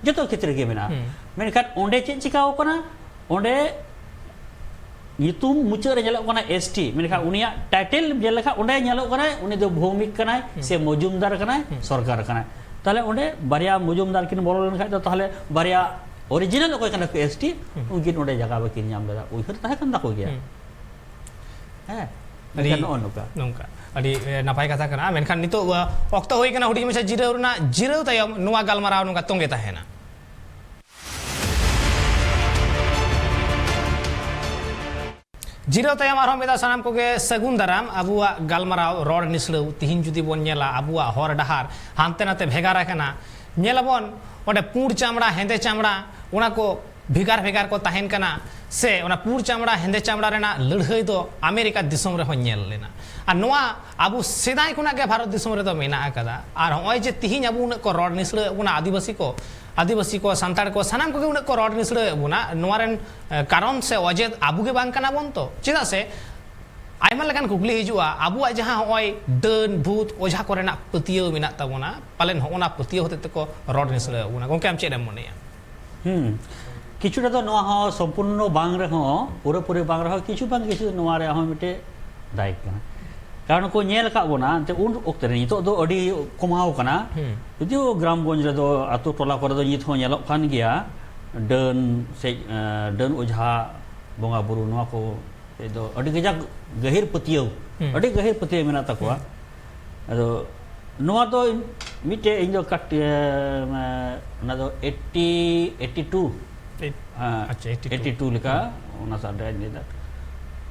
ᱡᱚᱛᱚ ᱠᱷᱮᱛᱨᱮ ᱜᱮ ᱢᱮᱱᱟᱜᱼᱟ᱾ ᱢᱮᱱᱠᱷᱟᱱ ᱚᱸᱰᱮ ᱪᱮᱫ ᱪᱤᱠᱟᱹᱣ ᱠᱟᱱᱟ? ᱚᱸᱰᱮ ᱧᱩᱛᱩᱢ ᱢᱩᱪᱟᱹᱫ ᱨᱮ ᱧᱮᱞᱚᱜ ᱠᱟᱱᱟ ᱮᱥ ᱴᱤ, ᱢᱮᱱᱠᱷᱟᱱ ᱩᱱᱤᱭᱟᱜ ᱴᱟᱭᱴᱮᱞ ᱧᱮᱞ ᱞᱮᱠᱷᱟᱱ ᱚᱸᱰᱮ ᱧᱮᱞᱚᱜ ᱠᱟᱱᱟᱭ ᱩᱱᱤ ᱫᱚ ᱵᱷᱳᱣᱢᱤᱠ ᱠᱟᱱᱟᱭ ᱥᱮ ᱢᱚᱡᱩᱢᱫᱟᱨ ᱠᱟᱱᱟᱭ, ᱥᱚᱨᱠᱟᱨ ᱠᱟᱱᱟᱭ᱾ ᱛᱟᱦᱞᱮ ᱚᱸᱰᱮ ᱵᱟᱨᱭᱟ ᱢᱚᱡᱩᱢᱫᱟᱨ ᱠᱤᱱ ᱵᱚᱞᱚ ᱞᱮᱱᱠᱷᱟᱱ ᱫᱚ ᱛᱟᱦᱞᱮ ᱵᱟᱨᱭᱟ ᱚᱨᱤᱡᱤᱱᱟᱞ ᱚᱠᱚᱭ ᱠᱟᱱᱟ ᱠᱚ ᱮᱥ ᱴᱤ, ᱩᱱᱠᱤᱱ ᱚᱸᱰᱮ ᱡᱟᱭᱜᱟ ᱵᱟᱹᱠᱤᱱ ᱧᱟᱢ ᱞᱮᱫᱟ᱾ ᱩᱭᱦᱟᱹᱨ ᱛᱟᱦᱮᱸ ᱠᱟᱱ ᱛᱟᱠᱚ ᱜᱮᱭᱟ᱾ ᱦᱮᱸ, ᱟᱹᱰᱤ ᱢᱮᱱᱠᱷᱟᱱ ᱱᱚᱜᱼᱚ ᱱᱚᱝᱠᱟ᱾ ᱱᱚᱝᱠᱟ ᱟᱹᱰᱤ ᱮ, ᱱᱟᱯᱟᱭ ᱠᱟᱛᱷᱟ ᱠᱟᱱᱟ᱾ ᱢᱮᱱᱠᱷᱟᱱ ᱱᱤᱛᱚᱜ ᱟ, ᱚᱠᱛᱚ ᱦᱩᱭ ᱠᱟᱱᱟ ᱦᱩᱰᱤᱧ ᱢᱟᱪᱷᱟ ᱡᱤᱨᱟᱹᱣ ᱨᱮᱱᱟᱜ᱾ ᱡᱤᱨᱟᱹᱣ ᱛᱟᱭᱚᱢ ᱱᱚᱣᱟ ᱜᱟᱞᱢᱟᱨᱟᱣ ᱱᱚᱝᱠᱟ ᱛᱚᱸᱜᱮ ᱛᱟᱦᱮᱱᱟ᱾ ᱡᱤᱨᱟᱹᱣ ᱛᱟᱭᱚᱢ ᱟᱨᱦᱚᱸ ᱢᱤᱫ ᱫᱷᱟᱣ ᱥᱟᱱᱟᱢ ᱠᱚᱜᱮ ᱥᱟᱹᱜᱩᱱ ᱫᱟᱨᱟᱢ᱾ ᱟᱵᱚᱣᱟᱜ ᱜᱟᱞᱢᱟᱨᱟᱣ ᱨᱚᱲ ᱱᱤᱥᱲᱟᱹᱣ ᱛᱤᱦᱤᱧ ᱡᱩᱫᱤ ᱵᱚᱱ ᱧᱮᱞᱟ, ᱟᱵᱚᱣᱟᱜ ᱦᱚᱨ ᱰᱟᱦᱟᱨ ᱦᱟᱱᱛᱮ ᱱᱟᱛᱮ ᱵᱷᱮᱜᱟᱨ ᱟᱠᱟᱱᱟ᱾ ᱧᱮᱞᱟᱵᱚᱱ ᱚᱸᱰᱮ ᱯᱩᱸᱰ ᱪᱟᱢᱲᱟ, ᱦᱮᱸᱫᱮ ᱪᱟᱢᱲᱟ, ᱚᱱᱟ ᱠᱚ ᱵᱷᱮᱜᱟᱨ ᱵᱷᱮᱜᱟᱨ ᱠᱚ ᱛᱟᱦᱮᱱ ᱠᱟᱱᱟ, ᱥᱮ ᱚᱱᱟ ᱯᱩᱸᱰ ᱪᱟᱢᱲᱟ ᱦᱮᱸᱫᱮ ᱪᱟᱢᱲᱟ ᱨᱮᱱᱟᱜ ᱞᱟᱹᱲᱦᱟᱹᱭ ᱫᱚ ᱟᱢᱮᱨᱤᱠᱟ ᱫᱤᱥᱚᱢ ᱨᱮᱦᱚᱸ ᱧᱮᱞ ᱞᱮᱱᱟ᱾ ᱟᱨ ᱱᱚᱣᱟ ᱟᱵᱚ ᱥᱮᱫᱟᱭ ᱠᱷᱚᱱᱟᱜ ᱜᱮ ᱵᱷᱟᱨᱚᱛ ᱫᱤᱥᱚᱢ ᱨᱮᱫᱚ ᱢᱮᱱᱟᱜ ᱟᱠᱟᱫᱟ᱾ ᱟᱨ ᱱᱚᱜᱼᱚᱭ ᱡᱮ ᱛᱤᱦᱤᱧ ᱟᱵᱚ ᱩᱱᱟᱹᱜ ᱠᱚ ᱨᱚᱲ ᱱᱤᱥᱲᱟᱹᱣᱮᱫ ᱵᱚᱱᱟ, ᱟᱹᱫᱤᱵᱟᱹᱥᱤ ᱠᱚ, ᱟᱹᱫᱤᱵᱟᱹᱥᱤ ᱠᱚ, ᱥᱟᱱᱛᱟᱲ ᱠᱚ, ᱥᱟᱱᱟᱢ ᱠᱚᱜᱮ ᱩᱱᱟᱹᱜ ᱠᱚ ᱨᱚᱲ ᱱᱤᱥᱲᱟᱹᱣᱮᱫ ᱵᱚᱱᱟ, ᱱᱚᱣᱟ ᱨᱮᱱ ᱮ, ᱠᱟᱨᱚᱱ ᱥᱮ ᱚᱡᱮ ᱟᱵᱚ ᱜᱮ ᱵᱟᱝ ᱠᱟᱱᱟ ᱵᱚᱱ ᱛᱚ? ᱪᱮᱫᱟᱜ ᱥᱮ ᱟᱭᱢᱟ ᱞᱮᱠᱟᱱ ᱠᱩᱠᱞᱤ ᱦᱤᱡᱩᱜᱼᱟ, ᱟᱵᱚᱣᱟᱜ ᱡᱟᱦᱟᱸ ᱱᱚᱜᱼᱚᱭ ᱰᱟᱹᱱ, ᱵᱷᱩᱛ, ᱚᱡᱷᱟ ᱠᱚᱨᱮᱱᱟᱜ ᱯᱟᱹᱛᱭᱟᱹᱣ ᱢᱮᱱᱟᱜ ᱛᱟᱵᱚᱱᱟ, ᱯᱟᱞᱮᱱ ᱦᱚᱸᱜᱼᱚ ᱱᱟ ᱯᱟᱹᱛᱭᱟᱹᱣ ᱦᱚᱛᱮᱡ ᱛᱮᱠᱚ ᱨᱚᱲ ᱱᱤᱥᱲᱟᱹᱣᱮᱫ ᱵᱚᱱᱟ᱾ ᱜᱚᱢᱠᱮ, ᱟᱢ ᱪᱮᱫ ᱮᱢ ᱢᱚᱱᱮᱭᱟ? ᱦᱩᱸ, ᱠᱤᱪᱷᱩᱴᱟ ᱫᱚ ᱱᱚᱣᱟ ᱦᱚᱸ ᱥᱚᱢᱯᱩᱨᱱᱚ ᱵᱟᱝ ᱨᱮᱦᱚᱸ, ᱯᱩᱨᱟᱹᱯᱩᱨᱤ ᱵᱟᱝ ᱨᱮᱦᱚᱸ, ᱠᱤᱪᱷᱩ ᱵᱟᱝ ᱠᱤᱪᱷᱩ ᱱᱚᱣᱟ ᱨᱮᱭᱟᱜ ᱦᱚᱸ ᱢᱤᱫᱴᱮᱡ ᱫᱟᱭ ᱠᱟᱱᱟ᱾ ᱠᱟᱨᱚᱱ ᱠᱚ ᱧᱮᱞ ᱟᱠᱟᱫ ᱵᱚᱱᱟ, ᱮᱱᱛᱮ ᱩᱱ ᱚᱠᱛᱮ ᱨᱮ, ᱱᱤᱛᱚᱜ ᱫᱚ ᱟᱹᱰᱤ ᱠᱚᱢᱟᱣ ᱠᱟᱱᱟ᱾ ᱡᱩᱫᱤᱭᱳ ᱜᱨᱟᱢᱜᱚᱸᱡᱽ ᱨᱮᱫᱚ, ᱟᱛᱳ ᱴᱚᱞᱟ ᱠᱚᱨᱮ ᱫᱚ ᱱᱤᱛ ᱦᱚᱸ ᱧᱮᱞᱚᱜ ᱠᱟᱱ ᱜᱮᱭᱟ, ᱰᱟᱹᱱ ᱥᱮ, ᱮ, ᱰᱟᱹᱱ ᱚᱡᱷᱟ ᱵᱚᱸᱜᱟ ᱵᱩᱨᱩ, ᱱᱚᱣᱟ ᱠᱚ ᱫᱚ ᱟᱹᱰᱤ ᱠᱟᱡᱟᱠ ᱜᱟᱹᱦᱤᱨ ᱯᱟᱹᱛᱭᱟᱹᱣ, ᱟᱹᱰᱤ ᱜᱟᱹᱦᱤᱨ ᱯᱟᱹᱛᱭᱟᱹᱣ ᱢᱮᱱᱟᱜ ᱛᱟᱠᱚᱣᱟ᱾ ᱟᱫᱚ ᱱᱚᱣᱟ ᱫᱚ ᱢᱤᱫᱴᱮᱡ ᱤᱧ ᱫᱚ ᱠᱟᱹᱴ-, ᱮ, ᱚᱱᱟ ᱫᱚ ᱮᱭᱤᱴᱴᱤ, ᱮᱭᱤᱴᱴᱤ ᱴᱩ, ᱮᱭᱤᱴ-, ᱦᱮᱸ, ᱟᱪᱪᱷᱟ, ᱮᱭᱤᱴᱴᱤ ᱴᱩ᱾ ᱮᱭᱤᱴᱴᱤ ᱴᱩ ᱞᱮᱠᱟ, ᱚᱱᱟ ᱥᱟᱞ ᱨᱮ ᱞᱟᱹᱭᱫᱟ,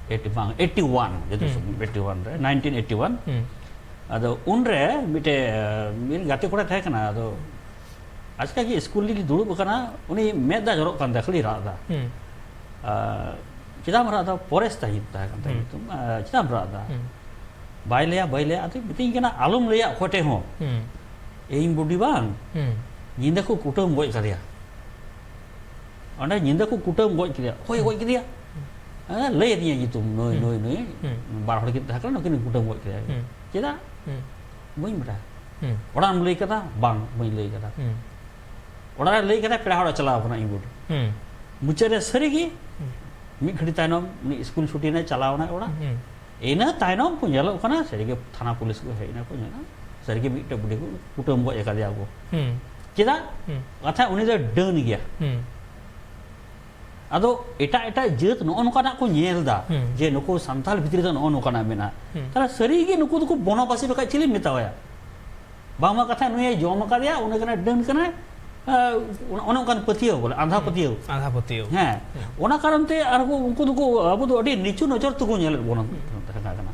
ᱮᱭᱤᱴᱴᱤ ᱵᱟᱝ, ᱮᱭᱤᱴᱴᱤ ᱳᱣᱟᱱ, ᱡᱚᱛᱚ ᱦᱩᱸ᱾ ᱥᱚᱢᱚᱭ ᱮᱭᱤᱴᱴᱤ ᱳᱣᱟᱱ ᱨᱮ, ᱱᱟᱭᱤᱱᱴᱤᱱ ᱮᱭᱤᱴᱴᱤ ᱳᱣᱟᱱ᱾ ᱦᱩᱸ᱾ ᱟᱫᱚ ᱩᱱᱨᱮ ᱢᱤᱫᱴᱮᱡ, ᱮ, ᱢᱤᱫ ᱜᱟᱛᱮ ᱠᱚᱲᱟ ᱛᱟᱦᱮᱸ ᱠᱟᱱᱟ, ᱟᱫᱚ ᱟᱪᱠᱟ ᱜᱮ ᱥᱠᱩᱞ ᱨᱮᱞᱤᱧ ᱫᱩᱲᱩᱵ ᱟᱠᱟᱱᱟ, ᱩᱱᱤ ᱢᱮᱫ ᱫᱟᱜ ᱡᱚᱨᱚᱜ ᱠᱟᱱ ᱛᱟᱭᱟ, ᱠᱷᱟᱹᱞᱤ ᱨᱟᱜ ᱮᱫᱟ᱾ ᱦᱩᱸ᱾ ᱟᱨ ᱪᱮᱫᱟᱜ ᱮᱢ ᱨᱟᱜ ᱮᱫᱟ? ᱯᱚᱨᱮᱥ ᱛᱟᱭ ᱧᱩᱛᱩᱢ ᱛᱟᱦᱮᱸ ᱠᱟᱱ ᱛᱟᱭᱟ, ᱦᱩᱸ᱾ ᱧᱩᱛᱩᱢ᱾ ᱟᱨ ᱪᱮᱫᱟᱜ ᱮᱢ ᱨᱟᱜ ᱮᱫᱟ? ᱦᱩᱸ᱾ ᱵᱟᱭ ᱞᱟᱹᱭᱟ, ᱵᱟᱭ ᱞᱟᱹᱭᱟ᱾ ᱟᱫᱚ ᱢᱤᱛᱟᱹᱧ ᱠᱟᱱᱟ, "ᱟᱞᱚᱢ ᱞᱟᱹᱭᱟ ᱚᱠᱚᱭ ᱴᱷᱮᱡ ᱦᱚᱸ᱾ ᱦᱩᱸ᱾ ᱤᱧ ᱵᱩᱰᱤ ᱵᱟᱝ, ᱦᱩᱸ᱾ ᱧᱤᱫᱟᱹ ᱠᱚ ᱠᱩᱴᱟᱹᱢ ᱜᱚᱡ ᱠᱟᱫᱮᱭᱟ᱾ ᱚᱸᱰᱮ ᱧᱤᱫᱟᱹ ᱠᱚ ᱠᱩᱴᱟᱹᱢ ᱜᱚᱡ ᱠᱮᱫᱮᱭᱟ᱾ ᱚᱠᱚᱭ ᱜᱚᱡ ᱠᱮᱫᱮᱭᱟ?" ᱦᱮᱸ, ᱞᱟᱹᱭ ᱟᱹᱫᱤᱧᱟ ᱧᱩᱛᱩᱢ, ᱱᱩᱭ, ᱦᱩᱸ᱾ ᱱᱩᱭ, ᱱᱩᱭ᱾ ᱦᱩᱸ᱾ ᱵᱟᱨ ᱦᱚᱲ ᱠᱤᱱ ᱛᱟᱦᱮᱸ ᱠᱟᱱᱟ, ᱱᱩᱠᱤᱱ ᱠᱩᱴᱟᱹᱢ ᱜᱚᱡ ᱠᱮᱫᱮᱭᱟ᱾ ᱦᱩᱸ᱾ ᱪᱮᱫᱟᱜ? ᱦᱩᱸ᱾ ᱵᱟᱹᱧ ᱵᱟᱰᱟᱭᱟ᱾ ᱦᱩᱸ᱾ ᱚᱲᱟᱜ ᱮᱢ ᱞᱟᱹᱭ ᱠᱟᱫᱟ? ᱵᱟᱝ, ᱵᱟᱹᱧ ᱞᱟᱹᱭ ᱠᱟᱫᱟ᱾ ᱦᱩᱸ᱾ ᱚᱲᱟᱜ ᱨᱮ ᱞᱟᱹᱭ ᱠᱟᱫᱟ, ᱯᱮᱲᱟ ᱦᱚᱲ ᱮ ᱪᱟᱞᱟᱣ ᱠᱟᱱᱟ ᱤᱧ ᱵᱩᱰᱤ᱾ ᱦᱩᱸ᱾ ᱢᱩᱪᱟᱹᱫ ᱨᱮ ᱥᱟᱹᱨᱤ ᱜᱮ ᱦᱩᱸ᱾ ᱢᱤᱫ ᱜᱷᱟᱹᱲᱤ ᱛᱟᱭᱱᱚᱢ ᱩᱱᱤ ᱥᱠᱩᱞ ᱪᱷᱩᱴᱤ ᱮᱱᱟᱭ, ᱪᱟᱞᱟᱣ ᱮᱱᱟᱭ ᱚᱲᱟᱜ᱾ ᱦᱩᱸ᱾ ᱤᱱᱟᱹ ᱛᱟᱭᱱᱚᱢ ᱠᱚ ᱧᱮᱞᱚᱜ ᱠᱟᱱᱟ, ᱥᱟᱹᱨᱤ ᱜᱮ ᱛᱷᱟᱱᱟ ᱯᱩᱞᱤᱥ ᱠᱚ ᱦᱮᱡ ᱮᱱᱟ, ᱠᱚ ᱧᱮᱞᱟ, ᱥᱟᱹᱨᱤ ᱜᱮ ᱢᱤᱫᱴᱮᱡ ᱵᱩᱰᱷᱤ ᱠᱚ ᱠᱩᱴᱟᱹᱢ ᱜᱚᱡ ᱟᱠᱟᱫᱮᱭᱟ ᱠᱚ᱾ ᱦᱩᱸ᱾ ᱪᱮᱫᱟᱜ? ᱦᱩᱸ᱾ ᱠᱟᱛᱷᱟ, ᱩᱱᱤ ᱫᱚ ᱰᱟᱹᱱ ᱜᱮᱭᱟ᱾ ᱦᱩᱸ᱾ ᱟᱫᱚ ᱮᱴᱟᱜ ᱮᱴᱟᱜ ᱡᱟᱹᱛ ᱱᱚᱜᱼᱚ ᱱᱚᱝᱠᱟᱱᱟᱜ ᱠᱚ ᱧᱮᱞ ᱮᱫᱟ, ᱦᱩᱸ᱾ ᱡᱮ ᱱᱩᱠᱩ ᱥᱟᱱᱛᱟᱲ ᱵᱷᱤᱛᱨᱤ ᱫᱚ ᱱᱚᱜᱼᱚ ᱱᱚᱝᱠᱟᱱᱟᱜ ᱢᱮᱱᱟᱜᱼᱟ᱾ ᱦᱩᱸ᱾ ᱛᱟᱦᱞᱮ ᱥᱟᱹᱨᱤ ᱜᱮ ᱱᱩᱠᱩ ᱫᱚᱠᱚ ᱵᱚᱱᱚᱵᱟᱥᱤ, ᱵᱟᱠᱷᱟᱡ ᱪᱤᱞᱤᱢ ᱢᱮᱛᱟᱣᱟᱭᱟ? ᱵᱟᱝᱢᱟ ᱠᱟᱛᱷᱟ ᱱᱩᱭᱮ ᱡᱚᱢ ᱟᱠᱟᱫᱮᱭᱟ, ᱩᱱᱤ ᱠᱟᱱᱟᱭ, ᱰᱟᱹᱱ ᱠᱟᱱᱟᱭ, ᱟᱸ, ᱚᱱ-, ᱚᱱᱮ ᱚᱱᱠᱟᱱ ᱯᱟᱹᱛᱭᱟᱹᱣ ᱵᱚᱞᱮ, ᱟᱸᱫᱷᱟ ᱦᱩᱸ᱾ ᱯᱟᱹᱛᱭᱟᱹᱣ᱾ ᱟᱸᱫᱷᱟ ᱯᱟᱹᱛᱭᱟᱹᱣ᱾ ᱦᱮᱸ, ᱦᱩᱸ᱾ ᱚᱱᱟ ᱠᱟᱨᱚᱱ ᱛᱮ ᱟᱨ ᱩᱱᱠᱩ ᱫᱚᱠᱚ, ᱟᱵᱚ ᱫᱚ ᱟᱹᱰᱤ ᱱᱤᱪᱩ ᱱᱚᱡᱚᱨ ᱛᱮᱠᱚ ᱧᱮᱞᱮᱫ ᱵᱚᱱᱟ, ᱦᱩᱸ᱾ ᱛᱟᱦᱮᱸ ᱠᱟᱱᱟ᱾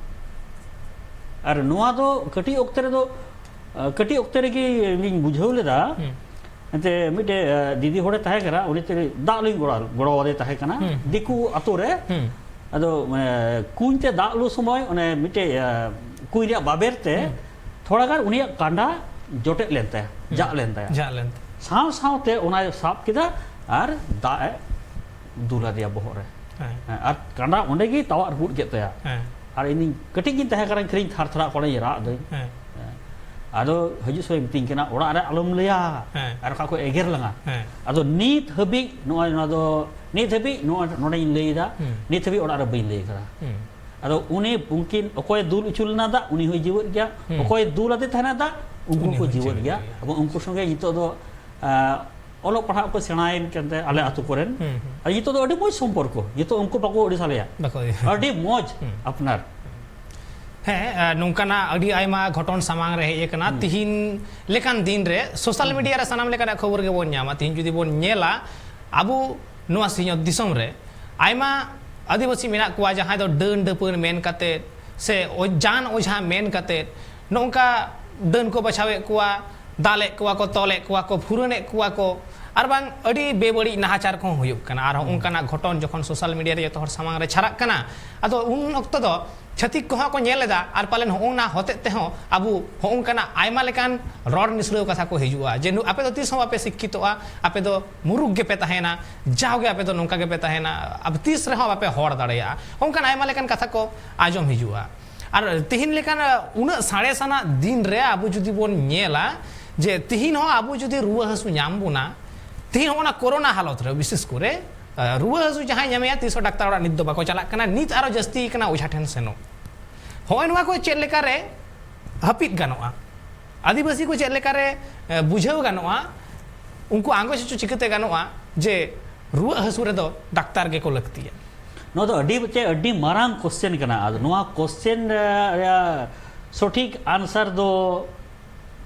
ᱟᱨ ᱱᱚᱣᱟ ᱫᱚ ᱠᱟᱹᱴᱤᱡ ᱚᱠᱛᱮ ᱨᱮᱫᱚ, ᱟᱸ, ᱠᱟᱹᱴᱤᱡ ᱚᱠᱛᱮ ᱨᱮᱜᱮ ᱞᱤᱧ ᱵᱩᱡᱷᱟᱹᱣ ᱞᱮᱫᱟ᱾ ᱦᱩᱸ᱾ ᱮᱱᱛᱮ ᱢᱤᱫᱴᱮᱡ, ᱟᱸ, ᱫᱤᱫᱤ ᱦᱚᱲᱮ ᱛᱟᱦᱮᱸ ᱠᱟᱱᱟ, ᱩᱱᱤ ᱛᱮ ᱫᱟᱜ ᱞᱤᱧ ᱜᱚᱲᱚ, ᱜᱚᱲᱚ ᱟᱫᱮ ᱛᱟᱦᱮᱸ ᱠᱟᱱᱟ, ᱦᱩᱸ᱾ ᱫᱤᱠᱩ ᱟᱛᱳ ᱨᱮ᱾ ᱦᱩᱸ᱾ ᱟᱫᱚ, ᱢᱟᱱᱮ, ᱠᱩᱧ ᱛᱮ ᱫᱟᱜ ᱞᱩ ᱥᱚᱢᱚᱭ ᱚᱱᱮ ᱢᱤᱫᱴᱮᱡ, ᱟᱸ, ᱠᱩᱧ ᱨᱮᱭᱟᱜ ᱵᱟᱵᱮᱨ ᱛᱮ ᱦᱩᱸ᱾ ᱛᱷᱚᱲᱟ ᱜᱟᱱ ᱩᱱᱤᱭᱟᱜ ᱠᱟᱸᱰᱟ ᱡᱚᱴᱮᱫ ᱞᱮᱱ ᱛᱟᱭᱟ, ᱦᱩᱸ᱾ ᱡᱟᱜ ᱞᱮᱱ ᱛᱟᱭᱟ᱾ ᱡᱟᱜ ᱞᱮᱱ ᱛᱟᱭᱟ᱾ ᱥᱟᱶ ᱥᱟᱶᱛᱮ ᱚᱱᱟᱭ ᱥᱟᱵ ᱠᱮᱫᱟ ᱟᱨ ᱫᱟᱜ ᱮ ᱫᱩᱞ ᱟᱫᱮᱭᱟ ᱵᱚᱦᱚᱜ ᱨᱮ᱾ ᱦᱮᱸ᱾ ᱦᱮᱸ, ᱟᱨ ᱠᱟᱸᱰᱟ ᱚᱸᱰᱮ ᱜᱮᱭ ᱛᱟᱣᱟᱜ ᱨᱟᱹᱯᱩᱫ ᱠᱮᱫ ᱛᱟᱭᱟ᱾ ᱦᱮᱸ᱾ ᱟᱨ ᱤᱧ ᱠᱟᱹᱴᱤᱡ ᱜᱤᱧ ᱛᱟᱦᱮᱸ ᱠᱟᱱᱟ, ᱠᱷᱟᱹᱞᱤᱧ ᱛᱷᱟᱨ ᱛᱷᱟᱨᱟᱜ ᱠᱟᱱᱟᱧ, ᱨᱟᱜ ᱫᱟᱹᱧ᱾ ᱦᱮᱸ᱾ ᱦᱮᱸ᱾ ᱟᱫᱚ ᱦᱤᱡᱩᱜ ᱥᱚᱢᱚᱭ ᱢᱤᱛᱟᱹᱧ ᱠᱟᱱᱟ, "ᱚᱲᱟᱜ ᱨᱮ ᱟᱞᱚᱢ ᱞᱟᱹᱭᱟ, ᱦᱮᱸ᱾ ᱟᱨ ᱵᱟᱠᱷᱟᱡ ᱠᱚ ᱮᱜᱮᱨ ᱞᱟᱝᱟ᱾" ᱦᱮᱸ᱾ ᱟᱫᱚ ᱱᱤᱛ ᱦᱟᱹᱵᱤᱡ ᱱᱚᱜᱼᱚᱭ ᱱᱚᱣᱟ ᱫᱚ, ᱱᱤᱛ ᱦᱟᱹᱵᱤᱡ ᱱᱚᱣᱟ ᱱᱚᱰᱮᱧ ᱞᱟᱹᱭ ᱮᱫᱟ, ᱦᱩᱸ᱾ ᱱᱤᱛ ᱦᱟᱹᱵᱤᱡ ᱚᱲᱟᱜ ᱨᱮ ᱵᱟᱹᱧ ᱞᱟᱹᱭ ᱠᱟᱫᱟ᱾ ᱦᱩᱸ᱾ ᱟᱫᱚ ᱩᱱᱤ, ᱩᱱᱠᱤᱱ ᱚᱠᱚᱭ ᱫᱩᱞ ᱦᱚᱪᱚ ᱞᱮᱱᱟ ᱫᱟᱜ, ᱩᱱᱤ ᱦᱚᱸᱭ ᱡᱤᱣᱮᱫ ᱜᱮᱭᱟ᱾ ᱦᱩᱸ᱾ ᱚᱠᱚᱭ ᱫᱩᱞ ᱟᱫᱮ ᱛᱟᱦᱮᱱᱟ ᱫᱟᱜ, ᱩᱱᱠᱩ ᱩᱱᱤ ᱠᱚ ᱦᱚᱸᱭ ᱡᱤᱣᱮᱫ ᱡᱤᱣᱮᱫ ᱜᱮᱭᱟ᱾ ᱜᱮᱭᱟ᱾ ᱟᱵᱚ ᱩᱱᱠᱩ ᱥᱚᱸᱜᱮ ᱱᱤᱛᱚᱜ ᱫᱚ, ᱟᱸ, ᱚᱞᱚᱜ ᱯᱟᱲᱦᱟᱜ ᱠᱚ ᱥᱮᱬᱟᱭᱮᱱ ᱠᱟᱱᱛᱮ ᱟᱞᱮ ᱟᱛᱳ ᱠᱚᱨᱮᱱ᱾ ᱦᱩᱸ, ᱦᱩᱸ᱾ ᱟᱨ ᱱᱤᱛᱚᱜ ᱫᱚ ᱟᱹᱰᱤ ᱢᱚᱡᱽ ᱥᱚᱢᱯᱚᱨᱠᱚ, ᱱᱤᱛᱚᱜ ᱩᱱᱠᱩ ᱵᱟᱠᱚ ᱟᱹᱲᱤᱥ ᱟᱞᱮᱭᱟ᱾ ᱵᱟᱠᱚ ᱟᱹᱲᱤᱥ᱾ ᱟᱹᱰᱤ ᱢᱚᱡᱽ ᱦᱩᱸ᱾ ᱟᱯᱱᱟᱨ᱾ ᱦᱮᱸ, ᱟᱨ ᱱᱚᱝᱠᱟᱱᱟᱜ ᱟᱹᱰᱤ ᱟᱭᱢᱟ ᱜᱷᱚᱴᱚᱱ ᱥᱟᱢᱟᱝ ᱨᱮ ᱦᱮᱡ ᱟᱠᱟᱱᱟ᱾ ᱦᱩᱸ᱾ ᱛᱤᱦᱤᱧ ᱞᱮᱠᱟᱱ ᱫᱤᱱ ᱨᱮ social ᱦᱩᱸ᱾ Media ᱨᱮ ᱥᱟᱱᱟᱢ ᱞᱮᱠᱟᱱᱟᱜ ᱠᱷᱚᱵᱚᱨ ᱜᱮᱵᱚᱱ ᱧᱟᱢᱟ᱾ ᱛᱤᱦᱤᱧ ᱡᱩᱫᱤ ᱵᱚᱱ ᱧᱮᱞᱟ, ᱟᱵᱚ ᱱᱚᱣᱟ ᱥᱤᱧᱚᱛ ᱫᱤᱥᱚᱢ ᱨᱮ ᱟᱭᱢᱟ ᱟᱹᱫᱤᱵᱟᱹᱥᱤ ᱢᱮᱱᱟᱜ ᱠᱚᱣᱟ, ᱡᱟᱦᱟᱸᱭ ᱫᱚ ᱰᱟᱹᱱ ᱰᱟᱹᱯᱟᱹᱱ ᱢᱮᱱ ᱠᱟᱛᱮᱫ ᱥᱮ ᱚ-, ᱡᱟᱱ ᱚᱡᱷᱟ ᱢᱮᱱ ᱠᱟᱛᱮᱫ ᱱᱚᱝᱠᱟ ᱰᱟᱹᱱ ᱠᱚ ᱵᱟᱪᱷᱟᱣᱮᱫ ᱠᱚᱣᱟ, ᱫᱟᱞᱮᱫ ᱠᱚᱣᱟ ᱠᱚ, ᱛᱚᱞᱮᱫ ᱠᱚᱣᱟ ᱠᱚ, ᱯᱷᱩᱨᱟᱹᱱᱮᱫ ᱠᱚᱣᱟ ᱠᱚ, ᱟᱨ ᱵᱟᱝ ᱟᱹᱰᱤ ᱵᱮᱵᱟᱹᱲᱤᱡ ᱱᱟᱦᱟᱪᱟᱨ ᱠᱚᱦᱚᱸ ᱦᱩᱭᱩᱜ ᱠᱟᱱᱟ᱾ ᱟᱨ ᱦᱚᱸ ᱚᱱᱠᱟᱱᱟᱜ ᱜᱷᱚᱴᱚᱱ ᱡᱚᱠᱷᱚᱱ ᱥᱳᱥᱟᱞ ᱢᱤᱰᱤᱭᱟ ᱨᱮ ᱡᱚᱛᱚ ᱦᱚᱲ ᱥᱟᱢᱟᱝ ᱨᱮ ᱪᱷᱟᱨᱟᱜ ᱠᱟᱱᱟ, ᱟᱫᱚ ᱩᱱ ᱚᱠᱛᱚ ᱫᱚ ᱪᱷᱟᱹᱛᱤᱠ ᱠᱚᱦᱚᱸ ᱠᱚ ᱧᱮᱞ ᱮᱫᱟ, ᱟᱨ ᱯᱟᱞᱮᱱ ᱦᱚᱸᱜᱼᱚ ᱱᱟ ᱦᱚᱛᱮᱡ ᱛᱮᱦᱚᱸ ᱟᱵᱚ ᱦᱚᱸᱜᱼᱚ ᱱᱚᱝᱠᱟᱱᱟᱜ ᱟᱭᱢᱟ ᱞᱮᱠᱟᱱ ᱨᱚᱲ ᱱᱤᱥᱲᱟᱹᱣ ᱠᱟᱛᱷᱟ ᱠᱚ ᱦᱤᱡᱩᱜᱼᱟ ᱡᱮ, "ᱱᱩ-, ᱟᱯᱮ ᱫᱚ ᱛᱤᱥ ᱦᱚᱸ ᱵᱟᱯᱮ ᱥᱤᱠᱠᱷᱤᱛᱚᱜᱼᱟ, ᱟᱯᱮ ᱫᱚ ᱢᱩᱨᱩᱠᱷ ᱜᱮᱯᱮ ᱛᱟᱦᱮᱱᱟ, ᱡᱟᱣᱜᱮ ᱟᱯᱮ ᱫᱚ ᱱᱚᱝᱠᱟ ᱜᱮᱯᱮ ᱛᱟᱦᱮᱱᱟ, ᱟᱯᱮ ᱛᱤᱥ ᱨᱮᱦᱚᱸ ᱵᱟᱯᱮ ᱦᱚᱲ ᱫᱟᱲᱮᱭᱟᱜᱼᱟ", ᱚᱱᱠᱟᱱ ᱟᱭᱢᱟ ᱞᱮᱠᱟᱱ ᱠᱟᱛᱷᱟ ᱠᱚ ᱟᱸᱡᱚᱢ ᱦᱤᱡᱩᱜᱼᱟ᱾ ᱟᱨ ᱛᱮᱦᱮᱧ ᱞᱮᱠᱟᱱ ᱩᱱᱟᱹᱜ ᱥᱟᱬᱮᱥ ᱟᱱᱟᱜ ᱫᱤᱱ ᱨᱮ ᱟᱵᱚ ᱡᱩᱫᱤ ᱵᱚᱱ ᱧᱮᱞᱟ ᱡᱮ ᱛᱮᱦᱮᱧ ᱦᱚᱸ ᱟᱵᱚ ᱡᱩᱫᱤ ᱨᱩᱣᱟᱹ ᱦᱟᱹᱥᱩ ᱧᱟᱢ ᱵᱚᱱᱟ, ᱛᱮᱦᱮᱧ ᱦᱚᱸ ᱚᱱᱟ ᱠᱳᱨᱳᱱᱟ ᱦᱟᱞᱚᱛ ᱨᱮ ᱵᱤᱥᱮᱥ ᱠᱚᱨᱮ, ᱟᱸ, ᱨᱩᱣᱟᱹ ᱦᱟᱹᱥᱩ ᱡᱟᱦᱟᱸᱭ ᱧᱟᱢᱮᱭᱟ, ᱛᱤᱥ ᱦᱚᱸ ᱰᱟᱠᱛᱟᱨ ᱚᱲᱟᱜ ᱱᱤᱛ ᱫᱚ ᱵᱟᱠᱚ ᱪᱟᱞᱟᱜ ᱠᱟᱱᱟ, ᱱᱤᱛ ᱟᱨᱚ ᱡᱟᱹᱥᱛᱤ ᱠᱟᱱᱟ ᱚᱡᱷᱟ ᱴᱷᱮᱱ ᱥᱮᱱᱚᱜ᱾ ᱦᱚᱸᱜᱼᱚᱭ ᱱᱚᱣᱟ ᱠᱚ ᱪᱮᱫ ᱞᱮᱠᱟᱨᱮ ᱦᱟᱹᱯᱤᱫ ᱜᱟᱱᱚᱜᱼᱟ? ᱟᱹᱫᱤᱵᱟᱹᱥᱤ ᱠᱚ ᱪᱮᱫ ᱞᱮᱠᱟᱨᱮ, ᱮ, ᱵᱩᱡᱷᱟᱹᱣ ᱜᱟᱱᱚᱜᱼᱟ? ᱩᱱᱠᱩ ᱟᱸᱜᱚᱪ ᱦᱚᱪᱚ ᱪᱤᱠᱟᱹᱛᱮ ᱜᱟᱱᱚᱜᱼᱟ ᱡᱮ ᱨᱩᱣᱟᱹᱜ ᱦᱟᱹᱥᱩ ᱨᱮᱫᱚ ᱰᱟᱠᱛᱟᱨ ᱜᱮᱠᱚ ᱞᱟᱹᱠᱛᱤᱭᱟ? ᱱᱚᱣᱟ ᱫᱚ ᱟᱹᱰᱤ, ᱪᱮᱫ ᱟᱹᱰᱤ ᱢᱟᱨᱟᱝ ᱠᱚᱥᱪᱮᱱ ᱠᱟᱱᱟ᱾ ᱟᱫᱚ ᱱᱚᱣᱟ ᱠᱚᱥᱪᱮᱱ ᱨᱮᱭᱟᱜ ᱥᱚᱴᱷᱤᱠ ᱟᱱᱥᱟᱨ ᱫᱚ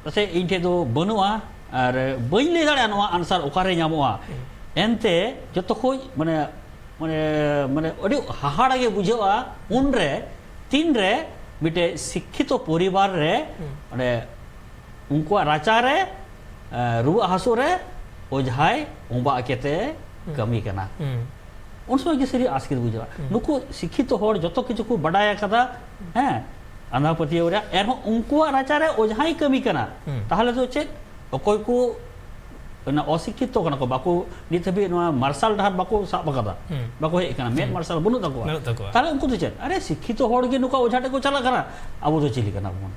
ᱯᱟᱥᱮᱡ ᱤᱧ ᱴᱷᱮᱡ ᱫᱚ ᱵᱟᱹᱱᱩᱜᱼᱟ, ᱟᱨ ᱵᱟᱹᱧ ᱞᱟᱹᱭ ᱫᱟᱲᱮᱭᱟᱜᱼᱟ ᱱᱚᱣᱟ ᱟᱱᱥᱟᱨ ᱚᱠᱟᱨᱮ ᱧᱟᱢᱚᱜᱼᱟ᱾ ᱮᱱᱛᱮ ᱡᱚᱛᱚ ᱠᱷᱚᱡ ᱢᱟᱱᱮ, ᱢᱟᱱᱮ, ᱢᱟᱱᱮ ᱟᱹᱰᱤ ᱦᱟᱦᱟᱲᱟ ᱜᱮ ᱵᱩᱡᱷᱟᱹᱜᱼᱟ ᱩᱱᱨᱮ, ᱛᱤᱱᱨᱮ ᱢᱤᱫᱴᱮᱡ ᱥᱤᱠᱠᱷᱤᱛᱚ ᱯᱚᱨᱤᱵᱟᱨ ᱨᱮ, ᱦᱩᱸ᱾ ᱢᱟᱱᱮ ᱩᱱᱠᱩᱣᱟᱜ ᱨᱟᱪᱟ ᱨᱮ, ᱮ, ᱨᱩᱣᱟᱹᱜ ᱦᱟᱹᱥᱩ ᱨᱮ ᱚᱡᱷᱟᱭ ᱚᱸᱵᱟᱜ ᱠᱟᱛᱮ ᱦᱩᱸ᱾ ᱠᱟᱹᱢᱤ ᱠᱟᱱᱟ᱾ ᱦᱩᱸ᱾ ᱩᱱ ᱥᱚᱢᱚᱭ ᱜᱮ ᱥᱟᱹᱨᱤ ᱟᱥᱠᱮᱛ ᱵᱩᱡᱷᱟᱹᱜᱼᱟ᱾ ᱦᱩᱸ᱾ ᱱᱩᱠᱩ ᱥᱤᱠᱠᱷᱤᱛᱚ ᱦᱚᱲ ᱡᱚᱛᱚ ᱠᱤᱪᱷᱩ ᱠᱚ ᱵᱟᱰᱟᱭ ᱟᱠᱟᱫᱟ, ᱦᱮᱸ, ᱟᱸᱫᱷᱟ ᱯᱟᱹᱛᱭᱟᱹᱣ ᱨᱮᱭᱟᱜ, ᱮᱱᱦᱚᱸ ᱩᱱᱠᱩᱣᱟᱜ ᱨᱟᱪᱟ ᱨᱮ ᱚᱡᱷᱟᱭ ᱠᱟᱹᱢᱤ ᱠᱟᱱᱟ᱾ ᱦᱩᱸ᱾ ᱛᱟᱦᱚᱞᱮ ᱫᱚ ᱪᱮᱫ? ᱚᱠᱚᱭ ᱠᱚ ᱚᱱᱟ ᱚᱥᱤᱠᱠᱷᱤᱛᱚ ᱠᱟᱱᱟ ᱠᱚ, ᱵᱟᱠᱚ, ᱱᱤᱛ ᱦᱟᱹᱵᱤᱡ ᱱᱚᱣᱟ ᱢᱟᱨᱥᱟᱞ ᱰᱟᱦᱟᱨ ᱵᱟᱠᱚ ᱥᱟᱵ ᱟᱠᱟᱫᱟ, ᱦᱩᱸ᱾ ᱵᱟᱠᱚ ᱦᱮᱡ ᱟᱠᱟᱱᱟ, ᱢᱮᱫ ᱦᱩᱸ᱾ ᱢᱟᱨᱥᱟᱞ ᱵᱟᱹᱱᱩᱜ ᱛᱟᱠᱚᱣᱟ᱾ ᱵᱟᱹᱱᱩᱜ ᱛᱟᱠᱚᱣᱟ᱾ ᱛᱟᱦᱚᱞᱮ ᱩᱱᱠᱩ ᱫᱚ ᱪᱮᱫ? ᱟᱨᱮ, ᱥᱤᱠᱠᱷᱤᱛᱚ ᱦᱚᱲ ᱜᱮ ᱱᱚᱝᱠᱟ ᱚᱡᱷᱟ ᱴᱷᱮᱱ ᱠᱚ ᱪᱟᱞᱟᱜ ᱠᱟᱱᱟ, ᱟᱵᱚ ᱫᱚ ᱪᱤᱞᱤ ᱠᱟᱱᱟ ᱵᱚᱱ?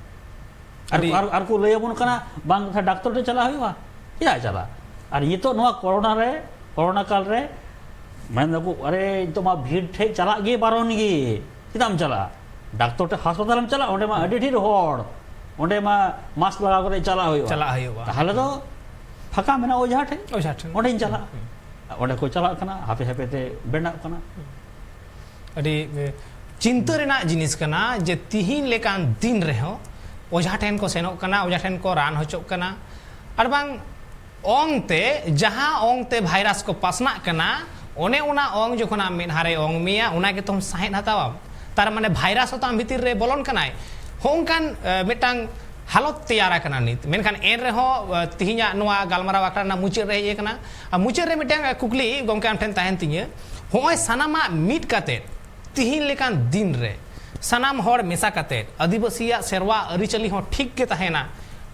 ᱟᱨ, ᱟᱹᱰᱤ ᱟᱨ, ᱟᱨ ᱠᱚ ᱞᱟᱹᱭ ᱟᱵᱚᱱ ᱠᱟᱱᱟ, "ᱵᱟᱝ, ᱰᱟᱠᱛᱚᱨ ᱴᱷᱮᱱ ᱪᱟᱞᱟᱜ ᱦᱩᱭᱩᱜᱼᱟ, ᱪᱮᱫᱟᱜ ᱪᱟᱞᱟᱜ?" ᱟᱨ ᱱᱤᱛᱚᱜ ᱱᱚᱣᱟ ᱠᱳᱨᱳᱱᱟ ᱨᱮ, ᱠᱳᱨᱳᱱᱟ ᱠᱟᱞ ᱨᱮ ᱢᱮᱱ ᱫᱟᱠᱚ, "ᱟᱨᱮ, ᱱᱤᱛᱚᱜ ᱢᱟ ᱵᱷᱤᱲ ᱴᱷᱮᱡ ᱪᱟᱞᱟᱜ ᱜᱮ ᱵᱟᱨᱚᱱ ᱜᱮ, ᱪᱮᱫᱟᱜ ᱮᱢ ᱪᱟᱞᱟᱜᱼᱟ? ᱰᱟᱠᱛᱚᱨ ᱴᱷᱮᱱ ᱦᱟᱥᱯᱟᱛᱟᱞᱮᱢ ᱪᱟᱞᱟᱜᱼᱟ, ᱚᱸᱰᱮ ᱢᱟ ᱟᱹᱰᱤ ᱰᱷᱮᱨ ᱦᱚᱲ, ᱚᱸᱰᱮ ᱢᱟ ᱢᱟᱥᱠ ᱞᱟᱜᱟᱣ ᱠᱟᱛᱮ ᱪᱟᱞᱟᱜ ᱦᱩᱭᱩᱜᱼᱟ᱾ ᱪᱟᱞᱟᱜ ᱦᱩᱭᱩᱜᱼᱟ᱾ ᱛᱟᱦᱚᱞᱮ ᱫᱚ ᱯᱷᱟᱸᱠᱟ ᱢᱮᱱᱟᱜᱼᱟ ᱚᱡᱷᱟ ᱴᱷᱮᱱ, ᱚᱡᱷᱟ ᱴᱷᱮᱱ᱾ ᱚᱸᱰᱮᱧ ᱪᱟᱞᱟᱜᱼᱟ᱾" ᱦᱩᱸ᱾ ᱚᱸᱰᱮ ᱠᱚ ᱪᱟᱞᱟᱜ ᱠᱟᱱᱟ, ᱦᱟᱯᱮ ᱦᱟᱯᱮ ᱛᱮ ᱵᱮᱱᱟᱜ ᱠᱟᱱᱟ᱾ ᱟᱹᱰᱤ, ᱮ, ᱪᱤᱱᱛᱟᱹ ᱨᱮᱱᱟᱜ ᱡᱤᱱᱤᱥ ᱠᱟᱱᱟ ᱡᱮ ᱛᱤᱦᱤᱧ ᱞᱮᱠᱟᱱ ᱫᱤᱱ ᱨᱮᱦᱚᱸ ᱚᱡᱷᱟ ᱴᱷᱮᱱ ᱠᱚ ᱥᱮᱱᱚᱜ ᱠᱟᱱᱟ, ᱚᱡᱷᱟ ᱴᱷᱮᱱ ᱠᱚ ᱨᱟᱱ ᱦᱚᱪᱚᱜ ᱠᱟᱱᱟ, ᱟᱨ ᱵᱟᱝ ᱚᱝ ᱛᱮ, ᱡᱟᱦᱟᱸ ᱚᱝ ᱛᱮ ᱵᱷᱟᱭᱨᱟᱥ ᱠᱚ ᱯᱟᱥᱱᱟᱜ ᱠᱟᱱᱟ, ᱚᱱᱮ ᱚᱱᱟ ᱚᱝ ᱡᱚᱠᱷᱚᱱ ᱟᱢ ᱢᱮᱫᱦᱟ ᱨᱮ ᱚᱝ ᱢᱮᱭᱟ, ᱚᱱᱟ ᱜᱮᱛᱚᱢ ᱥᱟᱦᱮᱸᱫ ᱦᱟᱛᱟᱣᱟ᱾ ᱛᱟᱨ ᱢᱟᱱᱮ ᱵᱷᱟᱭᱨᱟᱥ ᱦᱚᱸᱛᱚ ᱟᱢ ᱵᱷᱤᱛᱤᱨ ᱨᱮ ᱵᱚᱞᱚᱱ ᱠᱟᱱᱟᱭ᱾ ᱦᱚᱸᱜᱼᱚᱝᱠᱟᱱ, ᱮ, ᱢᱤᱫᱴᱟᱝ ᱦᱟᱞᱚᱛ ᱛᱮᱭᱟᱨ ᱟᱠᱟᱱᱟ ᱱᱤᱛ᱾ ᱢᱮᱱᱠᱷᱟᱱ ᱮᱱ ᱨᱮᱦᱚᱸ, ᱟ, ᱛᱤᱦᱤᱧᱟᱜ ᱱᱚᱣᱟ ᱜᱟᱞᱢᱟᱨᱟᱣ ᱟᱠᱷᱲᱟ ᱨᱮᱱᱟᱜ ᱢᱩᱪᱟᱹᱫ ᱨᱮ ᱦᱮᱡ ᱟᱠᱟᱱᱟ᱾ ᱟᱨ ᱢᱩᱪᱟᱹᱫ ᱨᱮ ᱢᱤᱫᱴᱟᱝ, ᱟ, ᱠᱩᱠᱞᱤ ᱜᱚᱢᱠᱮ ᱟᱢ ᱴᱷᱮᱱ ᱛᱟᱦᱮᱱ ᱛᱤᱧᱟᱹ, ᱦᱚᱸᱜᱼᱚᱭ ᱥᱟᱱᱟᱢᱟᱜ ᱢᱤᱫ ᱠᱟᱛᱮ ᱛᱤᱦᱤᱧ ᱞᱮᱠᱟᱱ ᱫᱤᱱ ᱨᱮ ᱥᱟᱱᱟᱢ ᱦᱚᱲ ᱢᱮᱥᱟ ᱠᱟᱛᱮ ᱟᱹᱫᱤᱵᱟᱹᱥᱤᱭᱟᱜ ᱥᱮᱨᱣᱟ ᱟᱹᱨᱤᱪᱟᱹᱞᱤ ᱦᱚᱸ ᱴᱷᱤᱠ ᱜᱮ ᱛᱟᱦᱮᱱᱟ,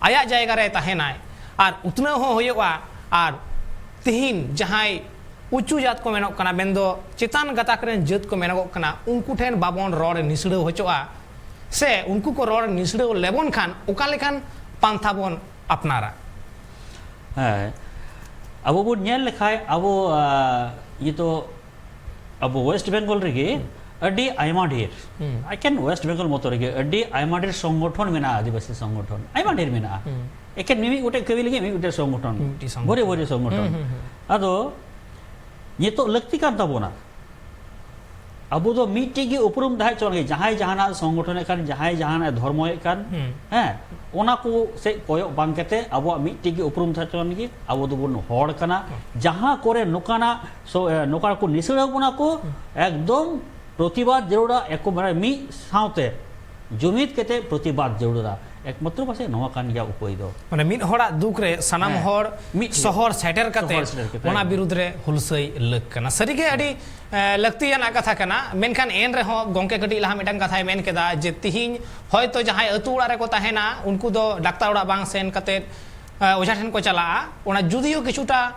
ᱟᱭᱟᱜ ᱡᱟᱭᱜᱟ ᱨᱮ ᱛᱟᱦᱮᱱᱟᱭ ᱟᱨ ᱩᱛᱱᱟᱹᱣ ᱦᱚᱸ ᱦᱩᱭᱩᱜᱼᱟ᱾ ᱟᱨ ᱛᱤᱦᱤᱧ ᱡᱟᱦᱟᱸᱭ ᱩᱪᱩ ᱡᱟᱹᱛ ᱠᱚ ᱢᱮᱱᱚᱜ ᱠᱟᱱᱟ, ᱢᱮᱱᱫᱚ ᱪᱮᱛᱟᱱ ᱜᱟᱛᱟᱠ ᱨᱮᱱ ᱡᱟᱹᱛ ᱠᱚ ᱢᱮᱱᱚᱜᱚᱜ ᱠᱟᱱᱟ, ᱩᱱᱠᱩ ᱴᱷᱮᱱ ᱵᱟᱵᱚᱱ ᱨᱚᱲ ᱱᱤᱥᱲᱟᱹᱣ ᱦᱚᱪᱚᱜᱼᱟ, ᱥᱮ ᱩᱱᱠᱩ ᱠᱚ ᱨᱚᱲ ᱱᱤᱥᱲᱟᱹᱣ ᱞᱮᱵᱚᱱ ᱠᱷᱟᱱ ᱚᱠᱟ ᱞᱮᱠᱟᱱ ᱯᱟᱱᱛᱷᱟ ᱵᱚᱱ ᱟᱯᱱᱟᱨᱟ? ᱦᱮᱸ, ᱟᱵᱚ ᱵᱚᱱ ᱧᱮᱞ ᱞᱮᱠᱷᱟᱡ ᱟᱵᱚ, ᱟ, ᱱᱤᱛᱚᱜ ᱟᱵᱚ ᱳᱭᱮᱥᱴ ᱵᱮᱝᱜᱚᱞ ᱨᱮᱜᱮ ᱟᱹᱰᱤ ᱟᱭᱢᱟ ᱰᱷᱮᱨ, ᱦᱩᱸ᱾ ᱮᱠᱮᱱ ᱳᱭᱮᱥᱴ ᱵᱮᱝᱜᱚᱞ ᱢᱚᱛᱚ ᱨᱮᱜᱮ ᱟᱹᱰᱤ ᱟᱭᱢᱟ ᱰᱷᱮᱨ ᱥᱚᱝᱜᱚᱴᱷᱚᱱ ᱢᱮᱱᱟᱜᱼᱟ, ᱟᱹᱫᱤᱵᱟᱹᱥᱤ ᱥᱚᱝᱜᱚᱴᱷᱚᱱ ᱟᱭᱢᱟ ᱰᱷᱮᱨ ᱢᱮᱱᱟᱜᱼᱟ᱾ ᱦᱩᱸ᱾ ᱮᱠᱮᱱ ᱢᱤᱢᱤᱫ ᱜᱚᱴᱮᱡ ᱠᱟᱹᱢᱤ ᱞᱟᱹᱜᱤᱫ ᱢᱤᱫ ᱜᱚᱴᱮᱡ ᱥᱚᱝᱜᱚᱴᱷᱚᱱ, ᱢᱤᱫᱴᱤᱡ ᱥᱚᱝᱜᱚᱴᱷᱚᱱ᱾ ᱵᱷᱚᱨᱮ ᱵᱷᱚᱨᱮ ᱥᱚᱝᱜᱚᱴᱷᱚᱱ᱾ ᱦᱩᱸ, ᱦᱩᱸ, ᱦᱩᱸ᱾ ᱟᱫᱚ ᱱᱤᱛᱚᱜ ᱞᱟᱹᱠᱛᱤ ᱠᱟᱱ ᱛᱟᱵᱚᱱᱟ, ᱟᱵᱚ ᱫᱚ ᱢᱤᱫᱴᱮᱡ ᱜᱮ ᱩᱯᱨᱩᱢ ᱛᱟᱦᱮᱸ ᱦᱚᱪᱚ ᱞᱟᱹᱜᱤᱫ, ᱡᱟᱦᱟᱸᱭ ᱡᱟᱦᱟᱱᱟᱜ ᱥᱚᱝᱜᱚᱴᱷᱚᱱᱮᱫ ᱠᱟᱱ, ᱡᱟᱦᱟᱸᱭ ᱡᱟᱦᱟᱱᱟᱜ ᱫᱷᱚᱨᱢᱚᱭᱮᱫ ᱠᱟᱱ, ᱦᱩᱸ᱾ ᱦᱮᱸ, ᱚᱱᱟ ᱠᱚ ᱥᱮᱫ ᱠᱚᱭᱚᱜ ᱵᱟᱝ ᱠᱟᱛᱮ ᱟᱵᱚᱣᱟᱜ ᱢᱤᱫᱴᱮᱡ ᱜᱮ ᱩᱯᱨᱩᱢ ᱛᱟᱦᱮᱸ ᱦᱚᱪᱚ ᱞᱟᱹᱜᱤᱫ ᱟᱵᱚ ᱫᱚᱵᱚᱱ ᱦᱚᱲ ᱠᱟᱱᱟ᱾ ᱡᱟᱦᱟᱸ ᱠᱚᱨᱮ ᱱᱚᱝᱠᱟᱱᱟᱜ ᱥᱚ-, ᱮ, ᱱᱚᱝᱠᱟ ᱠᱚ ᱱᱤᱥᱲᱟᱹᱣ ᱵᱚᱱᱟ ᱠᱚ, ᱮᱠᱫᱚᱢ ᱯᱨᱚᱛᱤᱵᱟᱫ ᱡᱟᱹᱨᱩᱲᱟ, ᱮᱠᱚ-, ᱢᱟᱱᱮ ᱢᱤᱫ ᱥᱟᱶᱛᱮ ᱡᱩᱢᱤᱫ ᱠᱟᱛᱮ ᱯᱨᱚᱛᱤᱵᱟᱫ ᱡᱟᱹᱨᱩᱲᱟ᱾ ᱮᱠᱢᱟᱛᱨᱚ ᱯᱟᱥᱮᱡ ᱱᱚᱣᱟ ᱠᱟᱱ ᱜᱮᱭᱟ ᱩᱯᱟᱹᱭ ᱫᱚ᱾ ᱢᱟᱱᱮ ᱢᱤᱫ ᱦᱚᱲᱟᱜ ᱫᱩᱠ ᱨᱮ ᱥᱟᱱᱟᱢ ᱦᱮᱸ, ᱦᱚᱲ ᱢᱤᱫ ᱴᱷᱮᱱ᱾ ᱥᱚᱦᱚᱨ ᱥᱮᱴᱮᱨ ᱠᱟᱛᱮ ᱥᱚᱦᱚᱨ ᱥᱮᱴᱮᱨ ᱠᱟᱛᱮ᱾ ᱚᱱᱟ ᱵᱤᱨᱩᱫᱽ ᱨᱮ ᱦᱩᱞᱥᱟᱹᱭ ᱞᱟᱹᱠ ᱠᱟᱱᱟ᱾ ᱥᱟᱹᱨᱤᱜᱮ ᱟᱹᱰᱤ, ᱮ, ᱞᱟᱹᱠᱛᱤᱭᱟᱱᱟᱜ ᱠᱟᱛᱷᱟ ᱠᱟᱱᱟ᱾ ᱢᱮᱱᱠᱷᱟᱱ ᱮᱱ ᱨᱮᱦᱚᱸ ᱜᱚᱢᱠᱮ ᱠᱟᱹᱴᱤᱡ ᱞᱟᱦᱟ ᱢᱤᱫᱴᱟᱝ ᱠᱟᱛᱷᱟᱭ ᱢᱮᱱ ᱠᱮᱫᱟ ᱡᱮ ᱛᱤᱦᱤᱧ ᱦᱚᱭᱛᱚ ᱡᱟᱦᱟᱸᱭ ᱟᱹᱛᱩ ᱚᱲᱟᱜ ᱨᱮᱠᱚ ᱛᱟᱦᱮᱱᱟ, ᱩᱱᱠᱩ ᱫᱚ ᱰᱟᱠᱛᱟᱨ ᱚᱲᱟᱜ ᱵᱟᱝ ᱥᱮᱱ ᱠᱟᱛᱮ, ᱮ, ᱚᱡᱷᱟ ᱴᱷᱮᱱ ᱠᱚ ᱪᱟᱞᱟᱜᱼᱟ᱾ ᱚᱱᱟ ᱡᱩᱫᱤᱭᱳ ᱠᱤᱪᱷᱩᱴᱟ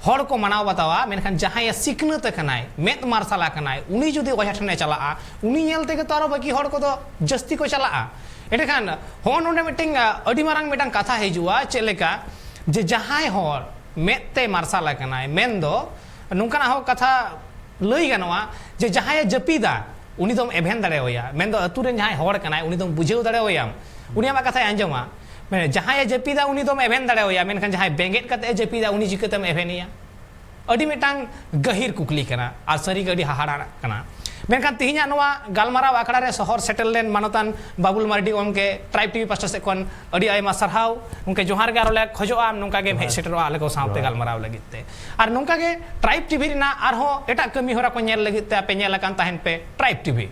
ᱦᱚᱲ ᱠᱚ ᱢᱟᱱᱟᱣ ᱵᱟᱛᱟᱣᱟ, ᱢᱮᱱᱠᱷᱟᱱ ᱡᱟᱦᱟᱸᱭᱮ ᱥᱤᱠᱷᱱᱟᱹᱛ ᱟᱠᱟᱱᱟᱭ, ᱢᱮᱫ ᱢᱟᱨᱥᱟᱞ ᱟᱠᱟᱱᱟᱭ, ᱩᱱᱤ ᱡᱩᱫᱤ ᱚᱡᱷᱟ ᱴᱷᱮᱱᱮ ᱪᱟᱞᱟᱜᱼᱟ, ᱩᱱᱤ ᱧᱮᱞ ᱛᱮᱜᱮ ᱛᱚ ᱟᱨᱚ ᱵᱟᱹᱠᱤ ᱦᱚᱲ ᱠᱚᱫᱚ ᱡᱟᱹᱥᱛᱤ ᱠᱚ ᱪᱟᱞᱟᱜᱼᱟ᱾ ᱮᱸᱰᱮᱠᱷᱟᱱ ᱦᱚᱸᱜᱼᱚ ᱱᱚᱰᱮ ᱢᱤᱫᱴᱮᱱ, ᱟ, ᱟᱹᱰᱤ ᱢᱟᱨᱟᱝ ᱢᱤᱫᱴᱟᱝ ᱠᱟᱛᱷᱟ ᱦᱤᱡᱩᱜᱼᱟ, ᱪᱮᱫ ᱞᱮᱠᱟ ᱡᱮ ᱡᱟᱦᱟᱸᱭ ᱦᱚᱲ ᱢᱮᱫ ᱛᱮ ᱢᱟᱨᱥᱟᱞ ᱟᱠᱟᱱᱟᱭ, ᱢᱮᱱᱫᱚ ᱱᱚᱝᱠᱟᱱᱟᱜ ᱦᱚᱸ ᱠᱟᱛᱷᱟ ᱞᱟᱹᱭ ᱜᱟᱱᱚᱜᱼᱟ ᱡᱮ ᱡᱟᱦᱟᱸᱭᱮ ᱡᱟᱹᱯᱤᱫᱟ, ᱩᱱᱤ ᱫᱚᱢ ᱮᱵᱷᱮᱱ ᱫᱟᱲᱮᱣᱟᱭᱟ, ᱢᱮᱱᱫᱚ ᱟᱹᱛᱩ ᱨᱮᱱ ᱡᱟᱦᱟᱸᱭ ᱦᱚᱲ ᱠᱟᱱᱟᱭ, ᱩᱱᱤ ᱫᱚᱢ ᱵᱩᱡᱷᱟᱹᱣ ᱫᱟᱲᱮᱣᱟᱭᱟᱢ, ᱩᱱᱤ ᱟᱢᱟᱜ ᱠᱟᱛᱷᱟᱭ ᱟᱸᱡᱚᱢᱟ᱾ ᱢᱟᱱᱮ ᱡᱟᱦᱟᱸᱭᱮ ᱡᱟᱹᱯᱤᱫᱟ, ᱩᱱᱤ ᱫᱚᱢ ᱮᱵᱷᱮᱱ ᱫᱟᱲᱮᱣᱟᱭᱟ, ᱢᱮᱱᱠᱷᱟᱱ ᱡᱟᱦᱟᱸᱭ ᱵᱮᱸᱜᱮᱫ ᱠᱟᱛᱮ ᱮ ᱡᱟᱹᱯᱤᱫᱟ, ᱩᱱᱤ ᱪᱤᱠᱟᱹᱛᱮᱢ ᱮᱵᱷᱮᱱᱮᱭᱟ? ᱟᱹᱰᱤ ᱢᱤᱫᱴᱟᱝ ᱜᱟᱹᱦᱤᱨ ᱠᱩᱠᱞᱤ ᱠᱟᱱᱟ ᱟᱨ ᱥᱟᱹᱨᱤᱜᱮ ᱟᱹᱰᱤ ᱦᱟᱦᱟᱲᱟᱜ ᱠᱟᱱᱟ᱾ ᱢᱮᱱᱠᱷᱟᱱ ᱛᱤᱦᱤᱧᱟᱜ ᱱᱚᱣᱟ ᱜᱟᱞᱢᱟᱨᱟᱣ ᱟᱠᱷᱲᱟ ᱨᱮ ᱥᱚᱦᱚᱨ ᱥᱮᱴᱮᱨ ᱞᱮᱱ ᱢᱟᱱᱚᱛᱟᱱ ᱵᱟᱵᱩᱞ ᱢᱟᱨᱰᱤ ᱜᱚᱢᱠᱮ, ᱴᱨᱟᱭᱤᱵᱽ ᱴᱤᱵᱷᱤ ᱯᱟᱥᱴᱟ ᱥᱮᱫ ᱠᱷᱚᱱ ᱟᱹᱰᱤ ᱟᱭᱢᱟ ᱥᱟᱨᱦᱟᱣ᱾ ᱜᱚᱢᱠᱮ ᱡᱚᱦᱟᱨ ᱜᱮ, ᱟᱨᱚ ᱞᱮ ᱠᱷᱚᱡᱚᱜᱼᱟ ᱟᱢ ᱱᱚᱝᱠᱟ ᱜᱮᱢ ᱦᱮᱡ ᱡᱚᱦᱟᱨ᱾ ᱥᱮᱴᱮᱨᱚᱜᱼᱟ ᱟᱞᱮ ᱠᱚ ᱥᱟᱶᱛᱮ ᱡᱚᱦᱟᱨ᱾ ᱜᱟᱞᱢᱟᱨᱟᱣ ᱞᱟᱹᱜᱤᱫ ᱛᱮ᱾ ᱟᱨ ᱱᱚᱝᱠᱟ ᱜᱮ ᱴᱨᱟᱭᱤᱵᱽ ᱴᱤᱵᱷᱤ ᱨᱮᱱᱟᱜ ᱟᱨᱦᱚᱸ ᱮᱴᱟᱜ ᱠᱟᱹᱢᱤ ᱦᱚᱨᱟ ᱠᱚ ᱧᱮᱞ ᱞᱟᱹᱜᱤᱫ ᱛᱮ ᱟᱯᱮ ᱧᱮᱞ ᱟᱠᱟᱱ ᱛᱟᱦᱮᱱ ᱯᱮ ᱴᱨᱟᱭᱤᱵᱽ ᱴᱤᱵᱷᱤ᱾